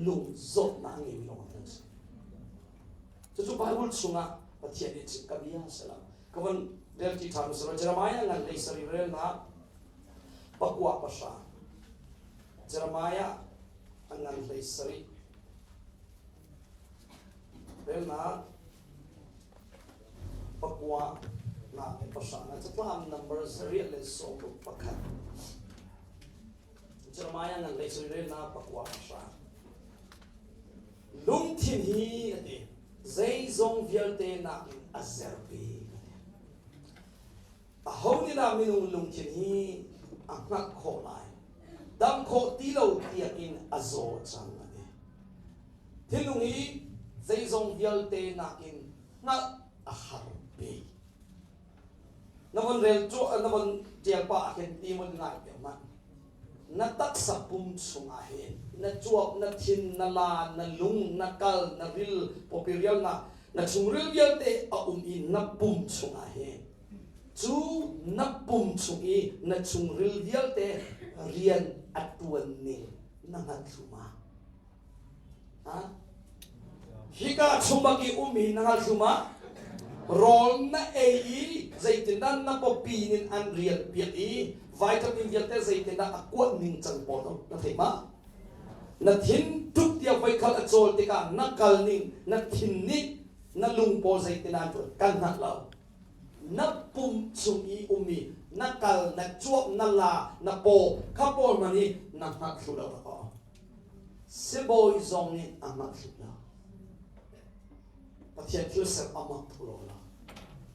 lung zawtnak a ngeimi lawng kan si. Cucu Bible chungah Pathian nih chim ka bia si lo. Ka von rel ṭi ṭhan usih law Jeremiah ngan lei sarih relnak pakua pahra. Jeremiah a ngan hlei sarih relnak pakua nak le pahra na catlam number 161. Jeremiah ngan hlei sarih relnak pakua pahra. Lungthin hi a ti zeizong vialte nakin a zer bik a ti. Aho nih dah minung lungthin hi a hngalh khawh lai? Dam khawh ti lo tiangin a zaw cang a ti. Thinlung hi zeizong vialte nakin hngalh a har bik. Na von rel cu na von ṭial pah ah khin ti mun ngai piak hmanh. Na taksa pum chungah hin na cuap, na thin, na la, na lung, na kal, na ril, pawpi rialnak, na chungril vialte a um i na pum chungah hin cu na pum chung i na chungril vialte rian a ṭuan ning na hngal thlu ma? Hika chung bak i um hi na hngal thlu ma? Rawl na ei i zeitindah na pawpi nin an rial piak i vitamin vialte zeitindah a kuat ning cang pawl na thei ma? Na thin tuk tiah voikhat a cawl tikah na kal ning, na thin nih na lung pawl zeitindah an ṭuan kan hngalh lo. Na pum chung i ummi na kal, na cuap, na la, na paw kha pawl hmanh hi na hngalh thlu lo rak Sibawi zong nih a hngalh thlu lo. Pathian thil ser a mak tuk lo la.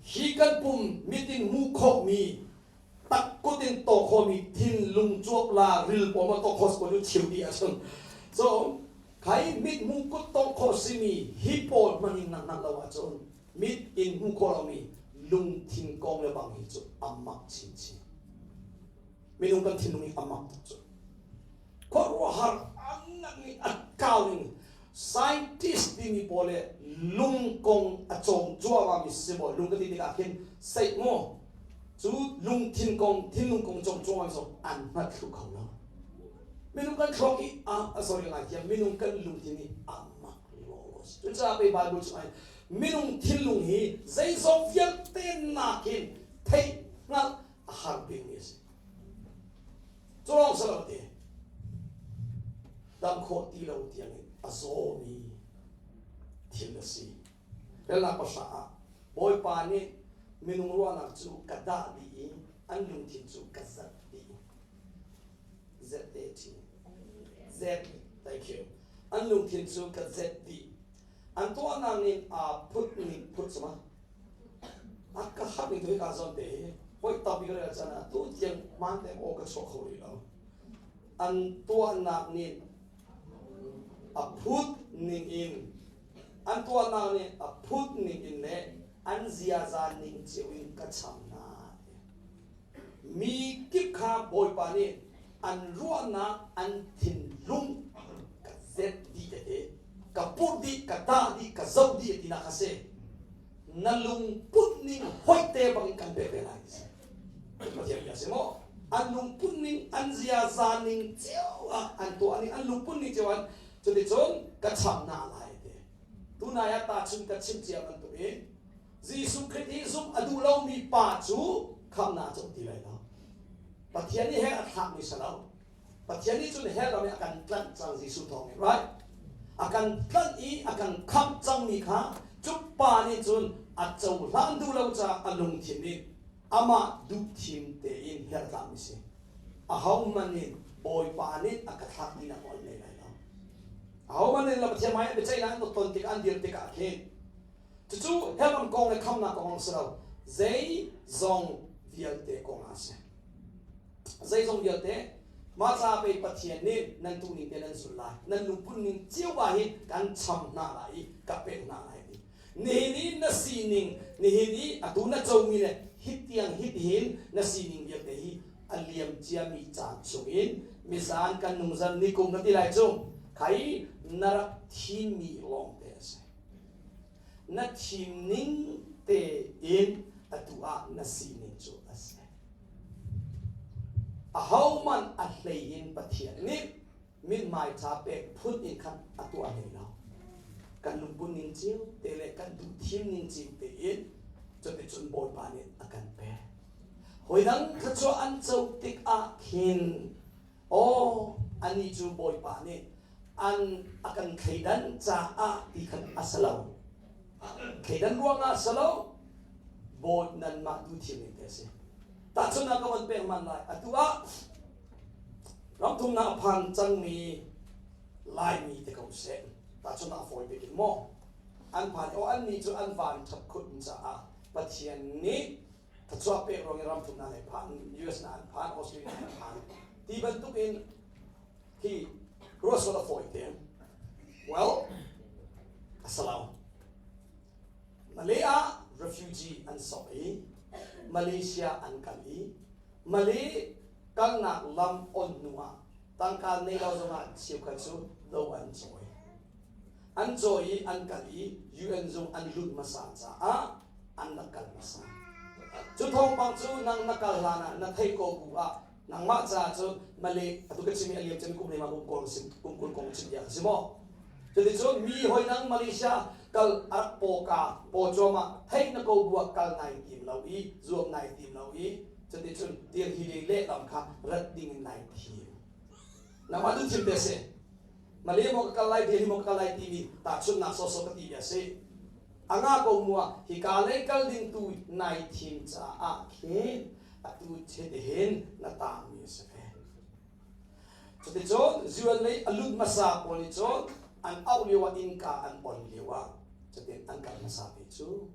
Hi kan pum mit in hmuh khawhmi takkut in taw khawhmi thinlung cuap la ril pawl ma taw khawh ko cu chim dih ahcun so khai mit hmuh kut tawh khawh simi hi pawl hmanh in na hngalh lo ahcun mit in hmuh khawh lomi lungthin kong le bang hi cu a mak chinchin. Minung kan thinlung hi a mak tuk cu. Khuaruahhar an nih a kau ning scientist timi pawl le lung kong a cawm cuahmah mi si maw lung ka ti tikah khin seih maw cu lungthin kong thinlung kong cawm cuahmah mi zong an hngalh thlu kho lo minung kan thluak i a sorry ngai thiam minung kan lungthin hi a mak lawlaw cucaah pei Bible cu ai minung thinlung hi zeizong vialte nakin theih hngalh a har bikmi a si. Cu lawng si lo ti dam khawh ti lo tiangin a zawmi thil a si. Relnak pahra ah Bawipa nih minung ruahnak cu ka dah dih i an lungthin cu ka zat dih. Z-A-T. Z, thank you. An lungthin cu ka zet dih. An tuahnak nih aa phut ning phut suma. A ka harh ning tu hi kaa zawn te hi hoi tampi ka rel caan ah tu tiang hmaan te aw ka chuak kho rih lo. An tuahnak nih a phut ning in an tuahnak nih a phut ning in le an ziaza ning cio in ka cham hna. Mi kip kha Bawipa nih an ruahnak an thinlung ka zet dih tete ka put dih ka tah dih ka zoh dih tinak kha si na lungput ning hoih te bangin kan pek ve lai ti si Pathian bia si maw an lungput ning an ziaza ning cio ah an tuah ning an lungput ning cio an cuticun ka cham hna lai ti tunai ah tahchun ka chim cia bantuk in Jesuh Khrih hi zumh a duh lomi pa cu khamnak cu ti lai lo Pathian nih hell a thlakmi si lo Pathian nih cun hell ram i a kan tlanh cang Jesuh thawng in right a kan tlanh i a kan khamh cangmi kha cu pa nih cun a cohlan duh lo caah a lungthin nih amah duh thim tein hell tlakmi si ahohmanh nih Bawipa nih a ka thlak ti nak awl nei lai lo. Ahohmanh nih Pathian hmai ah biaceihnak an ton tikah an dir tikah khin cucu hell kong le khamnak kong a si lo. Zeizong vialte kong ah a si. Zeizong vialte mah ca pei Pathian nih nan tuh ning te nan zul lai. Nan lungput ning cio ah hin kan cham hna lai i ka pek hna lai ti. Nihin i na sining, nihin i atu na comi le hitiang hitihin na sining vialte hi a liam ciami caan chungin mizan kan nungzan nikum na ti lai cu khai na rak thimmi lawngte a si. Na thim ning tein atu ah na sining cu a si. Ahohmanh a hlei in Pathian nih mithmai ṭha pek phun in khan a tuah hlei lo. Kan lungput ning cio te le kan duh thim ning cio tein cuticun Bawipa nih a kan pek. Hawi dang thluachuah an co tikah khin aw anih cu Bawipa nih an a kan thleidan caah ti khan a si lo. Thleidan ruangah a si lo. Bawi nanmah duh thim ning te a si. Tahchunhnak ka von pek man lai. Atu ah Ramthumnak a phan cangmi Laimi te ko seh. Tahchunhnak a fawi bik in maw an phan i aw annih cu an van ṭhat khun caah Pathian nih thluachuah pek ruang i ramthumnak lei phan US na an phan Australia an phan ti bantuk in hi ruah sual a fawi te. Well, a si lo. Malay ah refugee an sok i Malaysia an kal i Malay kalnak lam on hnu ah tangka nei lo zongah cheukhat cu lo an cawi. An cawi i an kal i UN zung an lut hmasa caah an rak kal hmasa. Cu thawngpang cu nang na kal hlan ah na theih ko bu ah nangmah caah cun Malay atu ka chim i a liam cem kum lema kum kol sim kum 20 kong chim bia si maw? Cuticun mi hoi nang Malaysia kal a rak paw ka paw cuahmah theih na ko bu ah kal nai tim lo i zuam nai tim lo i cuticun Delhi lei lehlam kha rat ding in nai thim. Nangmah duh thim te si. Malay maw ka kal lai Delhi maw ka kal lai timi tahchunhnak sawsawh ka ti bia si. A nga ko mu ah hika lei kal ding tu nai thim caah khin atu hin na tangmi a si ve. Cuticun UN lei a lut hmasa pawl nih cun an auh lio ah innka an on lio ah cutin an kal hmasa ve cu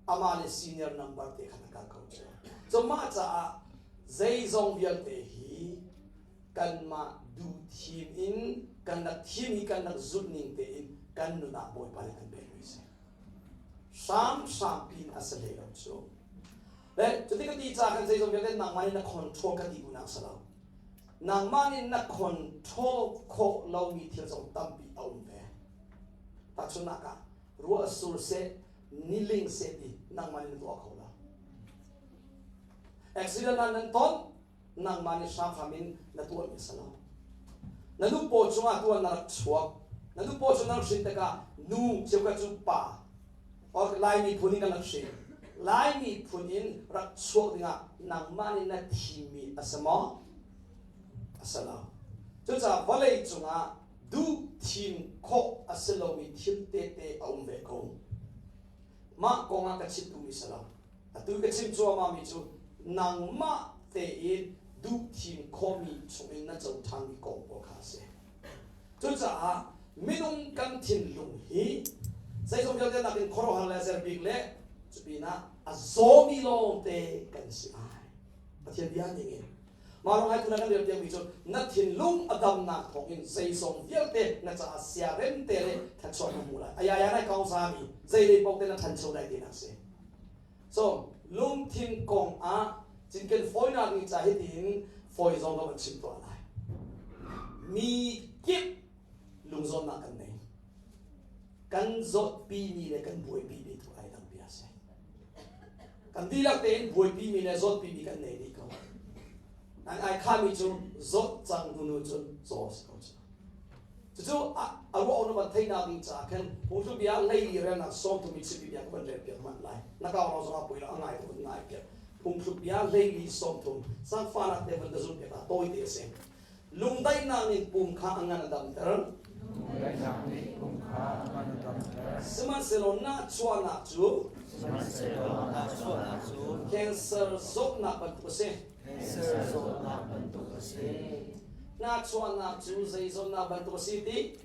amah le senior number te khan a kal ko cu. Cu mah caah zeizong vialte hi kanmah duh thim in kan rak thim i kan rak zulh ning tein kan nun ah Bawipa nih kan pekmi a si. Hramhram piin a si hlei lo cu. Le cuti ka ti ca khan zeizong vialte nangmah nih na control ka ti duhnak si lo. Nangmah nih na control khawh lomi thil zong tampi a um ve. Tahchunhnak ah ruah sur seh, niling seh ti nangmah nih na tuah kho lo. Accident ah nan ton, nangmah nih hramhram in na tuahmi a si lo. Na nu paw chungah tuan na rak chuak. Na nu paw chung na rak hrin tikah nu cheukhat cu pa or Laimi phun in kan rak hrin. Laimi phun in rak chuak dingah nangmah nih na thimmi a si maw? A si lo. Cucaah vawlei cungah duh thim khawh a si lomi thil tete a um ve ko. Mah kongah ka chim duhmi si lo. Atu ka chim cuahmahmi cu nangmah tein duh thim khawhmi chungin na co ṭhanmi kong pawl kha a si. Cucaah minung kan thinlung hi zeizong vialte nakin khuaruahhar le zer bik le cupinah a zawmi lawngte kan si ai. Pathian bia ning in Mah ruang hai tuna kan rel piakmi cu na thinlung a damnak thawngin zeizong vialte na caah siarem te le thluachuah na hmu lai. Ayaya nai kong zami zeilei paoh te na ṭhancho lai tinak si. So lungthin kong ah cinken fawinak ni ca hitin fawi zong ka van chim tuah lai. Mi kip lungzawnnak kan nei. Kan zawtpi mi le kan buaipi mi tu ai dang bia si. Kan dihlak tein buaipi mi le zawtpi mi kan nei dih ko. Nan ai khami cu zawt cang hnu cun zaw si ko cu. Cucu a ruah na van theihnak ding caah khan phungthluk bia leili relnak 30 i chimmi bia ka van rel piak manh lai. Na kau ro zong a poi lo a ngai ka van ngai piak. Phungthluk bia leili 30 sangfanak te van ka zul piak ta tawi te a si. Lungdaihnak nih pum kha a ngan a damter. Lungdaihnak nih pum kha a ngan a damter. Sihmanhsehlaw nahchuahnak cu Sihmanhsehlaw nahchuahnak cu cancer zawtnak bantuk a si. Cancer zawtnak bantuk a si. Nahchuahnak cu zei zawtnak bantuk a si ti?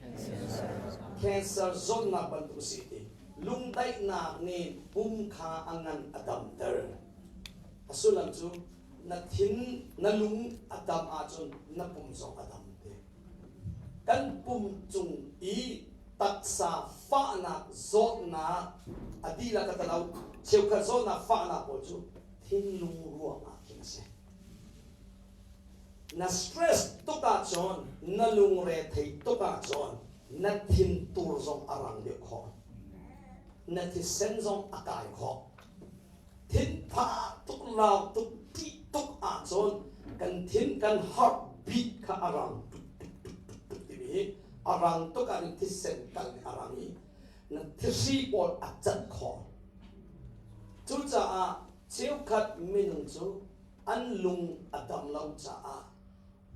Cancer zawtnak bantuk a si ti. Lungdaihnak nih pum kha a ngan a damter. A sullam cu na thin, na lung a dam ahcun na pum zong a dam te. Kan pum cung i taksa fahnak zawtnak a dihlak a talo cheukhat zawtnak fahnak pawl cu thinlung ruangah khin a si. Na stress tuk ahcun, na lungre thei tuk ahcun na thintur zong a rang deuh khawh. Na thisen zong a kai khawh. Thinphah tuk, lau tuk, ṭih tuk ahcun kan thin, kan heart beat kha a rang tuk tuk tuk tuk tuk timi hi a rang tuk ahcun thisen kal nih a rang i na thihri pawl a cat khawh. Cucaah cheukhat minung cu an lung a dam lo caah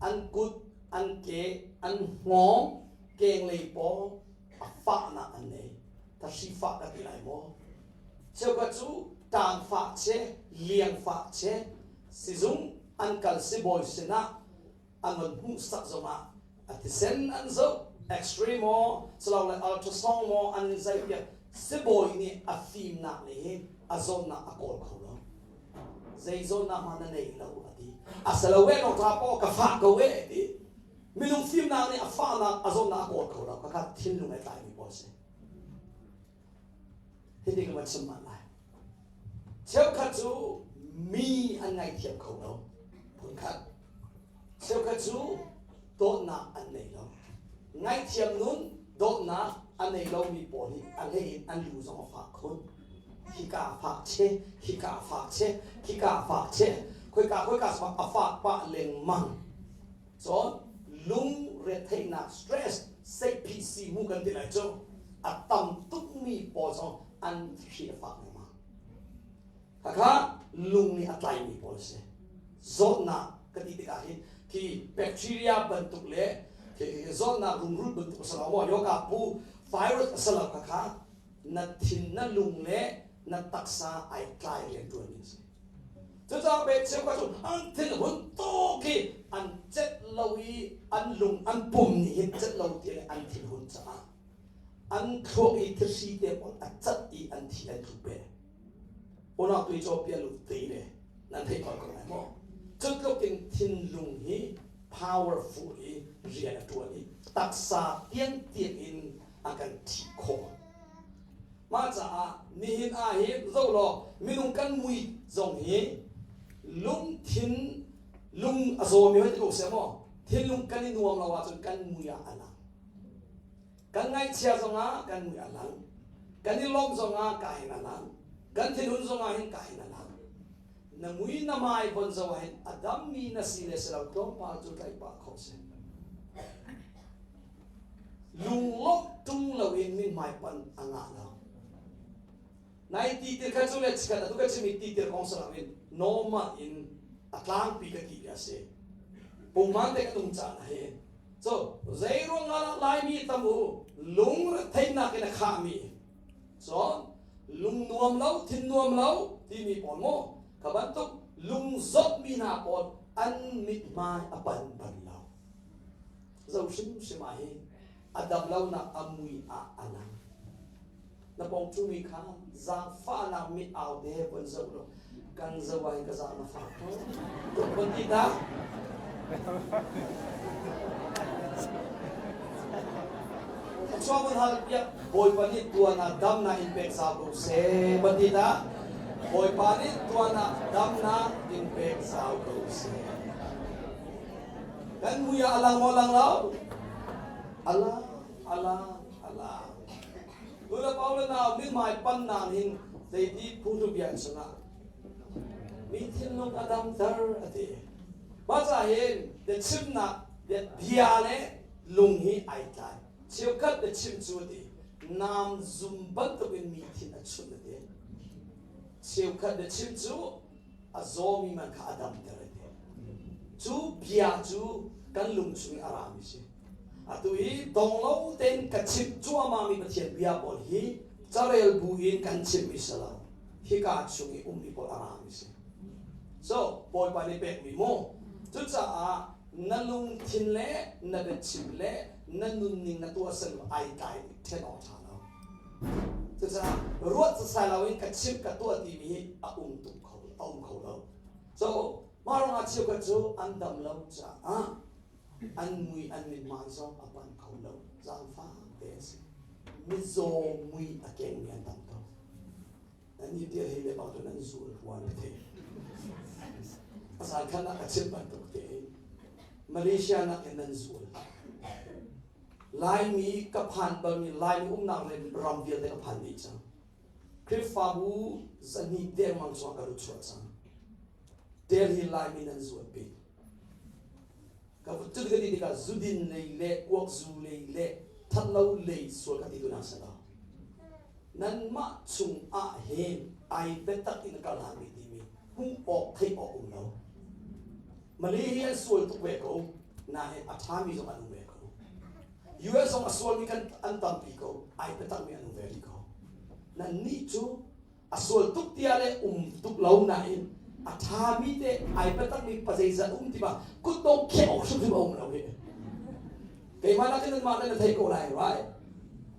an kut, an ke, an hngawng, kenglei pawl a fahnak an nei. Thahri fah ka ti lai maw? Cheukhat cu ṭaang fah che, liang fah che, sizung an kal sibawi sinah an von hmuhsak zongah a thisen an zoh, x-ray maw, silole ultrasound maw an in zaihpiak, sibawi nih a fimnak nih hin a zawtnak a kawl kho lo. Zei zawtnak hmanh na nei lo a ti. A si lo e, doctor paw ka fah ko e a ti. Minung fimnak nih a fahnak a zawtnak a kawl kho lo. Khakha thinlung ai tlaimi pawl si. Hiti ka van chim mah lai. Cheukhat cu mi an ngaithiam kho lo. Phunkhat. Cheukhat cu dawtnak an nei lo. Ngaihthiam nun dawtnak a nei lomi pawl hi a hlei in an lu zong a fak khun. Hika fak che, hika fak che, hika fak che, khoika khoika a fak pah lengmang. Cun lung retheihnak stress seihphih mu kan ti lai cu a tam tukmi pawl zong an hri a fak lengmang. Khakha lung nih a tlaimi pawl a si. Zawtnak ka ti tikah hin khi bacteria bantuk le khi zawtnak rungrul bantuk a si lo maw yoga pu virus a si lo khakha na thin na lung le na taksa ai tlai riantuan ning si. Cucaah pe cheukhat cu an thin hun tuk i an celh lo i an lung an pum nih hin celh lo ti le an thin hun caah an thluak i thihri te pawl a cat i an thi an tlu pe. Unau tu Ethiopia lu te le nan theih ko ko lai maw? Cu tluk in thinlung hi powerful i rian a ṭuan i taksa tiangtiang in a kan ṭhih khawh. Mah caah nihin ah hin zoh law minung kan mui zong hi lungthin lung a zawmi hoi ti ko seh maw thinlung kan i nuam lo ahcun kan mui ah a lang. Kan ngaihchia zongah kan mui a lang. Kan i lawmh zongah ka hin a lang. Kan thinhun zongah hin ka hin a lang. Na mui na mai von zoh ah hin a dammi na si le si lo tlawmpal cu tlaih pah kho si. Lunglawmh ṭung loin mithmai panh a ngah lo. Nai titir kha cu le chikkhat atu ka chimmi titir kong si loin normal in a tlangpi ka ti a si. Pungman te ka tung caan ah hin so zei ruangah dah Laimi tam u lungretheihnak in a khahmi cun lung nuam lo thin nuam lo timi pawl mu kha bantuk lung zawtmi hna pawl an mithmai a pan bal lo. Zo hrimhrim ah hi a dam lonak a mui ah a lang. Na pong ṭumi kha zaangfahnak mit au te he von zoh law kan zoh ah hin ka zaang na fak ko. Tuk von ti ta. Chuak von hal piak Bawipa nih tuan ah damnak in pek zau ko seh von ti ta. Bawipa nih tuan ah damnak in pek zau ko seh. Kan mui ah a lang maw lang lo? A lang, a lang, a lang. Nu le pa le nau mithmai pannak hin zeiti phungthluk bia an sungah mi thinlung a damter a ti. Mah ca hin biachimnak bia le lung hi ai tlai. Cheukhat biachim cu a ti. Nam zum bantukin mi thin a chunh a ti. Cheukhat biachim cu a zawmi man kha a damter a ti. Cu bia cu kan lung chung i a rami si. Atu hi dong lo tein ka chimh cuahmahmi Pathian bia pawl hi carel bu in kan chimmi si lo. Hika chung i ummi pawl a rami si. So, Bawipa nih pekmi mu. Cucaah Na lungthin le na biachim le na nunning na tuahser ai tlai ṭhen awk ṭha lo. Cucaah ruat sasai loin ka chim ka tuah timi hi a um tuk kho a um kho lo. So mah ruangah cheukhat cu an dam lo caah an mui an mithmai zong a panh kho lo. Zaangfak te a si. Mizaw mui a kengmi an tam tuk. Nan i tia hei le bang cu nan zul ruan ka thei. Asal khan ah ka chim bantuk te Malaysia nak in nan zul. Laimi ka phan balmi Laimi umnak le ram vialte ka phan dih cang. Khrihfabu zahnih dengmang chungah ka lut chuah cang. Delhi Laimi nan zual bik. Ka cu ka ti tikah zudin lei le kuakzu lei le thatlo lei sual ka ti tu nak si lo. Nanmah chung ah hin ai biatak in kal hlan mi timi hmuh awk theih awk um lo. Malay hi an sual tuk ve ko nain a ṭhami zong an um ve ko. US zong a sualmi kan an tampi ko ai biatak mi an um ve rih ko. Nannih cu a sual tuk tiah le um tuk lo nain a ṭhami te ai biatakmi pazeizat um ti ma kutdong kheh awk hrimhrim a um lo hi. Keimah nakin nanmah nan thei ko lai right?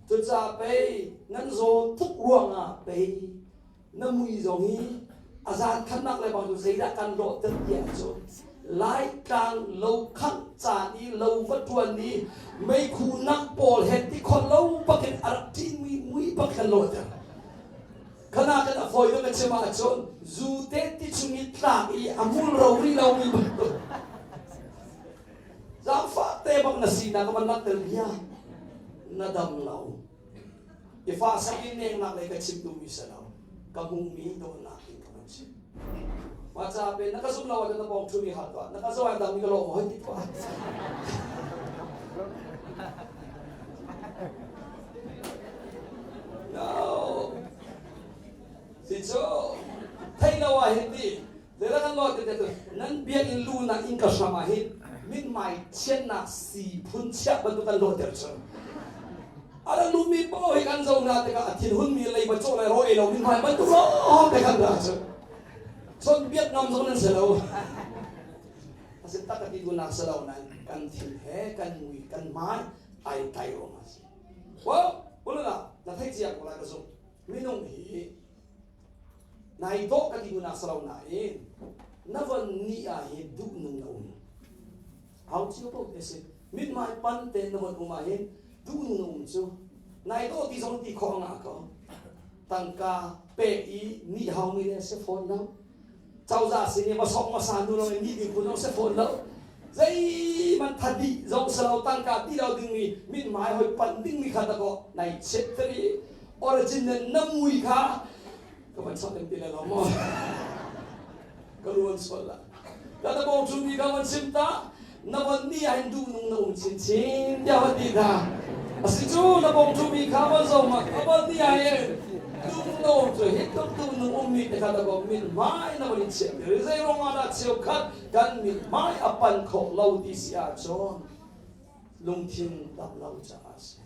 Cucaah pei nan zaw tuk ruangah pei na mui zong hi a zan khannak le bang cu zeidah kan lawh ter tiah cun Laitlang lo khangh caan i lo va ṭuan i meikhu nak pawl he tikhon lo bakin a rak ṭinmi mui bak khan lawhter. Khana kan a fawi deuh na chim ahcun zu te ti chung i tlak i a mul ro rih lomi bantuk. Zaangfah te bak na sinak a van langhter bia na dam lo. I fa sak in nengnak lei ka chim duhmi si lo. Ka hmuhmi dawtnak in ka van chim. Mah ca pe na ka zumh lo ahcun na pawng ṭhumi hal tuah. Na ka zoh ah dangmi ka lawh maw hoi ti tuah. No. Si cu thei lo ah hin ti Zeidah kan lawh ti te nan biakinn lu na innka hram ah hin mithmai chiatnak si phun chiah bantuk kan lawhter cu. A ra lumi paoh hi kan zoh hna tikah a thinhunmi leiba cawh le raw ei lo mithmai bantuk lawng te kan ra cu. Chon biak ngam zong nan si lo. A si tak a ti duhnak si lo nain kan thin he kan mui kan hmai ai tlai ruang a si. Well, ulala na theih cia ko lai ka zumh. Minung hi Nai dawh ka ti hnu si lo nain na von ni ah hin duhnung na um. Hau cio paoh te si. Mithmai pan tein na von um ah hin duhnung na um cu. Nai dawh ti zong ti khawh a ngah ko. Tangka pe i nih haumi le si fawn lo. Cozah sin i va sok hmasa nu lo in nih ding phun zong si fawn lo. Zeihmanh thadih zong si lo tangka ti lo dingmi mithmai hoi panh dingmi kha dakaw nai chiat i original na mui kha ka van chap ti le lo maw ka ruan sual la la na bong chung mi ka van sim ta na van ni ah hin duh nung na um chin chin tiah van ti ta asi cu na bong chung mi kha van zo ma ka van ni ah hin duh nung na um cu hi tluk duh nung um mi te kha ta ko min hmai na van in chiah ti zei rong ah dah cheu khat kan mit hmai a pan kho lo ti si ahcun lungthin dam lo caah a si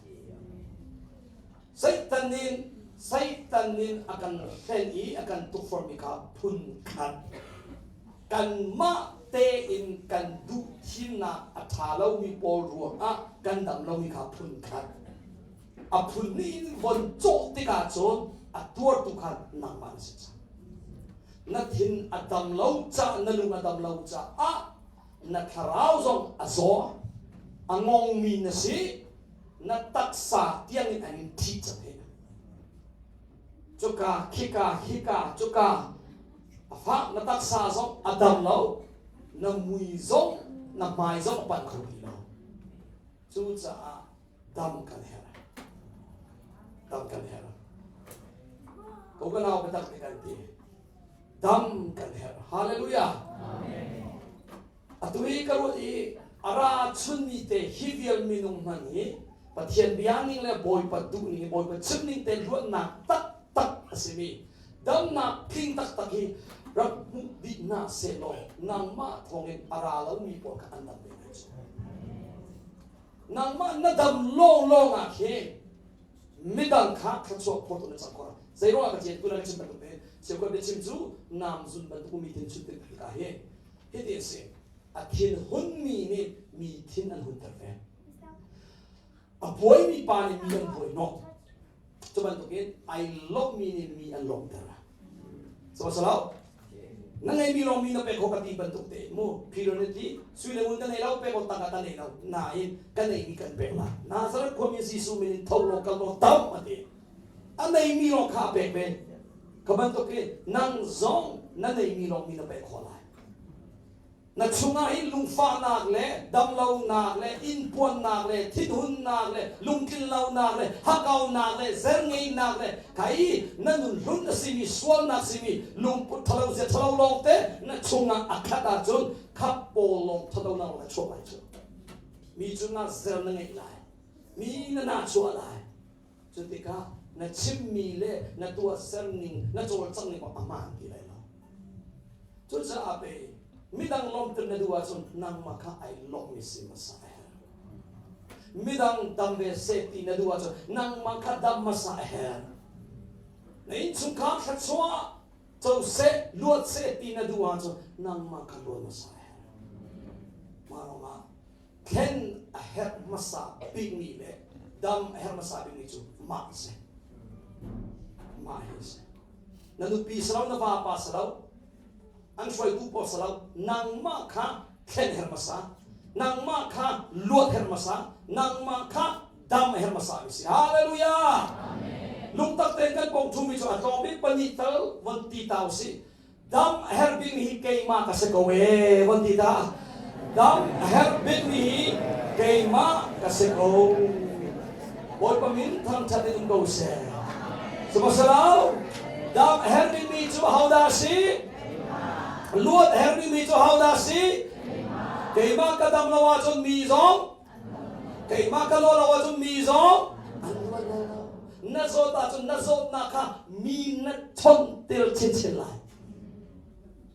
Satan nih Satan nih a kan hlen i a kan tukforhmi kha phun khat. Kanmah tein kan duh thimnak a ṭha lomi pawl ruangah kan dam lomi kha phun khat. A phun nih in von cawh tikah cun a tuartu kha nangmah na si cang. Na thin a dam lo caah na lung a dam lo caah na thlarau zong a zaw, a ngongmi na si, na taksa tiangin an in ṭhih cang hi. Cuka, khika, hika, cuka, a fak na taksa zong a dam lo, na mui zong, na hmai zong a panh kho ti lo. Cucaah dam kan herh. Dam kan herh. Ko ka nau biatak te kan ti. Dam kan herh. Hallelujah. Amen. Atu hi ka ruat i a ra chunmi te hi vial minung hmanh hi Pathian bia ning le Bawipa duh ning Bawipa chim ning te luatnak taktak a simi damnak tling taktak hi rak hmuh dih hna sehlaw nangmah thawngin a ra lomi pawl kha an dam ve lai cu. Nangmah na dam lawnglawng ah khin midang kha thluachuah phawt na cang khawh. Zei ruangah ka tian tuan ka chim bantuk te cheukhat biachim cu nam zun bantuk mi tin chun tik tikah hi hiti a si. A thin hunmi nih mi thin an hunter ve. A buaimi pa nih mi an buai hnawh. Cu bantukin ai lawmhmi nih mi an lawmhter. So salo na ngeimi lawng mi na pek ho ka ti bantuk te mu Peter nih ti sui le ngun ka nei lo pek ho tangka ka nei lo nain ka neimi kan pek la Nazareth khuami Jesuh min in tho law kal law tam a ti. A neimi lawng kha a pek ve. Ka bantuk in nang zong na neimi lawng mi na pek khawh lai. Na chungah hin lungfahnak le damlonak le innpuannak le thinhunnak le lungtlinlonak le hakaunak le zerngeinak le khai na nun hlun a simi sualnak simi lungput ṭhalo zia ṭhalo lawngte na chungah a khat ahcun khap pawl lawng ṭhalonak lawng a chuak lai cu. Mi cungah zer na ngeih lai. Mi na nahchuah lai. Cu tikah na chimmi le na tuahser ning, na cawlcangh ning a hmaan ti lai lo. Cucaah pei midang lawmhter na duh ahcun nangmah kha ai lawmhmi si hmasa a herh. Midang dam ve seh ti na duh ahcun nangmah kha dam hmasa a herh. Na innchungkhar thluachuah co seh, luat seh ti na duh ahcun nangmah kha luat hmasa a herh. Mah ruangah thlen a herh hmasa bikmi le dam a herh hmasa bikmi cu mah a si. Mah hi a si. Na nupi si lo, na vapa si lo, an hruaitu pawl si lo, nangmah kha thlen herh hmasa, nangmah kha luat herh hmasa, nangmah kha dam a herh hmasa mi si. Hallelujah! Lungtak tein kan kong thumi cu a tlawm bik pahnih tal von ti ta usih. Dam a herh bikmi hi keimah ka si ko ee von ti ta. Dam a herh bikmi hi keimah ka si ko. Bawipa min thangṭhat in um ko seh. Sihmanhsehlaw dam a herh bikmi cu ahodah a si? Luat a herh bikmi cu ahodah a si? Keimah ka dam lo ahcun mi zong Keimah ka lawh lo ahcun mi zong an luat lai lo. Na zawt ahcun na zawtnak kha mi na chawnh tel chinchin lai.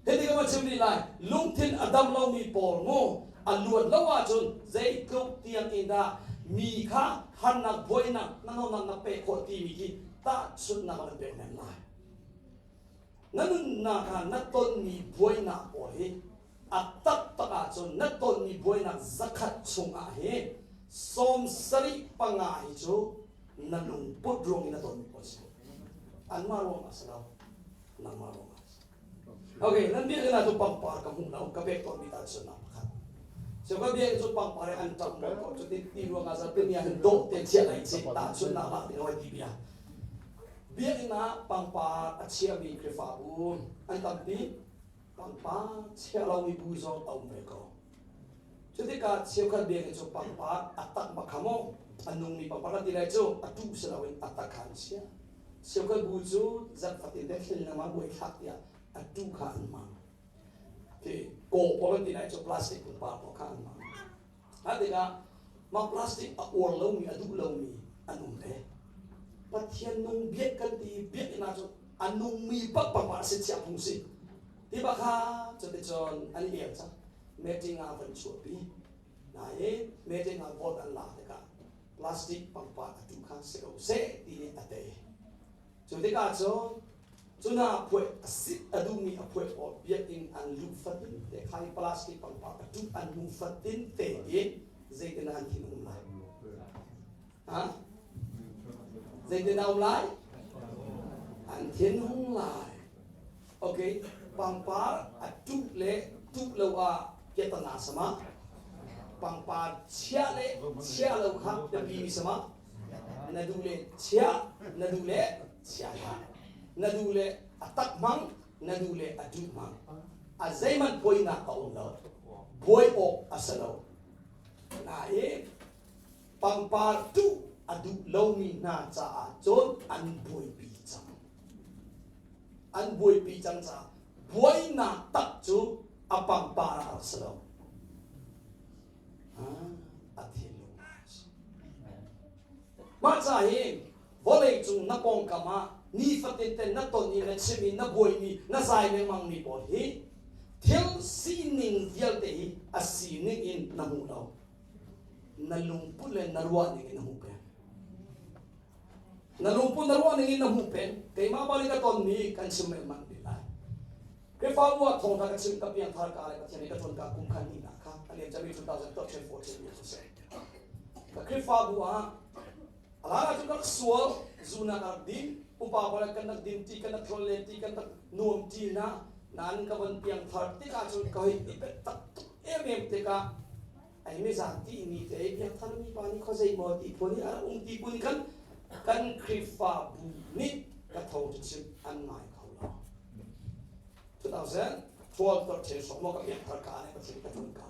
Hiti ka va chim rih lai. Lungthin a dam lomi pawl mu a luat lo ahcun zeitluk tiang in dah mi kha harnak buainak na nawnak na pek khawh timi khi tahchunhnak ah nan pek men lai. Na nunnak ah na tonmi buainak pawl hi A taktak ahcun na tonmi buainak 100 chungah hin 75 hi cu na lungput ruang in na tonmi pawl si. Anmah ruang ah si lo, nangmah ruang ah si. Okay, nan biakinn ah cu pangpar ka hmuh lo, ka pek tawnmi ta cun pakhat. So ka biakinn cu pangpar an ṭam lo ko, cu ti ti ruang ah zarpi ni ah hin dawh te chiah lai chi ta chun nak lak ding hoi ti bia. Biakinn ah pangpar a chiami Khrihfabu an tampi. Pangpar chia lomi bu zong a um ve ko. Cutikah cheukhat biakinn cu pangpar a tak bak kha maw a nungmi pangpar kan ti lai cu a tuh si loin a tak kha an chia. Cheukhat bu cu zarh fatin te thil lengmang buai thlak tiah a tuh kha an hmang. Khi kaw pawl kan ti lai cu plastic pangpar pawl kha an hmang. Mah tikah mah plastic a uar lomi a duh lomi an um ve. Pathian nung biak kan ti biakinn ah cun a nungmi bak pangpar a si chiah phung si. Ti bak kha cuticun an i el cang. Meeting ah van chuahpi. Nain meeting ah vote an lak tikah plastic pangpar a tu kha si ko seh ti nih a tei. Cu tikah cun cuna phuai a sit a duhmi a phuai pawl biakinn an luh fatin te kha i plastic pangpar a ṭuh an hmuh fatin te in zeitin an thin um lai? Ha? Zeitin a um lai? An thin hung lai. Okay, pangpar a ṭuh le ṭuh lo ah piatana sama. Pangpar chia le chia lo kha biapi mi sama. Na duh le chia, na duh le chia hlah. Na duh le a tak hmang, na duh le a duh hmang. A zeihmanh buainak a um lo. Buai awk a si lo. Nain pangpar duh a duh lomi hna caah cun an buaipi cang. An buaipi cang caah buainak tak cu a pangpar ah a rak si lo. A thinlung a si. Mah ca hi vawlei cung na pawngkam ah nifatin te na ton i na chim i na buaimi na zai lengmangmi pawl hi thil sining vialte hi a sining in na hmu lo. Na lungput le na ruah ning in na hmuh peng. Na lungput na ruah ning in na hmuh peng. Keimah bal in ka tonmi kan chim lengmang ti lai. Khrihfabu ah thawngtha ka chim ka piangthar ka le Pathian nih ka ṭuan ka kum khan ni na kha a liam cami 2013 14 years a si. Ka Khrihfabu ah alala cu ka rak sual zu na ka rak din upa pawl kan rak din ti kan rak tlawn len ti kan rak nuam ti na nan ka von piangthar tikah cun ka hoi i bet tak tuk em em tikah ai mi zan ti mi te piangthar mi pa nih khuazei maw ti phun i a um ti phun kan kan Khrihfabu nih ka tho chim an ngai kho lo. 2012 13 sok mo ka piangthar ka ne ka chim ka ṭun ka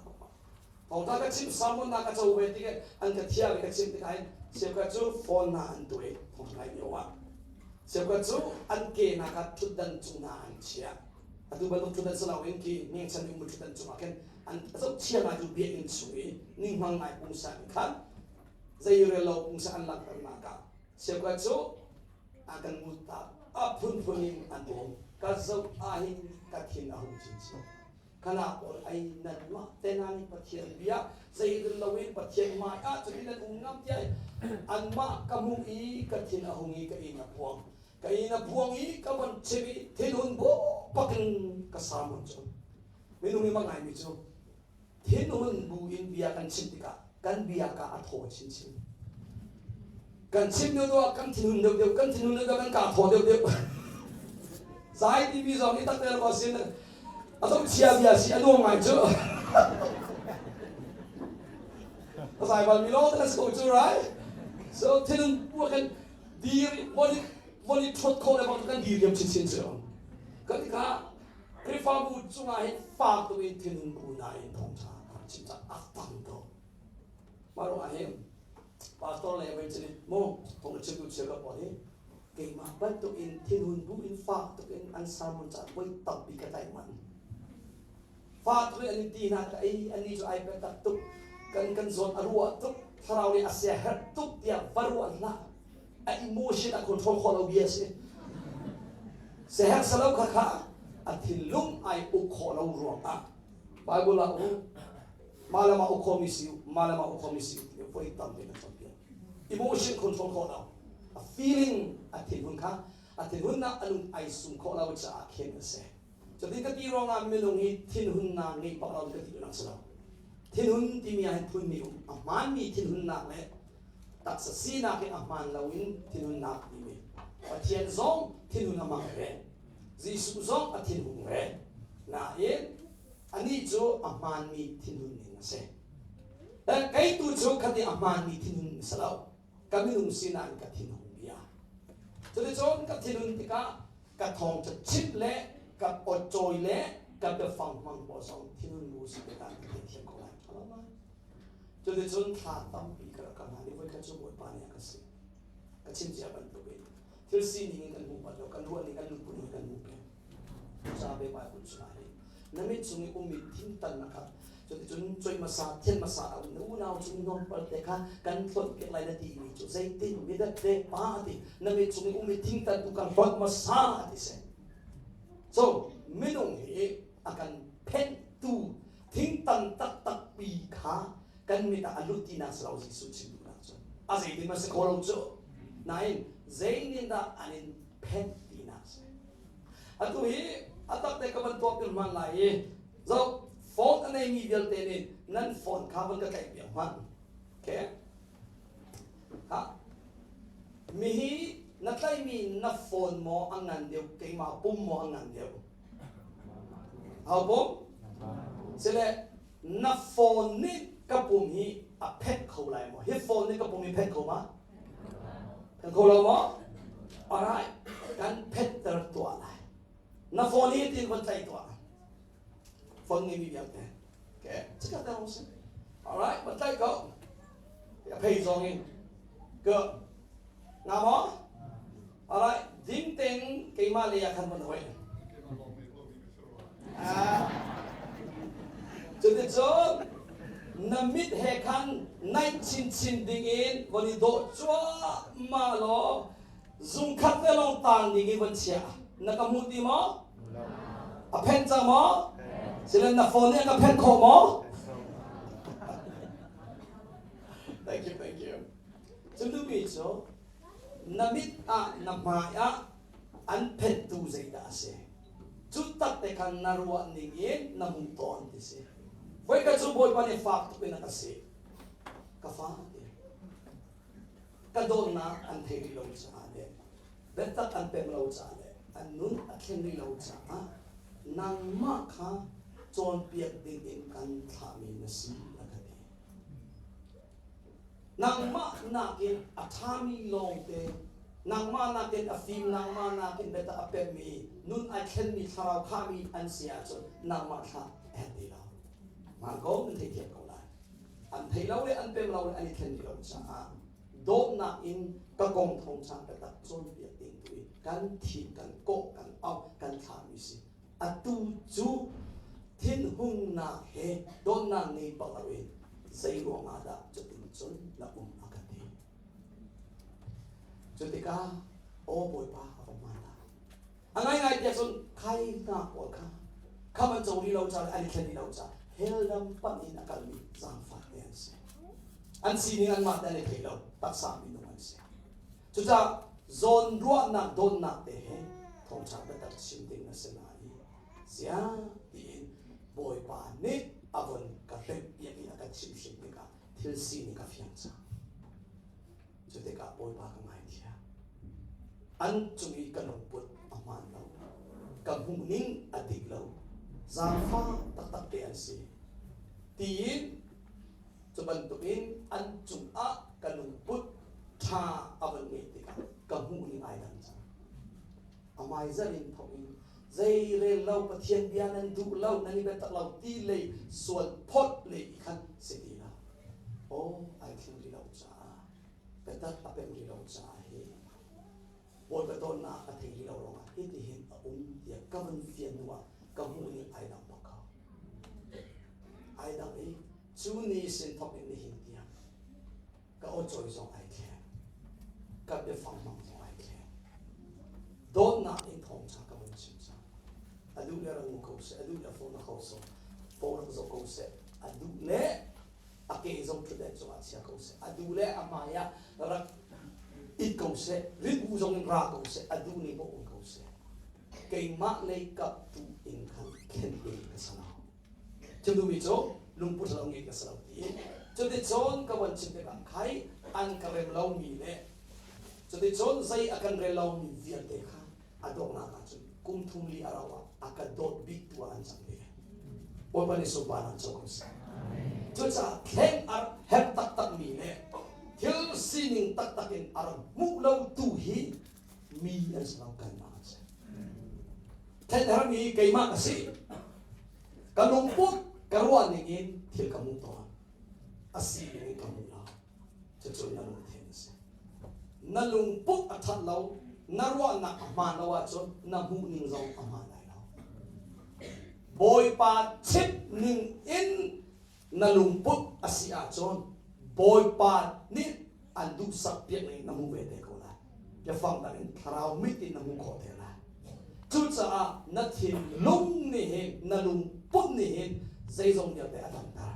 thawngtha ka chim sermon na ka co ve tik an ka thia ka chim tik ai cheukhat cu phone na an tuai thawng ngai lio ah cheukhat cu an ke na ka thutdan cung na an chia atu bantuk thutdan salo in ki ning chan um thutdan cung ah khin an zoh chia ngai cu biakinn chung i ning hmang ngai pungsan khan zei rel lo pungsa an langhter nak ah cheukhat cu a kan ngut ta a phunphun in an um ka zoh ah hin ka thin a hung chinchin kana pawl ai nan mah te na nih Pathian bia zei rel loin Pathian hmai ah cun nan um ngam tiah anmah ka hmuh i ka thin a hung i ka inn a phuang ka inn a phuang i ka von chim i thinhun bu pakin ka sermon cu minung i ngai mi cu thinhun bu in bia kan chim tikah kan bia ka a thaw chinchin. Kan chim deuh deuh ah kan thinhun deuh deuh, kan thinhun deuh deuh kan ka thaw deuh deuh. Zai timi zong hi takter ko sin a zoh chia bia si a nuam ngai cu. A zai bal mi lo te ko cu right? So thinhun bu kan dir von von i thot kho le bang kan dir diam chinchin cu. Kan ka Khrihfabu cungah hin fak tuk in thinhun bu nain thawngṭha ka rak chim caah a tam tuk. Mah ruangah hin pastor le evangelist mu thawng a chimtu cheukhat pawl hi keimah bantuk in thinhun bu in fak tuk in an sermon caan voi tampi ka tlaih manh. Fak tuk in an i ti hna ka ei annih cu ai biatak tuk kan kan zawn a ruah tuk thlarau nih a siaherh tuk tiah va ruah hlah. A emotion a control khawh lo bia a si. Seher salo kha kha a thinlung ai uk khawh lo ruangah Bible ah um mah le mah uk khomi si mah le mah uk khomi si ti voi tampi kan cawnpiak. Emotion control khawh lo a feeling a thinhun kha a thinhunnak a lung ai sum khawh lo caah khin a si. Cuti ka ti ruangah minung hi thinhunnak ngei pak lo ka ti nak si lo. Thinhun timi ah hin phunmi um a hmaanmi thinhunnak le taksa sinak hi a hmaan loin thinhunnak timi Pathian zong thinhun a hmang ve Jesuh zong a thinhung ve nain anih cu a hmaanmi thinhun ning a si kei tu cu khati a hmaanmi thinhun a si lo ka minung sinak in ka thinhung bia cuticun ka thinhun tikah ka thawngṭha chimh le ka awcawi le ka biafang hmang pawl zong thinhun bu si tikah ka theithiam ko lai Cuticun thla tampi ka rak kal hna i voikhat cu Bawipa nih a ka si. Ka chim cia bantukin thil sining in kan hmu bal lo, kan ruah ning kan lungput ning kan hmu peng. Cucaah Bible chungah hin na mit chung i ummi thingtan kha cuticun coih hmasa thian hmasa a um na unau cung nawnpal te kha kan hlonh piak lai na timi cu zeitin midat te pa a ti na mit chung i ummi thingtan tu kan hlonh hmasa a ti si. So minung hi a kan phenhtu thingtan taktak pi kha kan mit ah a lut tinak si lo Jesuh chim duhnak cu a zeitin ma si kho lo cu nain zeitin dah an in phenh tinak si atu hi a tak te ka van tuak pil hman lai i zo phone a neimi vialte nih nan phone kha van ka tlaih piak hman okay ha mihi na tlaihmi na phone maw a ngan deuh keimah pum maw a ngan deuh Hau pum? Sile na phone nih ka pum hi a phet kho lai maw? Hi phone nih ka pum hi phet kho ma? Phet kho lo maw? Alright, kan phetter tuah lai. Na phone hi tin von tlaih tuah. Phone ngeimi vialte. Okay, cakap dah si. Alright, von tlaih ko. A phei zong in. Ka. Nga maw? Alright, ding tein keimah lei ah khan van hoi. Cuticun na mit he khan naih chinchin dingin von i dawh cuahmah law zungkhat te lawng tang ding in von chia. Na ka hmu ti maw? A phenh cang maw? Silen na phone nih a ka phenh khawh maw? Thank you, thank you. Cu duhmi cu na mit ah na hmai ah an phenhtu zeidah a si? Cu tak te khan na ruah ning in na hmuh tawn ti si. Voikhat cu Bawipa nih fak tuk in a ka sik. Ka fa ti. Ka dawtnak an thei rih lo caah le biatak an pem lo caah le an nun a thlen rih lo caah nangmah kha cawnpiak ding in kan thlahmi na si a ka ti. Nangmah nakin a ṭhami lawngte, nangmah nakin a fim, nangmah nakin biatak a pemmi, nun ai thlenmi, thlarau khahmi an si ahcun nangmah thlah a herh ti lo. Hmaan ko, nan theithiam ko lai. An theih lo le an pem lo le an i thlen rih lo caah dawtnak in ka kong thawngṭha biatak cawnpiak ding tu i kan thim, kan kawh, kan auh, kan thlahmi si. Atu cu thinhungnak he dawtnak ngei bak loin zei ruangah dah cutin cun na um a ka ti. Cu tikah aw Bawipa a va hmaan lai. A ngaingai tiah cun khai hna pawl kha kham an co rih lo ca le an i thlen rih lo ca hell lam panh in a kalmi zaangfak te an si. An sining anmah te an i thei lo, taksa minung an si. Cucaah zawnruahnak dawtnak te he thawngṭha biatak chim ding a si lai i ziah tiin Bawipa nih a von ka remhpiak i a ka chimhhrin tikah thil sining ka fiang cang. Cu tikah Bawipa ka ngaithiam. An cung i ka lungput a hmaan lo. Ka hmuhning a dik lo. Zaangfah taktak te an si. Tiin Cu bantukin an cungah ka lungput ṭha a van ngeih tikah ka hmuhning ai dang cang. A hmaizarh in thawk in zeirel lo Pathian bia nan duh lo nan i biatak lo ti lei sual phawt lei i khan si ti lo. Aw ai thleng rih lo caah biatak a pem rih lo caah hi Bawipa dawtnak a thei rih lo ruangah hitihin a um tiah ka van fian hnu ah ka hmuhning ai dang bak ko. Ai dang i cu ni sin thawk in nihin tiang ka aw cawi zong ai thleng. Ka biafang hmang zong ai thleng. Dawtnak in thawngṭha ka van chim cang. A duh le rak ngu ko seh, a duh le phone a ko seh, phone rak zoh ko seh, a duh le a ke zong ṭhutden cungah chia ko seh a duh le a hmai ah rak it ko seh ritbu zong in ra ko seh a duh ning paoh um ko seh keimah lei kap tu in khan thlen ding ka si lo thil duhmi cu lungput lo ngeih ka si lo ti cuticun ka van chim tikah khai an ka rem lomi le cuticun zei a kan rel lomi vialte kha a donghnak ah cun kum thum li a rau ah a ka dawt bik tu ah an cang ve. Bawipa nih sunparnak co ko seh. Cucaah thleng a herh taktakmi le thil sining taktak in a rak hmuh lo tu hi mi an si lo kanmah an si. Thlen hermi keimah ka si. Ka lungput ka ruah ning in thil ka hmuh tawn. A sining in ka hmuh lo. Cucu na lungthin a si. Na lungput a ṭhat lo, na ruahnak a hmaan lo ahcun na hmuhning zong a hmaan lai lo. Bawipa chimh ning in na lungput a si ahcun Bawipa nih an duhsak piak ning na hmuh ve te ko lai. Biafang dang in thlarau mit in na hmuh khawh te lai. Cucaah na thinlung nih hin na lungput nih hin zeizong vialte a damter.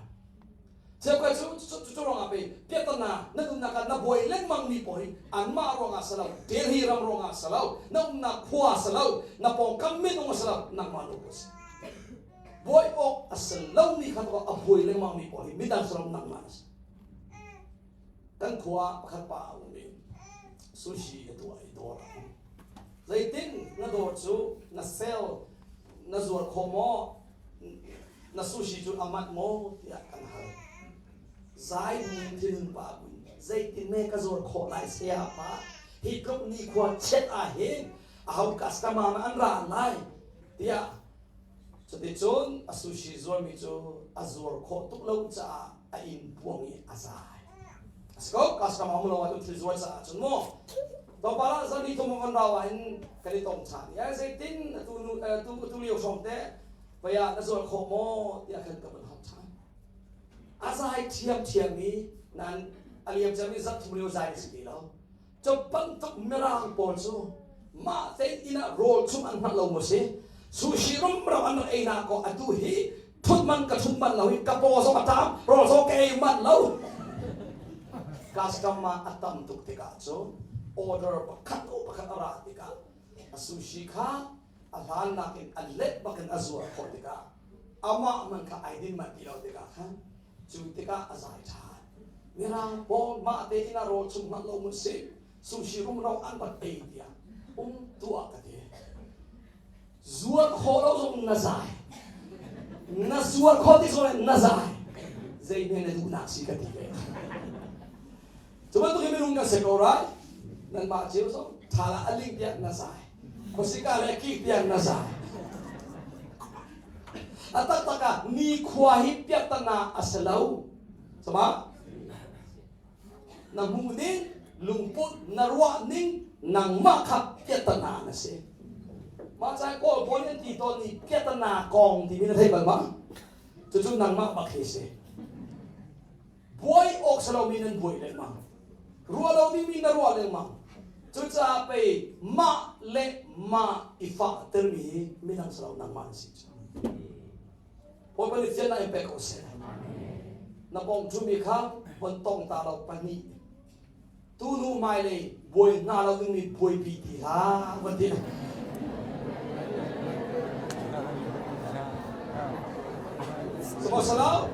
Cheukhat cu cu ruangah pei piahtana na nunnak ah na buai lengmang mi pawl hi anmah ruangah si lo, Delhi ram ruangah si lo, na umnak khua si lo, na pawngkam minung a si lo, nangmah lung a si. Buai awk a si lomi kha a buai lengmang mi pawl hi midang si lo nangmah na si. Kan khua pakhat pa a um i sushi a tuah i dawr a um. Zeitin na dawr cu na sell na zuar kho maw? Na sushi cu a manh maw tiah kan hal. Zai buin thinhun pa buin zeitin me ka zuar khawh lai saya pa hi tluk ni khua chet ah hin aho customer na an ra lai tiah cuticun a sushi zuarmi cu a zuar khawh tuk lo caah a inn puang i a zai. A si ko customer um lo ah thil zuar caah cun mu tlawmpal ah zan ni thum van rau ah hin kan i tong ṭhan i zeitin atu tu lio hrawng te Pei ah na zuar khawh maw tiah khan ka vun hal ṭhan. A zai ṭhiamṭhiam i nan a liam cami zarh thum lio zai a si ti lo. Cu bantuk mirang pawl cu mah te inn ah rawl chum an hngalh lo maw si? Sushi rumro an rak ei na ko atu hi thut man ka thut man lo i ka paw zong a ṭam rawl zong ka ei man lo. Customer a tam tuk tikah cun order pakhat o pakhat a ra tikah a sushi kha. A hlan nakin a let bakin a zuar khawh tikah amah man kha ai din manh ti lo tikah khan cu tikah a zai ṭhan. Mirang pawl mah tein a rawl chung hmanh lo mun si sushi rumro an rak ei tiah um tuah ka ti. Zuar khawh lo zong na zai. Na zuar khawh ti zong na zai. Zei hme na duhnak si ka ti ve. Cu bantuk in minung kan si ko rai. Nanmah cio zong thala a ling tiah na zai. Khuasika le kik tiang na zai. A taktak ah nikhua hi piahtana a si lo. Sama? Na hmuh ning, lungput, na ruah ning, nangmah kha piahtana na si. Mah cai Kawl pawl nih an ti tawn ni piahtana kong timi na thei bal ma? Cucu nangmah bak hi si. Buai awk si lomi nan buai lengmang. Ruah lo dingmi na ruah lengmang. Cucaah pei mah le mah i fahtermi hi midang si lo nangmah na si cu. Bawipa nih fiannak in pek ko seh. Na pawng ṭhumi kha von tong ta lo pahnih. Tu nu hmailei buai hna lo dingmi buaipi ti hlah van ti. Sihmanhsehlaw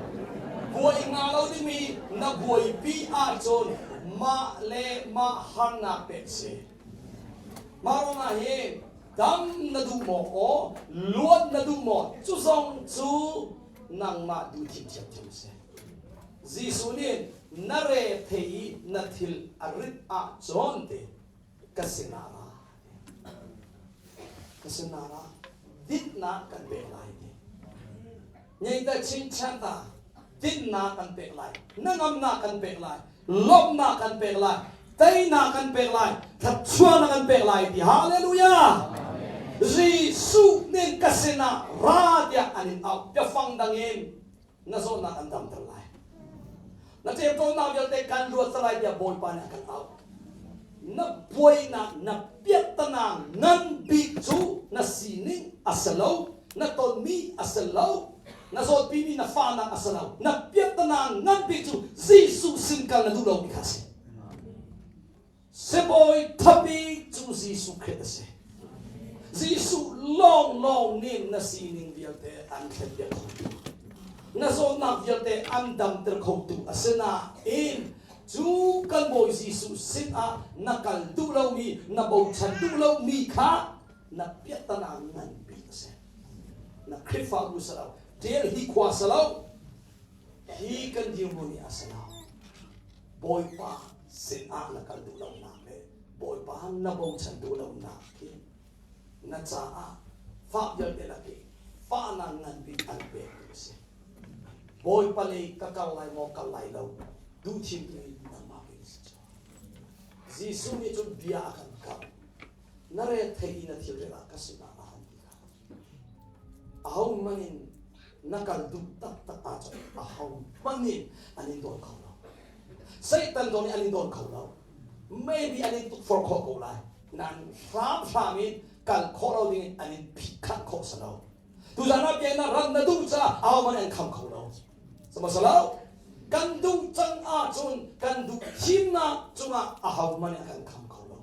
buai nga lo dingmi na buaipi ahcun mah le mah harnak pek si. Mah ruangah hi dam na duh maw aw luat na duh maw cu zong cu nangmah duh thim thiamthiam a si. Jesuh nih na re thei i na thil a rit ahcun ti ka sinah ra ka sinah ra dinhnak kan pek lai ti ngei chinchan ta dinhnak kan pek lai na ngamnak kan pek lai lawmhnak kan pek lai teinak kan pek lai thluachuahnak kan pek lai ti hallelujah Jesuh nih ka sinah ra tiah an in auh biafang dangin na zawtnak an damter lai. Na ṭemṭawnnak vialte kan luat lai tiah Bawipa nih a kan auh. Na buainak, na piahtana ngan bik cu na sining a si lo, na tonmi a si lo, na zawtpimi na fahnak a si lo. Na piahtana ngan bik cu Jesuh sin kal na duh lomi kha a si. Sibawi thabik cu Jesuh Khrih a si. Jesuh lawnglawng nih na sining vialte an thlenpiak khotu, na zawtnak vialte an damter khotu a si nain cu kan Bawi Jesuh sinah na kal duh lomi, na bochan duh lomi kha na piahtana nganpi a si. Na Khrihfabu si lo, ṭel hi khua si lo, hi kan dirhmun hi a si lo. Bawipa sinah na kal duh lonak le Bawipa na bochan duh lonak hi na caah fah vialte lak i fahnak ngan bik an pektu a si. Bawipa lei ka kal lai maw kal lai lo duh thim tu in nangmah in si cu. Jesuh nih cun bia a kan kamh. Na re thei i na thil rel ah ka sinah a han ti kha. Ahohmanh in na kal duh taktak ahcun ahohmanh nih an in dawn kho lo. Satan zong nih an in dawn kho lo. Maybe an in tukforh khawh ko lai. Nan hramhram in kal khawh lo ding in an in phihkhanh khawh si lo. Tuzan ah biaknak ram na duh caah ahohmanh an kham kho lo. Sihmanhsehlaw kan duh cang ahcun kan duh thimnak cungah ahohmanh nih a kan kham kho lo.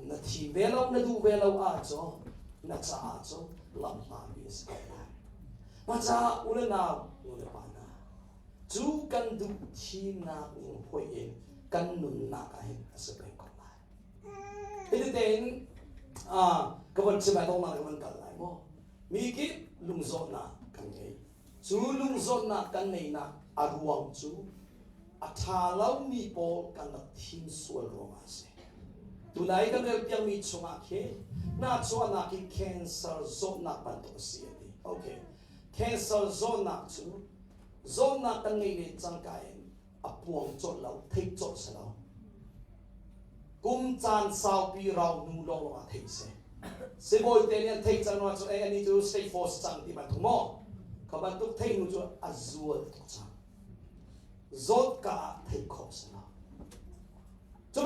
Na thi ve lo, na duh ve lo ahcun na caah cun lam hmaanmi a si ko lai. Mah caah u le nau, nu le pa hna, cu kan duh thimnak ning hoih in kan nunnak ah hin a si peng ko lai. Hiti tein ka von chim lai tongnak ka von kal lai maw? Mi kip lungzawtnak kan ngei. Cu lungzawtnak kan ngeihnak a ruang cu a ṭha lomi pawl kan rak thim sual ruangah a si. Tunai kan relpiakmi chungah khi nahchuahnak hi cancer zawtnak bantuk a si a ti. Okay. Cancer zawtnak cu zawtnak kan ngeih le cangka in a puang colh lo, theih colh si lo. Kum caan saupi rau hnu lawnglawng ah theih si. Sibawi te nih an theih cang ruangah cu ei ani cu stage 4 si cang ti bantuk maw? Kha bantuk theih hnu cu a zual tuk cang. Zawt ka ah theih khawh si lo. Cu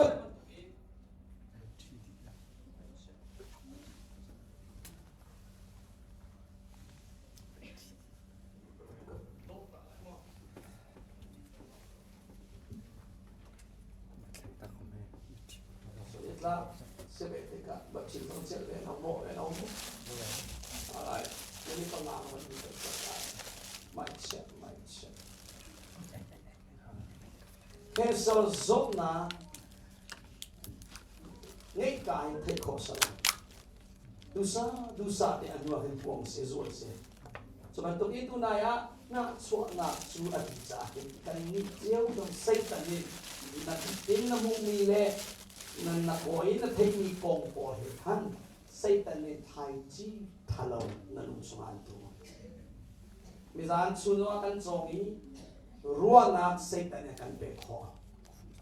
Si ve tikah baptist zong celh ve lo bawh ve lo mu. Alright. Ini pengalaman kita cakap. Mai chiat, mai chiat. Cancer zawtnak ngeih ka in theih khawh sala. Dusa dusa te a hnuak in puang se zual se. Cu bantuk in tunai ah nahchuahnak cu a ti caah hin kan nih cio zong Satan nih na in na hmuhmi le na na kawi na theihmi kong pawl he khan Satan nih thlaici thalo na lung chungah an tuah. Mizan chun ah kan cawng i ruahnak Satan nih a kan pek khawh.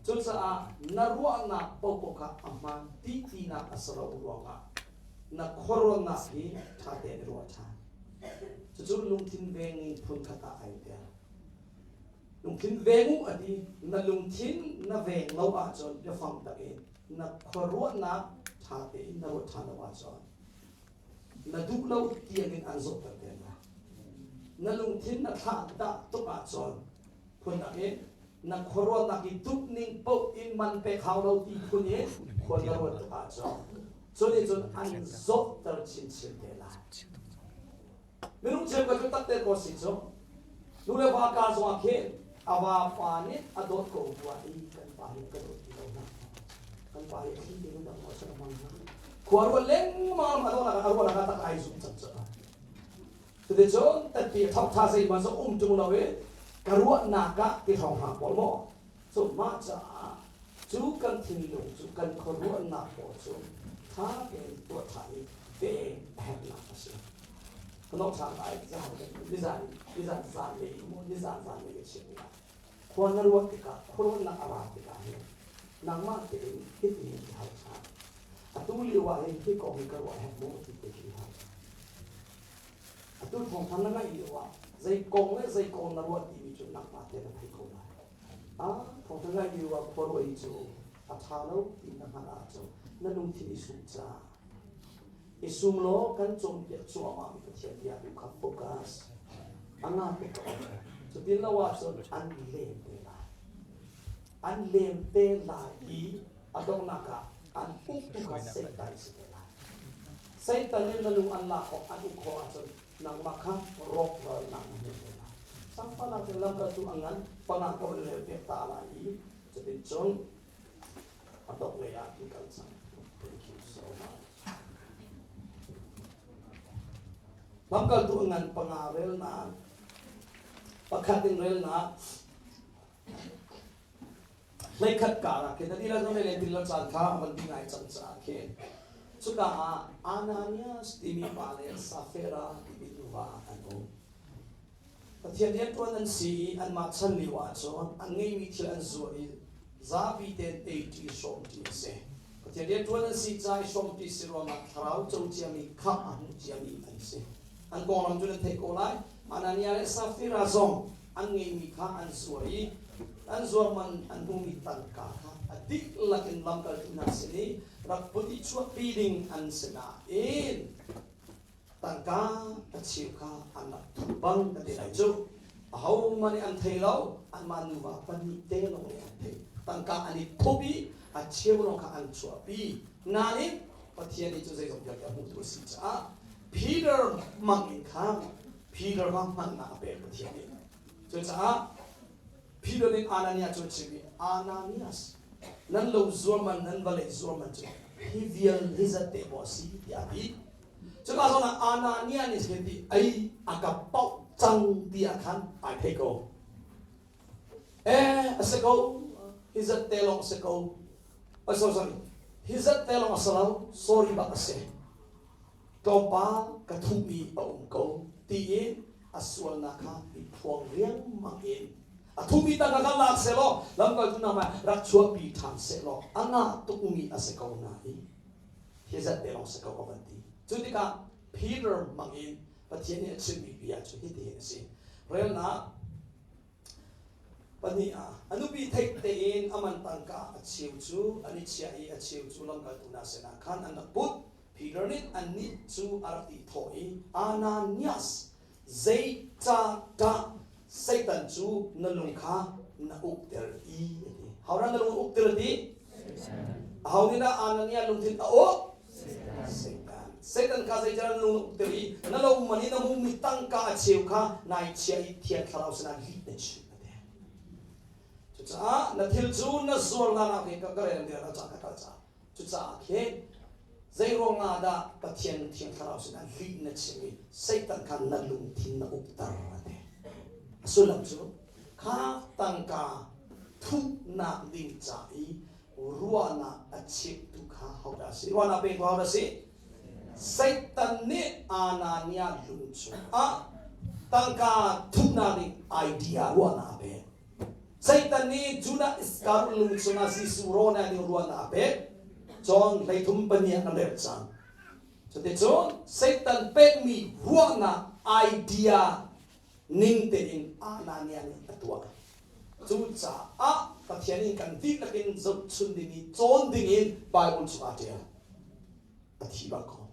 Cucaah na ruahnak paohpaoh kha a hmaan ti tinak a si lo ruangah na khuaruahnak hi ṭha tein i ruah ṭhan. Cucu lungthin venging phun khat ah ai tel. Lungthin veng u a ti. Na lungthin na veng lo ahcun biafang tak in na khuaruahnak ṭha tein na ruah ṭhan lo ahcun na duh lo tiangin an zawhter te lai. Na lungthin na thlah dah tuk ahcun phundang in na khuaruahnak i duh ning paoh in man pek hau lo ti phun in khua na ruat tuk ahcun cu nih cun an zawhter chinchin te lai. Minung cheukhat cu takte ko si cu nu le va ka zong ah khin a va pa nih a dawt ko bu ah i kan pa hi ka dawt ti lo na kan pa hi a thli te dang lo a hmang na khua ruat lengmang a ruah a ruah nak tak ai zum cang cu. Cuticun tatpi a thok tha zeihmanh cu um ṭung lo i ka ruahnak ah ti hrawng hna pawl maw cu mah caah cu kan thinlung cu kan khuaruahnak pawl cu ṭha tein tuah ṭhan i pek a herhnak a si. Ka nok ṭhan lai zan nizan nizan zan lei maw nizan zan lei ka chim tikah khua na ruah tikah khuaruahnak a ra tikah hin nangmah tein hitin i hal ṭhan. Atu lio ah hin hi kong hi ka ruah herh maw ti te khi hal. Atu thawngthang na ngaih lio ah zei kong le zei kong na ruah timi cu nangmah te na thei ko lai. Ah, thawngthang ngaih lio ah khua ruah hi cu a ṭha lo ti na hngalh ahcun na lungthin i sum ca. I sum law kan cawnpiak cuahmah mi Pathian bia tu kha focus. A nga te ko. Cutin lo ahcun an lem te lai. An lem te lai i a donghnak ah an uktu kha Satan si te lai. Satan nih na lung an lak awk an uk khawh ahcun nangmah kha rawkralnak na hmu te lai. Sangpana cu lamkaltu a ngan panga ka van rel piak ta lai i cutin cun a dongh lei ah kan kal cang. Thank you so much. Lamkaltu a ngan panga relnak pakhat in relnak Hleikhat kar ah khin a dihlak zong le til caan kha a van ding ngai cang caah khin cuka ah Ananias timi pa le Safira timi nuva an um. Pathian rianṭuan an si i anmah chan lio ahcun an ngeihmi thil an zuar i zapi tein eiṭi hrawmṭi a si. Pathian rianṭuan an si ca i hrawmṭi si ruangah thlarau co ciami khamh a hmu ciami an si. An konglam cu nan theih ko lai. Ananias le Safira zong an ngeihmi kha an zuar i an zuar man an hmuhmi tangka kha a dihlak in lamkaltu hna sin i rak put i chuahpi ding an si nain tangka a cheu kha an rak thup bang kan ti lai cu. Ahohmanh nih an thei lo, anmah nuva pahnih te lawng nih an theih. Tangka an i thup i a cheu lawng kha an chuahpi. Nain Pathian nih cu zeizong vialte a hmuhtu a si caah Peter mang in khan Peter kha hngalhnak a pek Pathian nih. Cucaah Peter nih Ananias cu a chimh i Ananias, nan lo zuar man nan vawlei zuar man cu hi vial hi zat te maw a si tiah a ti. Cuka zawn ah Ananias nih hin ti ei a ka pauh cang tiah khan ai thei ko. Eh, a si ko. Hi zat te lawng a si ko. Oh, sorry, sorry. Hi zat te lawng a si lo. Sorry bak a si. Tlawmpal ka thuhmi a um ko tiin a sualnak kha i phuang riangmang in a thuhmi tangka kha lak sehlaw lamkaltu hna hmai rak chuahpi ṭhan sehlaw a ngah tukmi a si ko nain hi zat te lawng si ko ka van ti. Cu tikah Peter hmang in Pathian nih a chimmi bia cu hitihin a si. Relnak Pahnih ah a nupi theih tein a man tangka a cheu cu an i chiah i a cheu cu lamkaltu hna sinah khan an rak put. Peter nih annih cu a rak i thawh i, Ananias, zeicahdah Satan cu na lung kha na ukter i? A ti. Hodah na lung a ukter a ti? Aho nih dah Ananias lungthin a uk? Satan. Satan kha zeican lung na uk i na lo man i na hmuhmi tangka a cheu kha nai chia i Thiang Thlarau sinah lih na chim a ti. Cucaah na thil cu na zuar hlan ah khin ka rel na ca ka kal caah cucaah khin zei ruangah dah Pathian Thiang Thlarau sinah lih na chim i Satan kha na lungthin na ukter a ti. A sullam cu kha tangka thuhnak ding ca i ruahnak a chimtu kha hodah a si? Ruahnak pektu hodah a si? Satan nih Ananias lung chungah tangka thuhnak ding idea ruahnak a pek. Satan nih Judah Iskariot lung chungah Jesuh rawnak ding ruahnak a pek. John 13 pahnih ah kan rel cang. Cuticun Satan pekmi ruahnak idea ning tein Ananias nih a tuah. Cucaah Pathian in kan dihlak in zohchun ding i cawn ding in Bible chungah a ṭial. A thi bak ko.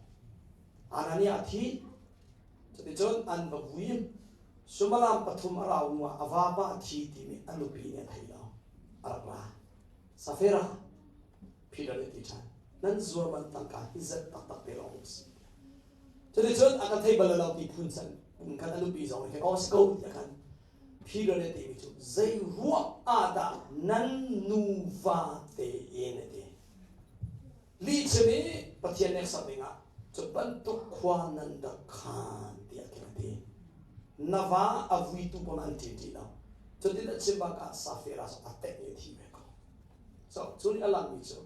Ananias a thi. Cuticun an va vui. Suimilam pathum a rau hnuah a vapa a thi timi a nupi nih a thei lo. A rak ra. Safira, Peter nih a ti ṭhan. Nan zuar man tangka hi zat taktak te lawng si. Cuticun a ka thei bal lo ti phun san khan a nupi zong nih khan aw si ko tiah khan Peter nih a timi cu zei ruang ah dah nan nuva tein a ti. Lihchim i Pathian hneksak dingah cu bantuk khua nan rak khaan tiah khin a ti. Na va a vuitu pawl an ṭin ṭi lo. Cutin a chim bak ah Safira cu a teh i a thi ve ko. So cu nih a langmi cu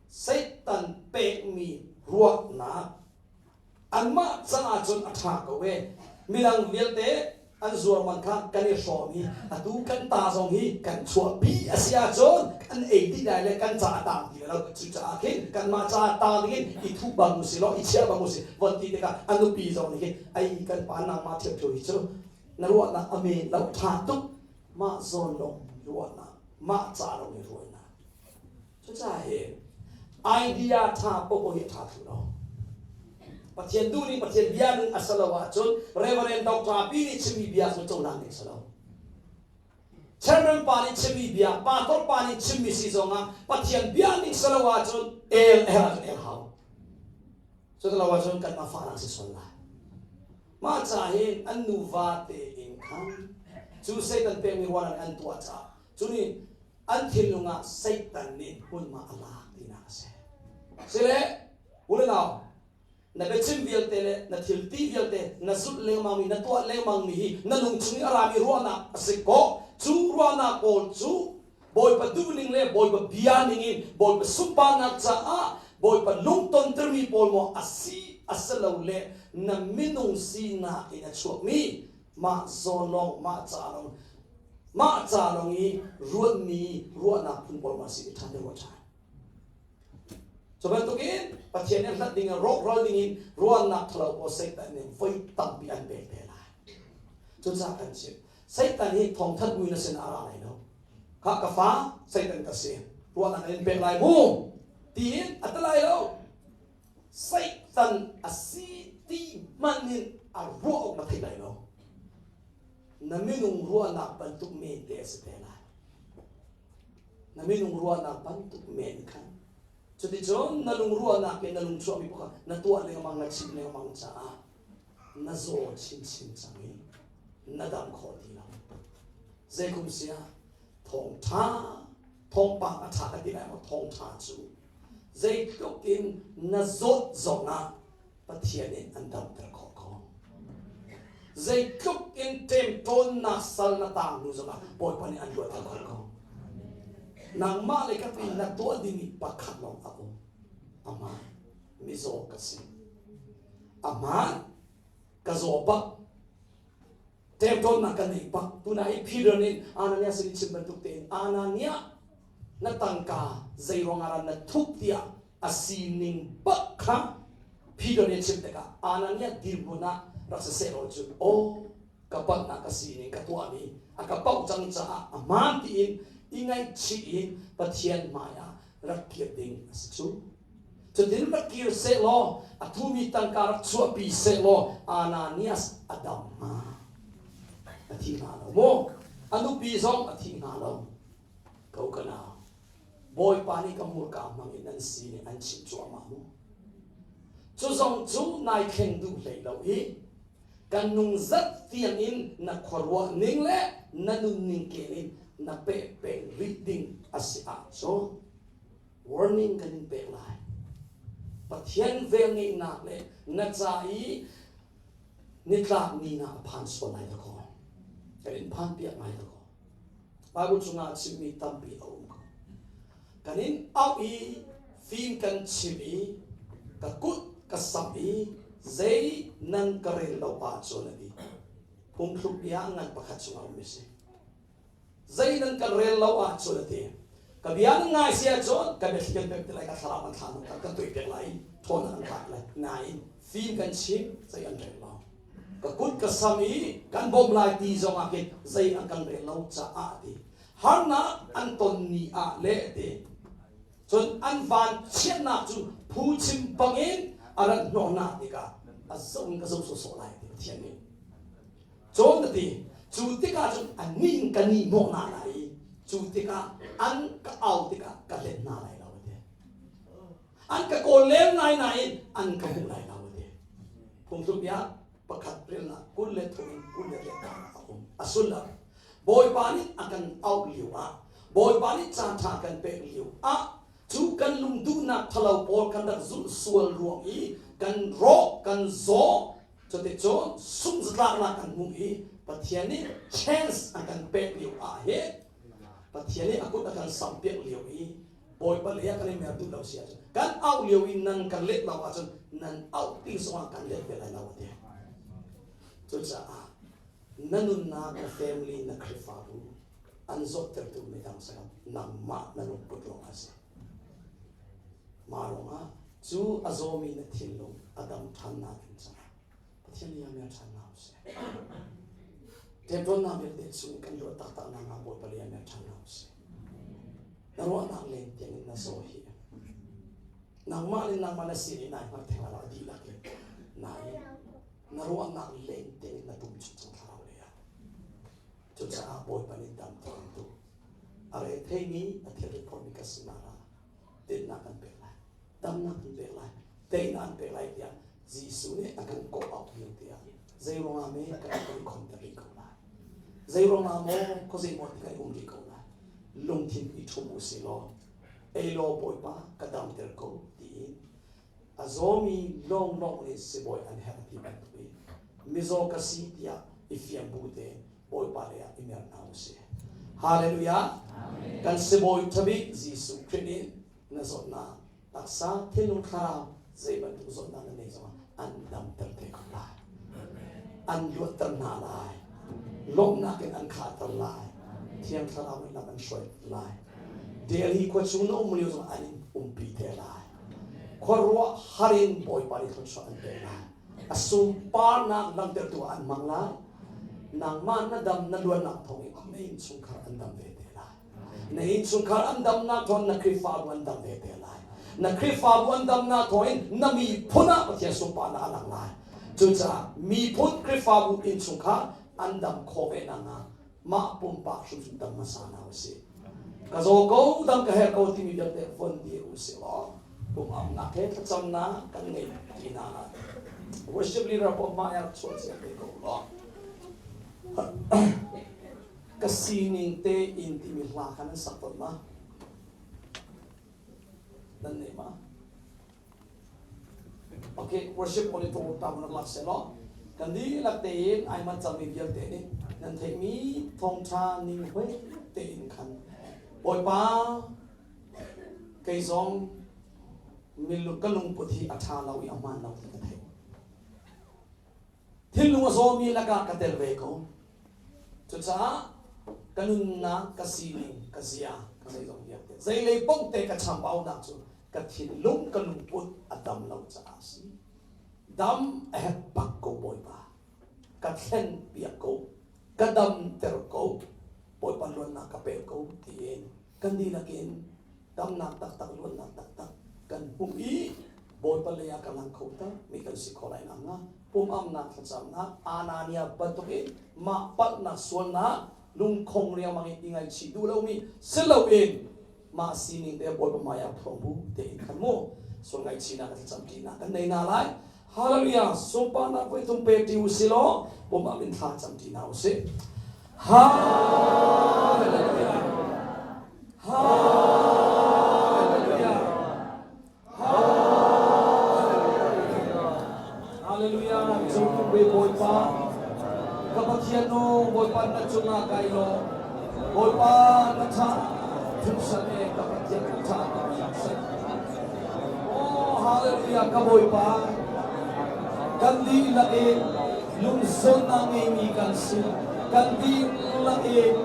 Satan pekmi ruahnak anmah caah cun a ṭha ko e. Midang vialte an zuar man kha kan i hrawm i atu kan ta zong hi kan chuahpi a si ahcun kan ei dih lai le kan ca a tang ti lo. Cucaah khin kanmah ca tang dingin i thuh bang usih law i chia bang usih von ti tikah a nupi zong nih hin ai kan pa nangmah ṭhiamṭhiam hi cu na ruahnak a men lo ṭha tuk mah zawn lawng ruahnak mah ca lawng i ruahnak. Cucaah hi idea ṭha paohpaoh hi a ṭha thlu lo. Pathian duh ning Pathian bia ning a si lo ahcun Reverend Dr. Pi nih chimmi bia cu cohlan ding si lo. Chairman pa nih chimmi bia, pastor pa nih chimmi si zongah Pathian bia ning si lo ahcun el a herh ahcun el hau. Cuti lo ahcun kanmah fahnak si sual lai. Mah ca hin an nuva tein khan cu Satan pekmi ruahnak an tuah caah cu nih an thinlung ah Satan nih hmunhma a lak tinak a si. Sile u le nau, na biachim vialte le na thil ti vialte na zulh lengmangmi na tuah lengmangmi hi na lungchung i a rami ruahnak a si ko. Cu ruahnak pawl cu Bawipa duhning le Bawipa bia ningin Bawipa sunparnak caah Bawipa lungtontermi pawl maw a si a si lo le na minung sinak in a chuakmi mah zawn lawng mah ca lawng mah ca lawng i ruatmi ruahnak phun pawl ma si i ṭhan deuh a ṭha. Cu bantukin Pathian nih hlat ding in rawkral ding in ruahnak ṭhalo pawl Satan nih voi tampi an pek te lai. Cucaah kan chim. Satan hi thawngthat buin a sin a ra lai lo. Kha ka fa Satan ka si. Ruahnak in pek lai mu tiin a ti lai lo. Satan a si ti hmanh in a ruah awk na thei lai lo. Na minung ruahnak bantuk men te a si te lai. Na minung ruahnak bantuk men khan. Cuticun na lung ruahnak in na lung chuahmi kha na tuah lengmang na chim lengmang caah na zaw chinchin cang i na dam khawh ti lo. Zeikum sia thawngṭha thawngpang a ṭha ka ti lai maw thawngṭha cu zeitluk in na zawt zongah Pathian in an damter khawh ko. Zeitluk in ṭemṭawnnak sal na taang hnu zongah Bawipa nih an luatter khawh ko. Nangmah le ka pin na tuah dingmi pakhat lawng a um. Amah mizaw ka si. Amah ka zaw bak. Ṭemṭawnnak ka nei bak. Tuna i Peter nih Ananias sin i chim bantuk tein Ananias na tangka zei ruangah dah na thup tiah a sining bak kha Peter nih a chim tikah Ananias dirhmun ah rak si sehlaw cu aw ka palhnak ka sining ka tuahmi a ka pauh cang caah a hmaan tiin i ngaihchih in Pathian hmaiah rak kir ding a si cu. Cutin rak kir sehlaw a thumi tangka rak chuahpi sehlaw Ananias a dam hnga. A thi hnga lo maw? A nupi zong a thi hnga lo. Ko ka nau. Bawipa nih ka hmurka hmang in an sin i an chimh cuahmah mu. Cu zong cu nai thleng duh hlei lo i kan nung zat tiangin na khuaruah ning le na nunning kel in na peh peng rih ding a si ahcun warning kan in pek lai. Pathian velngeihnak le na ca i nitlak ni na a phan sual lai dakaw. Kan in phan piak lai dakaw. Bible chungah a chimmi tampi a um ko. Kan in auh i fim kan chim i ka kut ka samh i zei nan ka rel lo ahcun a ti. Phungthluk bia ngan pakhat chungah um a si. Zei nan kan rel lo ahcun a ti. Ka bia nan ngai si ahcun ka biathli kan pek ti lai, ka thlarau kan thlah kan kan tuih pek lai, ṭhawnnak kan tlak lai. Nain fim kan chim zei an rel lo. Ka kut ka sam i kan bawmh lai ti zongah khin zei an kan rel lo caah a ti. Harnak an ton ni ah le a ti. Cun an van chiatnak cu phuchim bangin a rat hnawhnak tikah a zoh in ka zoh sawhsawh lai ti Pathian nih. Cun a ti. Cu tikah cun annih in ka nih hnawh hna lai i cu tikah an ka au tikah ka hlet hna lai lo a ti. An ka kawl leng ngai nain an ka hmu lai lo a ti. Phungthluk bia pakhat relnak 23 in 24 a um. A sullam Bawipa nih a kan auh lio ah Bawipa nih caan ṭha kan pek lio ah cu kan lungduhnak ṭhalo pawl kan rak zulh sual ruang i kan rawk kan zaw cuticun sungzatlaknak kan hmuh i Pathian nih chance a kan pek lio ah hin Pathian nih a kut a kan sampiak lio i Bawipa lei ah kan i mer duh lo si ahcun kan auh lio i nan kan let lo ahcun nan auh ti zongah kan let ve lai lo a ti. Cucaah na nunnak, na family, na Khrihfabu an zawttertu midang sakam nangmah na lungput ruangah a si. Mah ruangah cu a zawmi na thinlung a dam ṭhannak ding caah Pathian nih a mer ṭhan hna usih. Ṭemṭawnnak vialte chung kan luat taktak nak hnga Bawipa nih a mer ṭhan hna usih. Na ruahnak len tiangin na zaw hi nangmah le nangmah na sin i nai hngar theng lai lo a dihlak in nain na ruahnak len tiangin na tum chung cang thlarau lei ah. Cucaah Bawipa nih dam thiam tu a re theimi a thilri phormi ka sinah ra tinnak kan pek lai damnak kan pek lai teinak an pek lai tiah Jesuh nih a kan kawh auh lio tiah zei ruangah me kan kan khonter rih ko lai zei ruangah maw khuazei maw ti kan um rih ko lai lungthin i ṭhum u si law ei law Bawipa ka damter ko tiin a zawmi lawnglawng nih sibawi an herh ti bantuk in mizaw ka si tiah i fiang bu te Bawipa lei ah i mer hna u sih. Hallelujah. Kan sibawi ṭhabik Jesuh Khrih nih na zawtnak taksa thinlung thlarau zei bantuk zawtnak na nei zongah an damter te ko lai. An luatter hna lai. Lawmhnak in an khahter lai. Thiang thlarau in lam an hruai lai. Delhi khua chung na um lio zong an in umpi te lai. Khuaruah har in Bawipa nih thluachuah an pek lai. A sunparnak langhtertu ah an hmang lai. Nangmah na dam na luannak thawng in na innchungkhar an dam ve te lai. Na innchungkhar an damnak thawng na Khrihfabu an dam ve te lai. Na Khrihfabu an damnak thawng in na miphun ah Pathian sunparnak a lang lai. Cucaah miphun Khrihfabu innchungkhar an dam khawh ve nakhnga mah pumpak hrimhrim dam hmasa hna usih. Ka zaw ko dam ka herh ko timi vialte von dir usih law pumamnak he thlacamnak kan ngei ti hna lai. Worship leader paoh mah rak chuah cia te ko law. Ka sining te in timi hla kha nan sak tawn ma? Nan nei ma? Okay, worship monitor ta mun lak se law kan dihlak tein ai man cangmi vialte nih nan theihmi thawngṭha ning hoi tein khan Bawipa kei zong milu ka lungput hi a ṭha lo i a hmaan lo ti ka theih. Thinlung a zawmi lakah ka tel ve ko. Cucaah ka nunnak, ka sining, ka zia, ka zeizong vialte, zeilei paoh te ka chambaunak cu ka thinlung, ka lungput a dam lo caah a si. Dam a herh bak ko Bawipa. Ka thlen piak ko. Ka damter ko. Bawipa luannak ka pe ko tiin kan dihlak in damnak taktak luannak taktak kan hmuh i Bawipa lei ah ka lang kho tak mi kan si kho lai nak hnga pumamnak thlacamnak Anania bantukin mah palhnak sualnak lungkhong riangmang in i ngaihchih duh lomi si loin. Mah sining te Bawipa hmai ah phuang bu tein khan mu sual ngaihchihnak thlacamṭinak kan nei hna lai. Hallelujah! Sunparnak voi thum pe ṭi usih law pumah min thla camṭi hna usih. Hallelujah! Hallelujah! Hallelujah! Cung ve Bawipa, ka Pathian nu Bawipa na cungah kai lawm. Bawipa na ṭha thungsan e ka Pathian na ṭha ka thangsan. Oh hallelujah ka Bawipa, kan dihlak in lungzawnnak ngeimi kan si. Kan dihlak in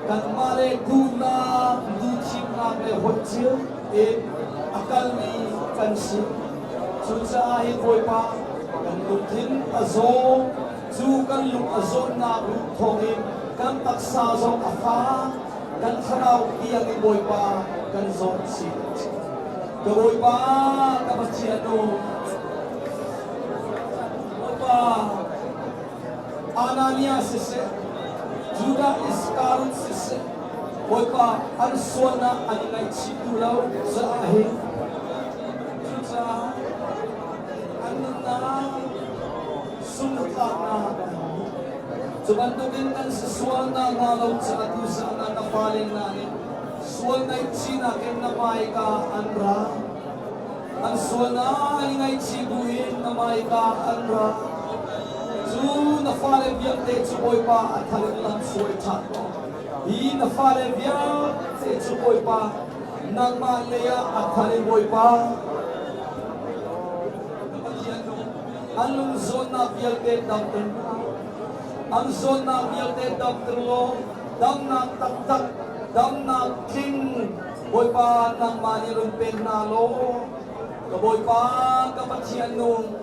kanmah le duhnak, duhthimnak le holh cio in a kalmi kan si. Cucaah hi Bawipa kan lungthin a zaw, cu kan lung a zawtnak ruh thawngin kan taksa zong a fak, kan thlarau tiang in Bawipa kan zawt si. Ka Bawipa, ka Pathian u, Bawipa, Ananias siseh, Judah Iskariot siseh, Bawipa an sualnak an i ngaihchih duh lo caah hin cucaah an nunnak sungtlaknak an hmu. Cu bantukin kan si sualnak hna lo caah tuzaan ah na fale hna nih sual ngaihchihnak in na hmaika an ra. An sualnak an i ngaihchih buin na hmaika an ra. Cu na fale vialte cu Bawipa a thal in lam hruai ṭhan law, hi na fale vialte cu Bawipa nangmah lei ah a thal in Bawipa na Pathian nung an lungzawnnak vialte damter hna. An zawnnak vialte damter law damnak taktak, damnak tling Bawipa nangmah nih run pe hna law ka Bawipa ka Pathian nung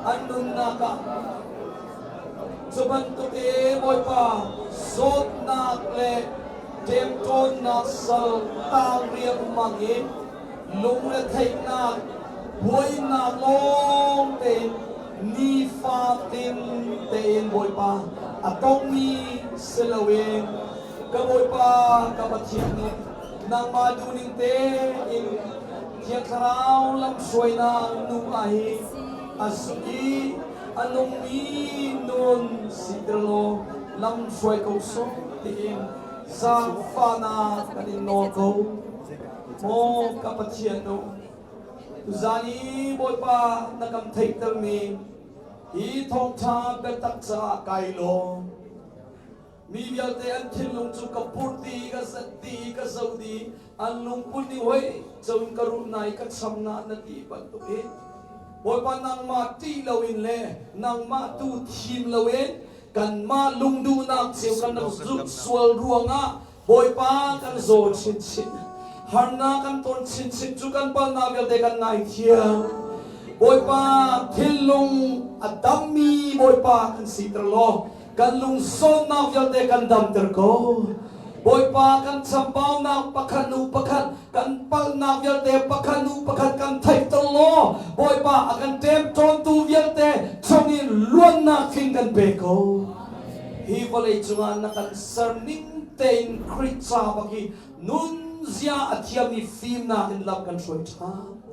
an nunnak ah cu bantuk i Bawipa zawtnak le ṭemṭawnnak sal tang riangmang in lungretheihnak buainak lawng tein nifatin tein Bawipa a tongmi si loin ka Bawipa ka Pathian nih nangmah duhning tein Thiang Thlarau lamhruainak nu ah hi a zumh i a nungmi nun siter law lamhruai ko sawh tiin zaangfahnak kan in nawl ko. Maw ka Pathian nu, tuzaan i Bawipa na kan theihtermi hi thawngṭha biatak caah kai lawm. Mi vialte an thinlung cu ka purh dih, ka zat dih, ka zo dih, an lungput nih hoi cun ka ruh nai ka cham na na ti bantuk hi Bawipa nangmah ṭih loin le nangmah tu thim loin kanmah lungduhnak cio kan rak zulh sual ruangah Bawipa kan zaw chinchin, harnak kan ton chinchin cu kan palnak vialte kan ngaithiam. Bawipa thinlung a dammi Bawipa kan siter law kan lungsawnnak vialte kan damter ko. Bawipa kan chambaunak pakhat hnu pakhat kan palhnak vialte pakhat hnu pakhat kan theihter law Bawipa a kan ṭemṭawntu vialte chungin luannak tling kan pe ko. Hi vawlei cungah na kan ser ning tein Khrih ca bak hi nunzia a thiammi fimnak in lam kan hruai ṭhan.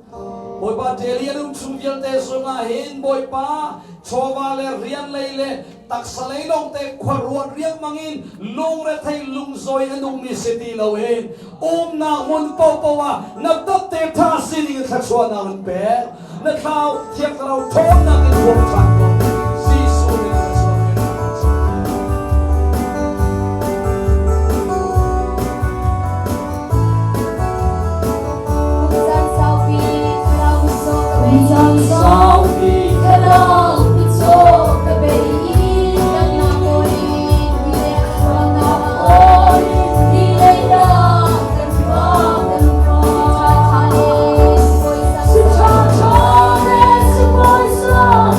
Bawipa ṭel i a lung chung vialte zongah hin Bawipa chawva le rian lei le taksa lei lawngte khua ruat riangmang in lungrethei lungzawi a nungmi si ti loin umnak hmun paohpaoh ah na dawtte ṭha sining in thluachuahnak in pek na thlau Thiang Thlarau ṭhawnnak in huam ṭhan ko. Jesuh nih thluachuah pek. Caan saupi thlarau mitcaw ka bei i damnak kawl in ti le sualnak kawl ti lei dah kan ruah kan ruah. Si ṭha ṭha le si bawi sang.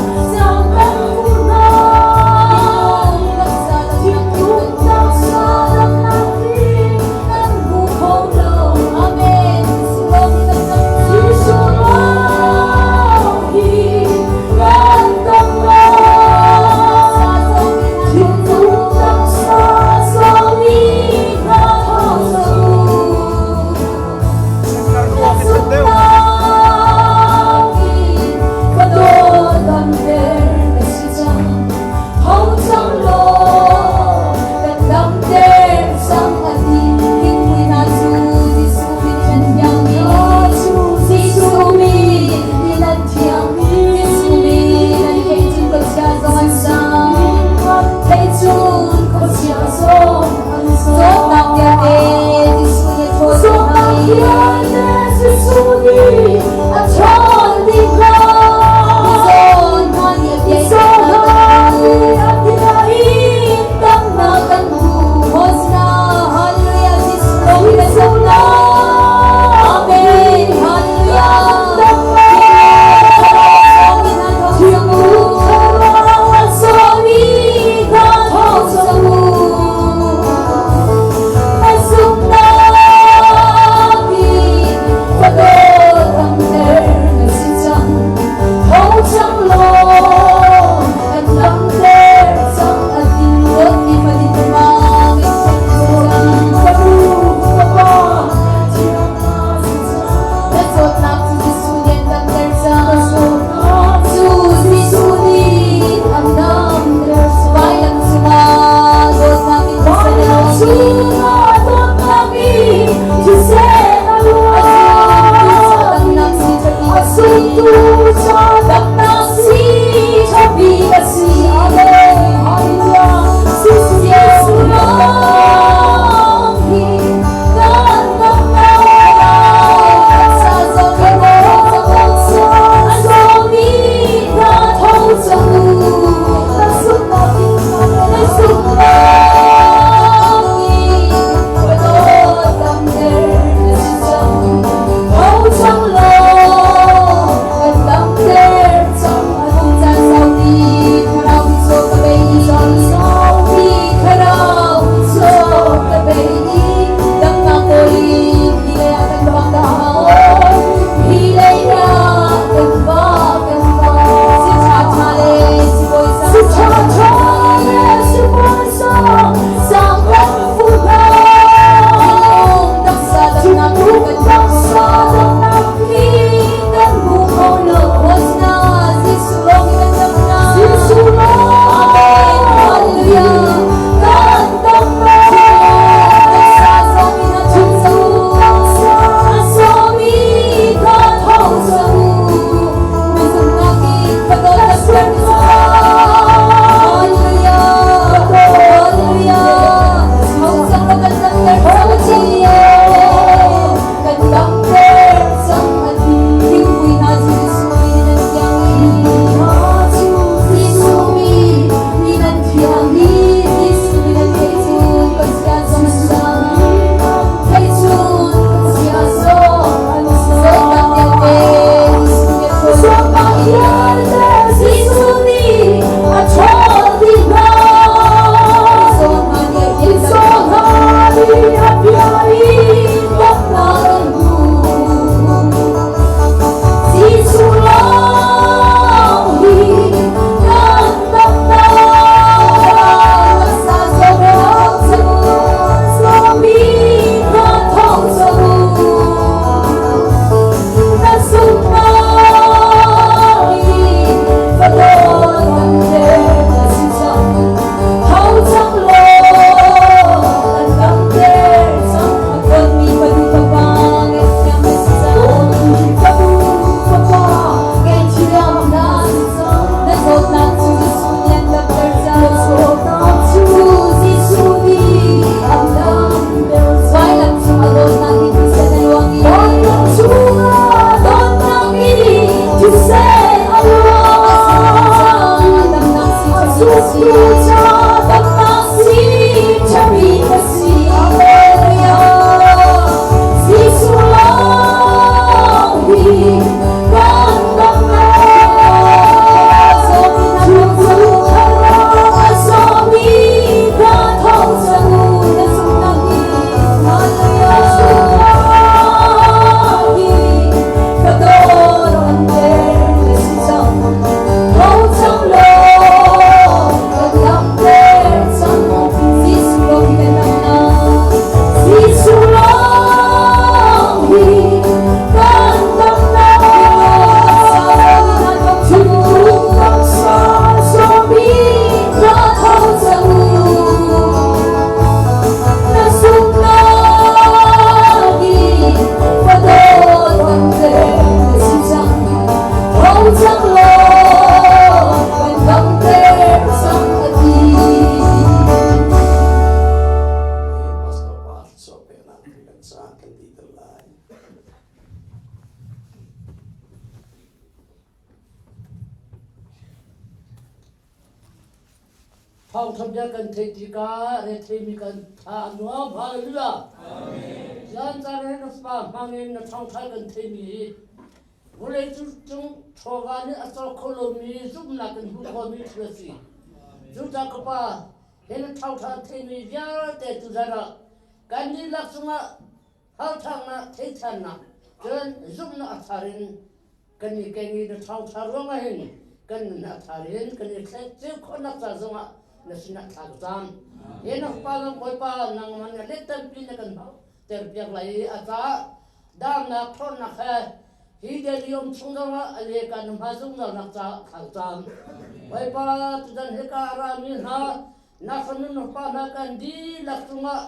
Zumtu ca damnak si ṭhami ka si. Hallelujah. Jesuh lawng hi kan damnak. Thingkung thar a zawmi hna tho cang u na zumhnak hi. Hallelujah. Zumhnak hi ka dawt an ter na si cang. Tho cang law kan damter cang. Jesuh lawng hi kan damnak. Jesuh lawng hi kan damnak. Thingkung taksa zawmi hna tho cang u. Na zumhnak hi fa dawt kan ter na si cang. Tho cang law kan damter cang a ti. Pastor pa thluachuah peknak kan caah kan ti tel lai. Thawngtha bia kan theih tikah retheimi kan tha a nuam. Hallelujah. Zan caan ah na fa hmangin na thawngtha kan theimi hi vawlei cung chawva nih a cawk kho lomi zumhnak in hmuh khawhmi thil a si. Cucaah ka pa, hi na thawngtha theimi vialte tuzan ah kan dihlak cungah harthangnak theithannak cun zumhnak a thar in kan i keng i na ṭhawngṭha ruangah hin kan nun a thar in kan i thlek cio khawhnak ca zongah na sinah thla ka cam. Hi na fapa zong Bawipa nangmah nih let tampi na kan ter piak lai i a caah damnak ṭhawnnak he hi Delhi um chung zongah a le kan hma zungzalnak caah thla ka cam. Bawipa tutan hika a rami hna na fanu na fapa hna kan dihlak cungah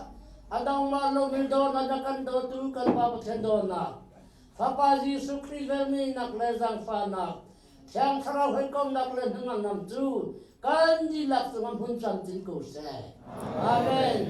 a dong ma lomi dawtnak na kan dawtu kan Pa Pathian dawtnak Fapa Jesuh Khrih velngeihnak le zaangfahnak, Thiang Thlarau hawikomhnak le hnangamnak cu kan dihlak cungah hmun camcin ko seh. Amen.